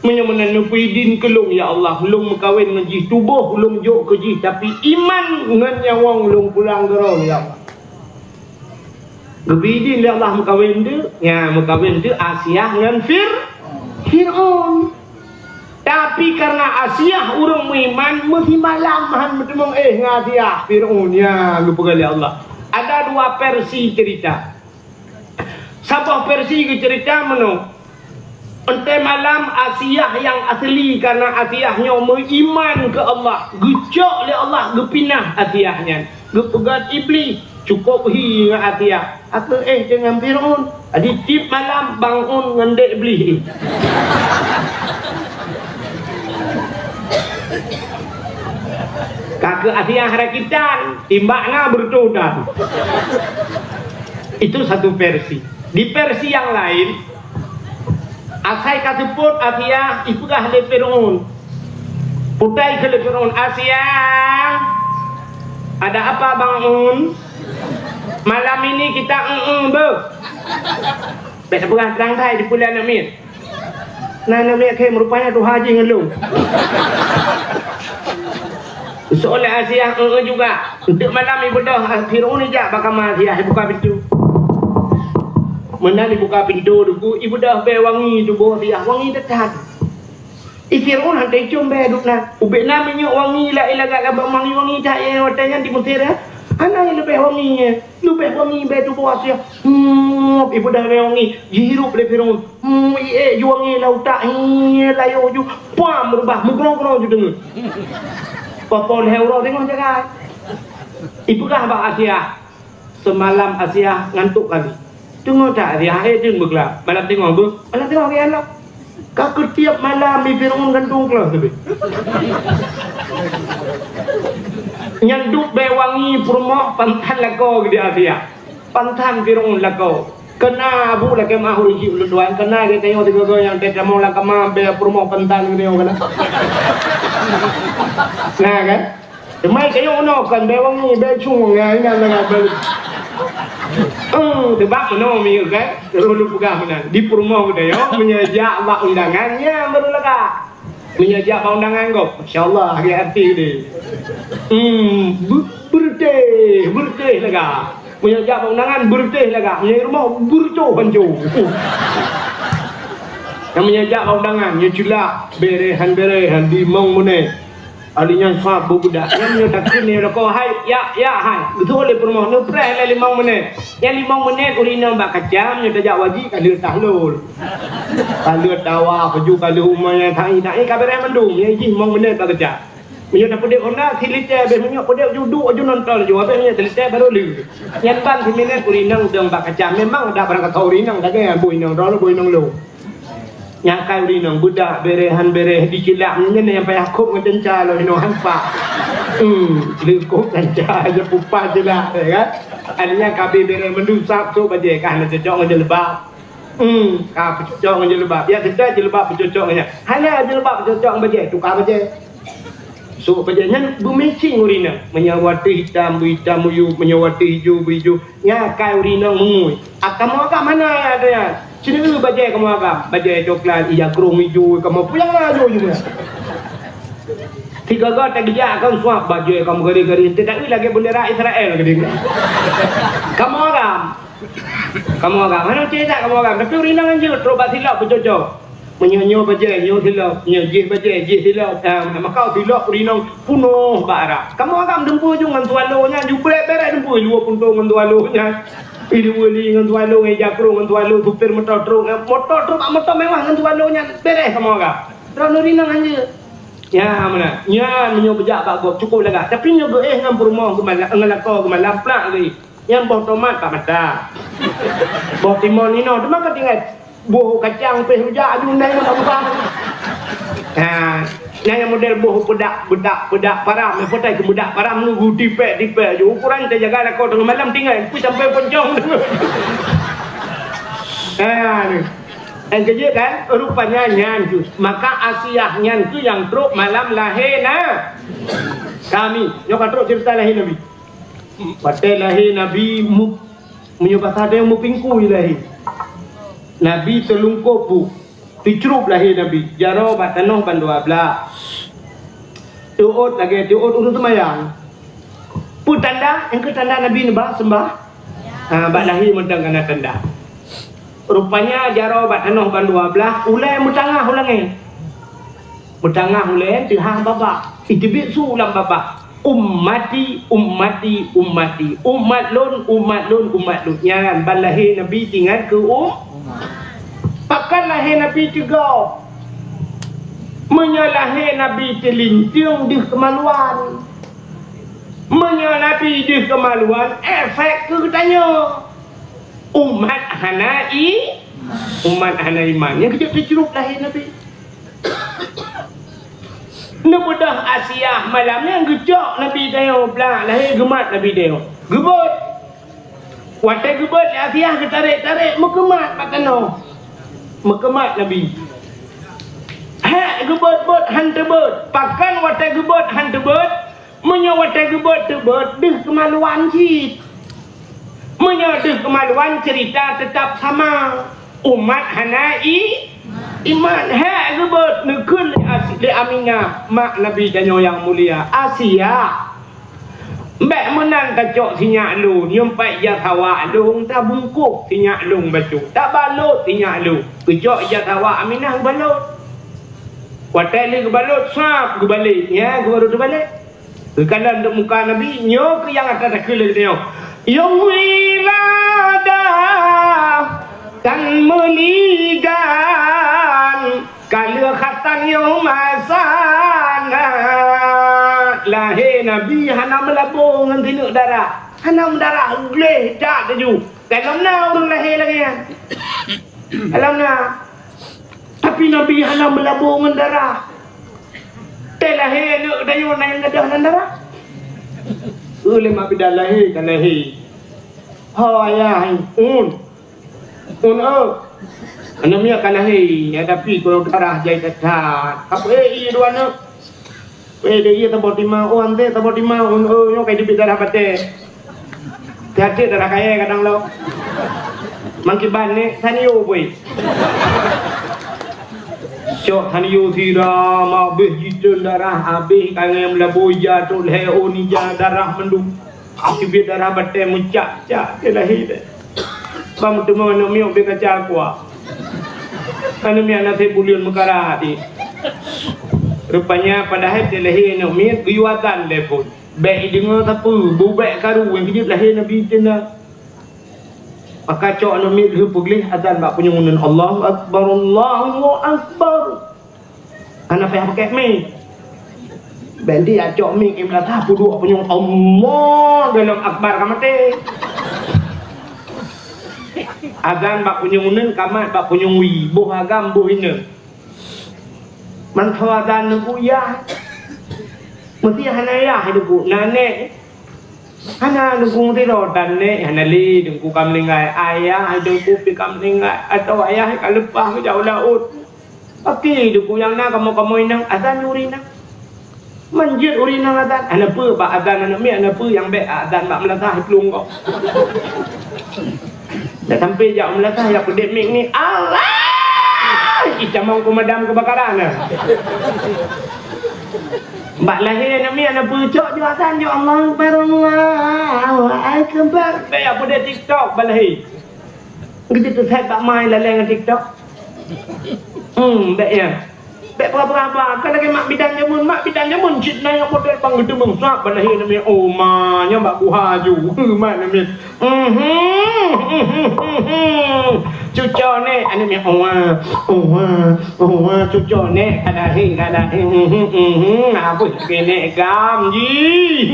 Meunyoe meunan neupeuidin keu lôn, ya Allah, lôn meukawen ngon jih, tuboh lôn jok keu jih, tapi iman ngon nyawöng lôn pulang keu droe, ya Allah." Geupeuidin lé Allah meukawen teuh, nya meukawen teuh Asiah ngon Fir-, Fir'aun. Tapi karena Asiah ureueng meuiman, meusimalam han meuteumong éh ngon Asiah, Fir'aun, nya geupeugah lé Allah. Ada dua versi cerita. Saboh versi geucerita meunoe. Entée malam Asiah nyang asli, karena Asiah nyoe meuiman keu Allah, geucok lé Allah geupinah Asiah nyan, geupeugöt Iblih, cukôp hi ngon Asiah, ateueh dengan Fir'aun. Jadi tiep malam bangun ngon dek Iblih. Ka keu Asiah rakitan, timbak na beureutodan. Itu satu versi. Di versi yang lain, asai ka seupôt Asiah ipeugah lé Fir'aun. Putai keu lé Fir'aun, "Asiah, ada apa bangun? Malam ini kita eng-eng beuh." Bèk tapeugah trang thai dipeuleueh aneuk miet. Na aneuk miet khem rupanya tuha jih ngon lôn. Soe lé Asiah, "Eng-eng juga." Enteuk malam ibeudôh, Fir'aun ijak bak kama Asiah, ibuka pintoe. Meunan ibuka pintoe, duku ibeudôh bèe wangi tuboh Asiah, wangi that-that. I Fir'aun han teucôm bèe duek na. Ubé na minyeuk wangi la ilaha illallah, wangi-wangi that, eh, watèe nyan di Mesir, eh. Hana nyang leubeh wangi, eh. Leubeh wangi bèe tuboh Asiah. Hmm, ibeudôh bèe wangi, jihirup lé Fir'aun. Hmm, iék ju wangi lam utak, hi, layô ju, pam, reubah, meugrong-grong ju deungö. Poh-poh lhèe uroe teungoh jagai. Ipeugah bak Asiah, seumalam Asiah ngantok kali. Teungoh that Asiah, eh, deuh beuglap. Malam teungoh beuh, malam teungoh geuyanok. Ka keu tiep malam i Fir'aun gantung kleuh teubiet. Nyan duek bèe wangi peurumoh pantan lakoe geude Asiah. Pantan Fir'aun lakoe. Keuna abu lakèe meu'ah ureueng chik ulôn tuan, keuna geutanyoe sigoe-goe nyang teutamong lam kama bèe peurumoh pantan geutanyoe keuna. Na kan? Teumai kayong unoe kon, bèe wangi, bèe cong, ya, ingat lagèe bèe. Eh, teubak meunoe miyueb kan? Terus lôn peugah meunan. Di peurumoh geutanyoe, meunyoe jak bak undangan, nyan baru lagak. Meunyoe jak bak undangan gob, masya Allah, hari artis deh. Hmm, be-, beureutéh, beureutéh lagak. Meunyoe jak bak undangan, beureutéh lagak. Meunyoe rumoh, beureutoh hancô. Nyang meunyoe jak bak undangan, nyoe ceulah, bèrèh han bèrèh han, limong menit. Ahli nyan sab beubudak. Nyan meunyoe takheun nyoe lakoe, "Hai, yak, yak, hai." Geuteupeue lé peurumoh, neupreh lé limong menit. Nyan limong menit ureueng inong bak kaca, meunyoe tajak wajik ka lheueh tahlul. Ka lheueh tawa, baju ka lheueh umai, nyan tahi-tahi ka bèrèh mandum. Nyan jih limong menit bak kaca. Meunyoe tapeudeuh Honda, silitèe, abéh meunyoe peudeuh ju duek ju nonton ju, abéh meunyoe silitèe baru lheueh. Nyan ban siminèt ureueng inong dong bak kaca. Memang ada barang kata ureueng inong, dagée boh inong droe, boh inong lôn. Nyan kai ureueng inong, beudak bèrèh han bèrèh, dicilak nyan nyang payah kop ngon teuntèe lom inoe han pak. Hmm, leukop teuntèe aja pupah cilak, ya kan? Akhirnya ka abéh bèrèh mandum sab, sôk bajèe ka hana cocok ngon jilbab. Hmm, ka peucocok ngon jilbab. Ya, teuntèe jilbab peucocok ngon nyan. Hana jilbab peucocok ngon bajèe, tuka bajèe. Sôk bajèe nyan beumatching ureueng inong. Meunyoe watèe itam, beuitam miyueb, meunyoe watèe ijo, beuijo. Nyan kai ureueng inong meungui. Ah, kamoe agam hana ya, ada ya. Sini bajèe kamoe agam. Bajèe coklat, ija krông ijo, kamoe puyang lah ijo, ijo. Tiga-tiga tak geujak kan suap bajèe kamoe gari-gari. Ente tak lagèe bendera Israel geude. Kamoe agam. Kamoe agam. Hana cerita kamoe agam. Tapi ureueng inong jeuet trok bak silop peucocok. Meunyoe nyoe bajèe, nyoe silop, nyoe jih bajèe, jih silop. Ah, maka silop ureueng inong peunoh bak Arab. Kamoe agam dumpeue ju ngon swallow nyan, ju brek-brek dumpeue, dua punto ngon swallow nyan. Ih, dua li ngon swallow, ngon ija krông ngon swallow, supir moto truk, eh, moto truk, bak moto mewah ngon swallow nyan, bèrèh kamoe agam. Droeneuh ureueng inong hanjeuet. Nyan meunan. Nyan meunyoe beujak bak gob, cukôp lagak. Tapi nyoe geuéh ngon peurumoh geumalam, ngon lakoe geumalam, plak geuéh. Nyan boh tomat bak mata. Boh timon inoe, teuma ka tinggai. Boh kacang pih rujak aju nai ngon bak. Ha, nyan nyang model boh peudak, peudak, peudak param, nyang potai keu peudak param nunggu tipék-tipék aju. Ukuran teujaga lakoe teungoh malam tinggai, pih sampai poncong. Ha, ni. Nyang keujeuet kan? Rupanya nyan kheueh. Maka Asiah nyan kheueh nyang trok malam lahé na-, Nabi. Nyoe ka trok ceurita lahé Nabi. Watèe lahé Nabi mu-, meunyoe basa tanyoe meupingkui lahé. Nabi teulungkôp bu, teucrup lahé Nabi, jaroe bak tanoh bandua blah. Teuôt lagèe teuôt ureueng seumayang. Peue tanda? Nyang keu tanda Nabi neuba seumbah? Ha, bak lahé mantong ka na tanda. Rupanya jaroe bak tanoh bandua blah, ulèe meutangah u langèt. Meutangah ulèe teuhah babah. Iteubiet su lam babah. Ummati, ummati, ummati. Umat lôn, umat lôn, umat lôn. Nyan ban lahé Nabi teuingat keu um-, pakon lahé Nabi teugob? Meunyoe lahé Nabi teulinteung deuh keumaluan. Meunyoe Nabi deuh keumaluan, efek keu geutanyoe. Umat hana i-, umat hana iman. Nyang keujeuet teucrup lahé Nabi. Neubeudôh Asiah malam nyan geucok Nabi tanyoe blah lahé geumat Nabi tanyoe. Geubeuet. Watèe geubeuet lé Asiah geutarek-tarek meukeumat bak tanoh. Meukeumat Nabi. Hèk geubeuet-beuet han teubeuet. Pakon watèe geubeuet han teubeuet? Meunyoe watèe geubeuet teubeuet, deuh keumaluan cit. Meunyoe deuh keumaluan, ceurita teutap sama. Umat hana i-, iman. Hèk geubeuet neukheun lé As-, lé Aminah, mak Nabi tanyoe nyang mulia, Asiah. Bèk meunan tacok sinyak lôn, nyoe pat ija sawa lôn, tabungkôh sinyak lôn bacut, tabalot sinyak lôn. Geucok ija sawa Aminah geubalot. Watèe lheueh geubalot, sab geubalek, nyan geuh baru teubalek. Geukalon deuek muka Nabi, nyoe keuh nyang atra takheun lé geutanyoe. Nyang wiladah tan meuligan, ka lheueh khatan nyoe masa na. Lahé Nabi hana meulabô ngon sineuk darah. Hana meudarah, gleh that laju. Kalon na ureueng lahé lagèe nyan. Kalon na. Tapi Nabi hana meulabô ngon darah. Teuh lahé aneuk geutanyoe na nyang gadôh nan darah. Ulèe mak bidan lahé ka lahé. Ho ayah, un. Un, oh. Aneuk miet ka lahé, ya, tapi kalau darah jai that-that. Apa, eh, iya dua aneuk? Eh, dia iya saboh tima, oh, ante saboh tima, oh, oh, nyoe kai teubiet darah batée. Tiep-tiep darah kayée kadang lom. Mangkiban ni, Sanyo bui. Cok Sanyo sira, ma beuh jiteun darah, abéh kangém labui ja, trok lhée oh nija darah mandum. Teubiet darah batée meucak-cak, dia lahé deh. Bang teuma aneuk miet beu kaca kuah. Aneuk miet naseb buleuen meukara di. Rupanya padahai teuh lahé aneuk miet geuyue azan lé phon. Bék ideungoe sapeue, bubek karu nyang keujeuet lahé Nabi Isa. Maka cok aneuk miet lheueh peugleh azan bak punyueng uneuen, "Allahu Akbar, Allahu Akbar." Hana payah pakai mic. Bék di acok mic, imeulata peuduek punyueng Allah dalam akbar ka maté. Azan bak punyueng uneuen, kamat bak punyueng wie, boh agam, boh ineuk. Mantong azan neuguyah. Meusti hana yah neuguna nék. Hana lungkung sidroe dan nék hana lé, teungku ka meuninggai, ayah teungku pih ka meuninggai, atau ayah ka leupah geujak u laôt. Paki teungku nyang na kamoe-kamoe inong, azan ureueng inong. Man jeuet ureueng inong azan, hana peue bak azan aneuk miet, hana peue nyang bék azan bak meulasah plueng gob. Dah sampai jak meulasah, jak peudeh mic ni, Allah! Itamong pemadam kebakaran dah. Bak lahé aneuk miet na peucok jok asan jok Allahu Akbar, Allahu Akbar. Bék jak peudeh TikTok bak lahé. Geuteuteuset bak mai laleng ngon TikTok. Hmm, bék ya. Bék peugah-peugah haba, kan lagée mak bidan jameun, mak bidan jameun cit na nyang model bang geuteumeung sab bak lahé aneuk miet, oh ma, nyan bak guha ju. Mak aneuk miet. Mhm, mhm, mhm. Cuco nék, aneuk miet, owa, owa, owa, cuco nék, kada hé, kada hé, mhm, mhm, abéh lagée nék gam jih.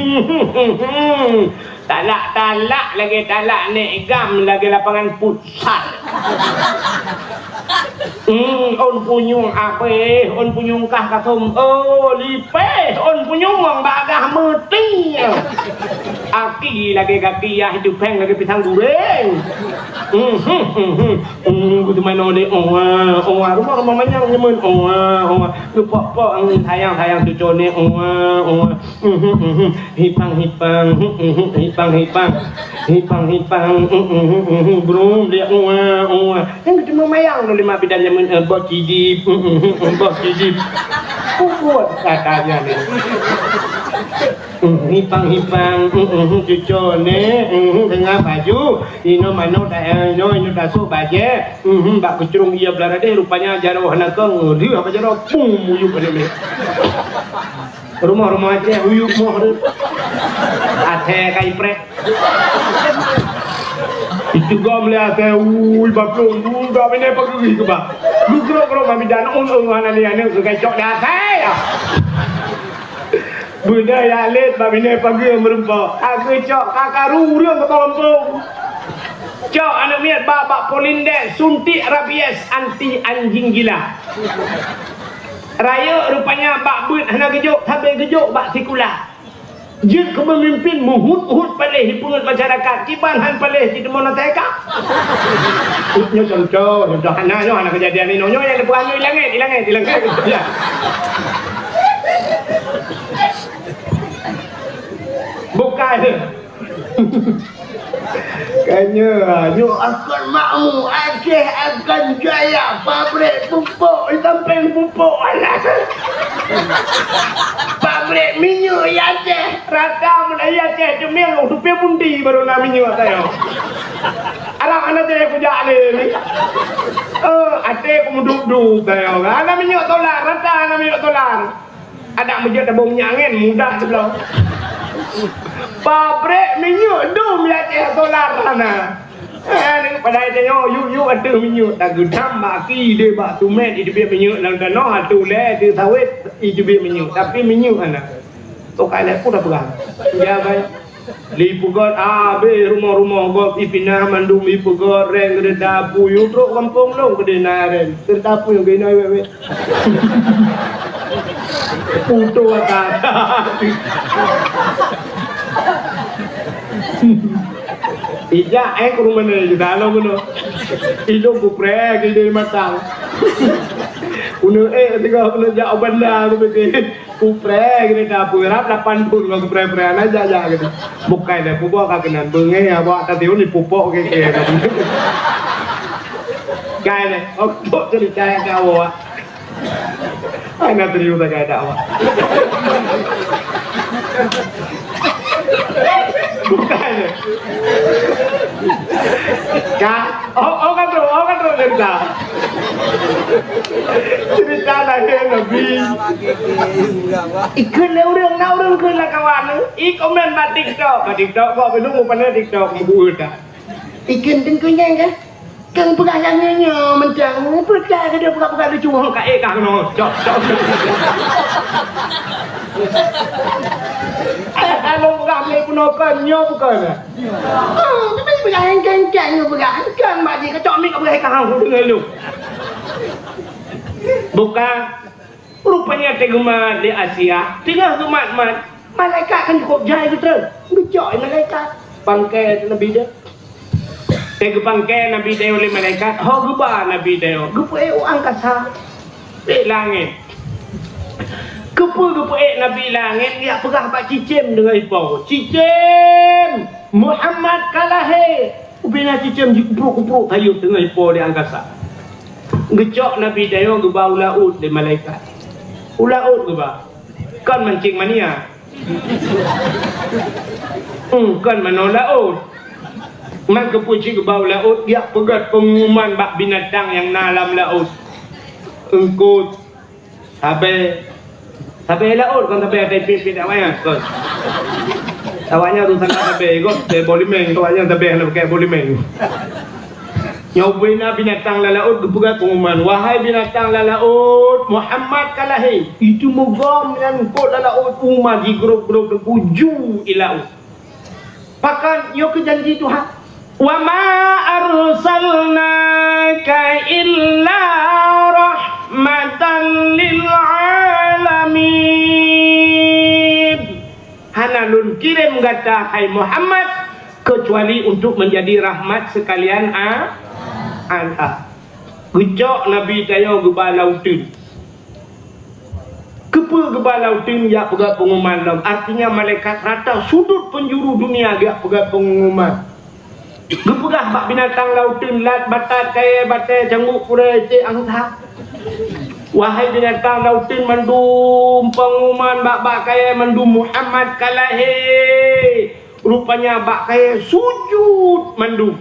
Talak-talak lagée talak nék gam lagée lapangan futsal. Hmm, ôn punyueng abéh, ôn punyueng kah kasôm, oh, lipéh, ôn punyueng bagah meuti. Aki lagée gaki yah, itu péng lagée pisang goreng. Hmm, hmm, hmm, hmm. Hmm, kuteumanoe lé, owa, owa, rumoh-rumoh manyang nyeumeuet, owa, owa. Geupok-pok, hmm, sayang-sayang cuco ni, owa, owa. Mhm, mhm. Hipang-hipang, mhm, mhm, hipang-hipang. Hipang-hipang, mhm, mhm, mhm, brum, dia, uwa, uwa. Nyang geuteumeung mayang lôn lima bidan jameun, eh, boh cidip, mhm, mhm, mhm, boh cidip. Kubuet katanya ni. Mhm, hipang-hipang, mhm, mhm, cuco ni, mhm, tengah baju. Inoe manok dak, eh, inoe, inoe tasuk bajée. Mhm, bak keucrong ia blah radeh, rupanya jaroe hana kong. Lheueh apa jaroe, pum, muyup aneuk miet. Rumoh-rumoh Aceh, uyup moh tu. Asée ka ipreh. Itu gom lé asée, ui, baplong, ui, bak binéh pageuri keubah. Geugrok-grok bak bidan, un, un, hana lé aneuk, geukecok di asée, ya. Beudôh ya lét bak binéh pageuri meureumpok. Ka geucok, ka karu ureueng keu gampông. Cok aneuk miet ba bak Polindek, suntik rabies anti anjing gila. Rayeuk rupanya bak beuet hana geujok, sabe geujok bak sikula. Jeuet keu peumimpin meuhut-hut paléh jipeungeut masyarakat, kiban han paléh jiteumoe na teuka. Nyoe contoh, contoh hana nyoe hana keujadian inoe, nyoe nyang teupeugah nyoe ilangét, ilangét, ilangét. Ya. Bukan. Kanya, nyoe akan makmu, Aceh akan jaya, pabrik pupuk, sampeng pupuk alas. Pabrik minyeuk di Aceh, rata mulai Aceh Cemil, oh, supir Munti baru na minyeuk saya. Arab anak saya kujak ni. Eh, ate ku muduk-duk saya. Anak minyeuk solar, rata anak minyeuk solar. Adak meujeuet tabông minyeuk angén, mudah teuh bloe. Pabrik minyeuk dum ya ceh solar hana. Eh, ni padahai tanyoe yub-yub ateueh minyeuk, tageudam bak aki deh bak tumét, iteubiet minyeuk lam tanoh, ateueh ulée, ateueh sawét, iteubiet minyeuk. Tapi minyeuk hana. Tokai lé pun dah peugah. Ya, baik. Lipeugot abéh rumoh-rumoh gob ipinah mandum lipeugot, reng keudeh tapui, u trok gampông lôn keudeh na reng. Keudeh tapui geuna wék-wék. Putoh ata. Ijak, eh, ke rumah ni, kita lo guna. Ilung kupreh, kita matang. Guna, eh, tiga guna jak benda tu betul. Kupreh gini dah, peurab lapan thon ngon kupreh-preh, na jak-jak gini. Bukai lé pubok ka keunan, beungéh awak tadi ni pupok ke-ke. Kai lé, untuk cerita yang kau awak. Ai na tadi udah kai dakwah. Bukai lé. Ka, oh, oh kan terus, oh kan terus cerita. Cerita lahé Nabi. Ikheun lé ureueng, na ureueng kheun lam kawan. I komen bak TikTok, bak TikTok kok belum mupana TikTok meubuet dah. Ikheun teungku nyang kan? Kang peugah nyang nyoe mantong, peugah ke dia peugah-peugah lucu, hong ka ék kah keunoe. Cok, cok. Eh, kalau peugah mé peunoh kon, nyoe bukan. Ah, tapi peugah engkeng-engkeng nyoe peugah. Engkeng bak jih kacok mik ka peugah ka hang deungoe lôn. Bukan. Rupanya teugeumat lé Asia, teungoh geumat-mat, malaikat kan cukup jai geutrön. Geucok lé malaikat. Pangkai Nabi dia. Teugeupangkai Nabi Dayeuh lé malaikat, ho geuba Nabi Dayeuh, geupeuék u angkasa. Ék langét. Keupeue geupeuék Nabi langét, geujak peugah bak cicém deungon ipo. Cicém! Muhammad ka lahé! Ubé na cicém jikuprok-kuprok tayue deungon ipo di angkasa. Geucok Nabi Dayeuh geuba u laôt lé malaikat. U laôt geuba. Kon mancing mania. Hmm, kon manoe laôt. Man keupeue cit geuba u laôt, geujak peugét peungumuman bak binatang nyang na lam laôt. Eungkôt, sabé, sabé laôt, kon sabé até pit-pit awaknyan, kon. Awaknyan urusan sabé, kon, sabé boh limeng, awaknyan sabé hana pakai boh limeng. Nyoe ubé na binatang lam laôt geupeugah peungumuman, "Wahai binatang lam laôt, Muhammad ka lahé." Itu meugom nyan eungkôt lam laôt, uma jigrob-grob teungku ju i laôt. Pakon nyoe keuh janji Tuhan, "Wa ma arsalnaka illa rahmatan lil alamin." Hana lôn kirém gata, hai Muhammad, keucuali untuk menjadi rahmat sekalian a-, alam. Geucok Nabi tanyoe geuba lam uteuen. Keupeue geuba lam uteuen jak peugah peungumuman lom? Artinya malaikat rata sudut penjuru dunia jak peugah peungumuman. Geupeugah bak binatang lam uteuen, lat, batat, kayèe, batèe, cangguek, purèe, iték, angsa. Wahai binatang lam uteuen mandum, peungumuman bak-bak kayèe mandum, Muhammad ka lahé. Rupanya bak kayèe sujut mandum.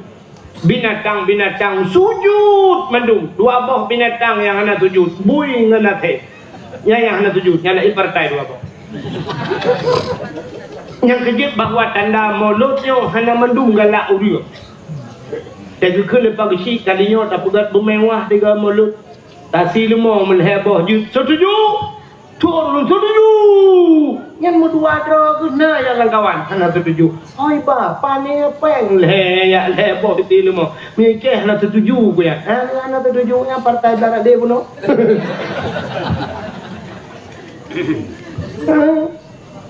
Binatang-binatang sujut mandum. Dua boh binatang nyang hana sujut, bui ngon asèe. Nyan nyang hana sujut, nyan lagèe partai dua boh. Nyang keujeuet bahwa tanda Molot nyoe hana mandum galak ureueng. Teugeukheun leupah geusyik kali nyoe tapeugöt beumewah tiga Molot. Tasi leumô meulhèe boh jeuet. Setuju? Thôn setuju. Nyan meudua droe geuh na nyang lam kawan hana setuju. Oi ba, pané péng lhèe yak lhèe boh teuti leumô. Mike hana setuju ku nyan. Ha, hana setuju nyan partai blah rade bunoe.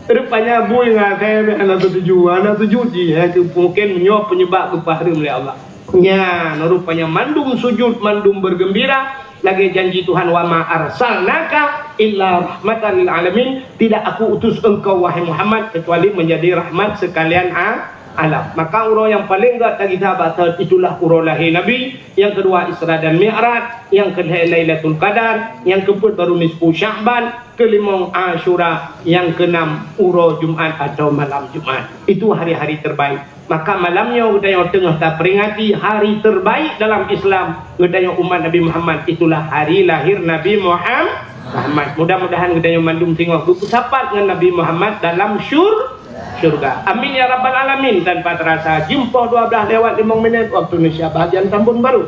Rupanya bui ngon asèe hana setuju. Hana setuju jih, eh, mungkin nyoe penyebab geupeuhareuem lé Allah. Nyan, rupanya mandum sujud, mandum bergembira, lagèe janji Tuhan, "Wa ma arsalnaka illa rahmatan lil alamin." Tidak Aku utus engkau, wahai Muhammad, kecuali menjadi rahmat sekalian a-, alam. Maka uroe nyang paleng gèt tagita bak thôn, itulah uroe lahé Nabi, nyang keudua Isra dan Mi'raj, nyang keulhèe Lailatul Qadar, nyang keupeuet baru nisfu Sya'ban, keulimong Asyura, nyang keunam uroe Jumat atau malam Jumat. Itu hari-hari terbaik. Maka malam nyoe geutanyoe teungoh taperingati hari terbaik dalam Islam, geutanyoe umat Nabi Muhammad, itulah hari lahir Nabi Muham-, Muhammad. Mudah-mudahan geutanyoe mandum singoh geupeusapat ngon Nabi Muhammad dalam syur-, syurga. Amin ya rabbal alamin. Tanpa terasa, jeuem poh dua blah lewat limong minèt waktu Indonesia bahagian Tambun Baru.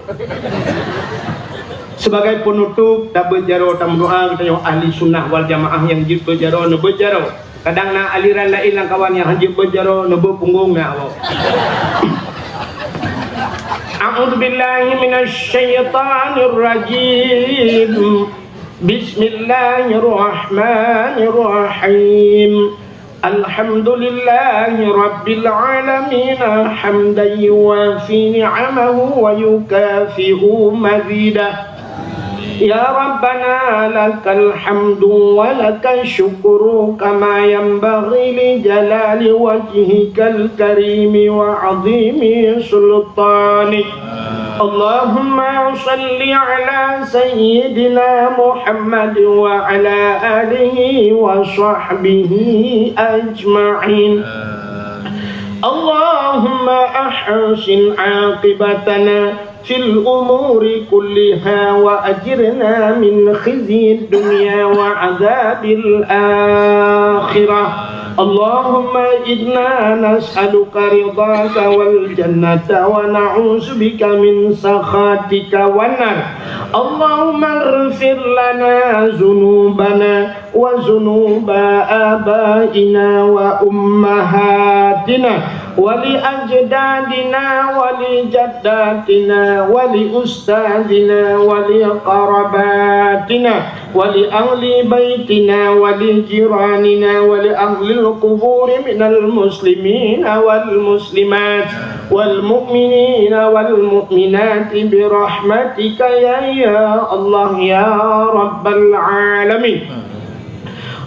Sebagai penutup, tabeuet jaroe tameudoa geutanyoe ahli sunnah wal jamaah nyang jeuet beuet jaroe, neubeuet jaroe. Kadang na aliran laén lam kawan nyang hanjeuet beuet jaroe, neubeuet punggong na awak. A'udzubillahi minasyaitonirrajim. Bismillahirrahmanirrahim. Alhamdulillahi rabbil alamin, hamdan yuwafi ni'amahu wa yukafi'u mazidah. يا ربنا لك الحمد ولك الشكر كما ينبغي لجلال وجهك الكريم وعظيم سلطانك. اللهم صل على سيدنا محمد وعلى آله وصحبه أجمعين. اللهم أحسن عاقبتنا في الأمور كلها وأجرنا من خزي الدنيا وعذاب الآخرة. اللهم إنا نسألك رضاك والجنة ونعوذ بك من سخطك والنار. اللهم اغفر لنا ذنوبنا وذنوب آبائنا وأمهاتنا ولأجدادنا ولجداتنا ولأستاذنا ولقراباتنا ولأهل بيتنا ولجيراننا ولأهل القبور من المسلمين والمسلمات والمؤمنين والمؤمنات برحمتك يا، يا الله يا رب العالمين.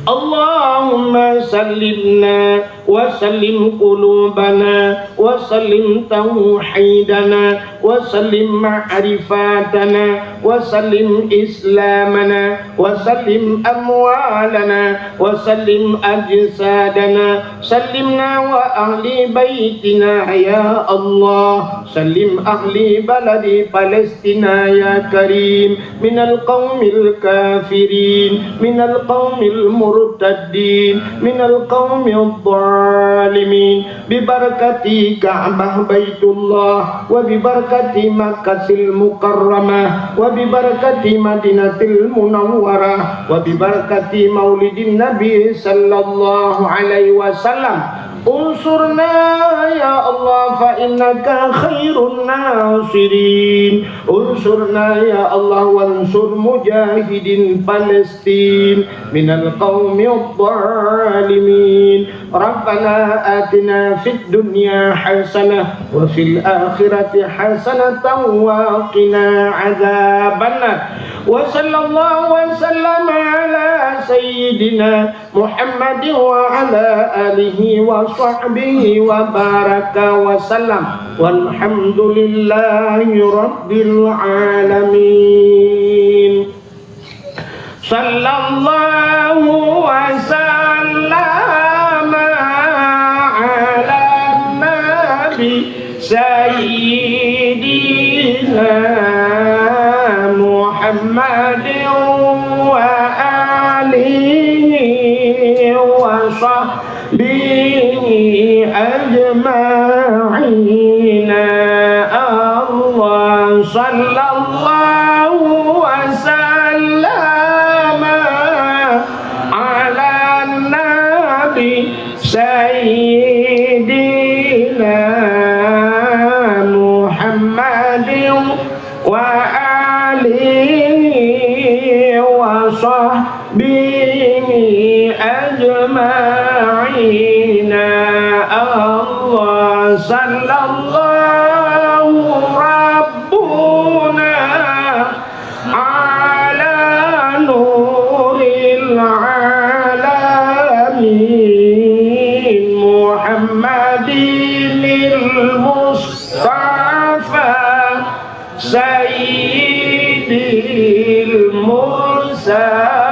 اللهم سلمنا وسلم قلوبنا وسلم توحيدنا وسلم معرفتنا وسلم إسلامنا وسلم أموالنا وسلم أجسادنا. سلمنا وأهل بيتنا يا الله. سلم أهل بلد فلسطين يا كريم. من القوم الكافرين، من القوم المرتدين، من القوم الظالمين، ببركة كعبة بيت الله، وببركة مكة المكرمة، وببركة مدينة المنورة، وببركة مولد النبي صلى الله عليه وسلم. انصرنا يا الله فإنك خير الناصرين. انصرنا يا الله وانصر مجاهدين فلسطين من القوم الظالمين. ربنا آتنا في الدنيا حسنة وفي الآخرة حسنة وقنا عذاب النار. وصلى الله وسلم على سيدنا محمد وعلى آله وصحبه وبارك وسلم. والحمد لله رب العالمين. صلى الله وسلم على النبي سيدنا محمد وآله وصحبه أجمعين. الله صلى الله وسلم على النبي سيدنا محمد وآله وصحبه أجمعين. الله صلى الله ربنا على نور العالمين محمد المصطفى سيد المرسلين.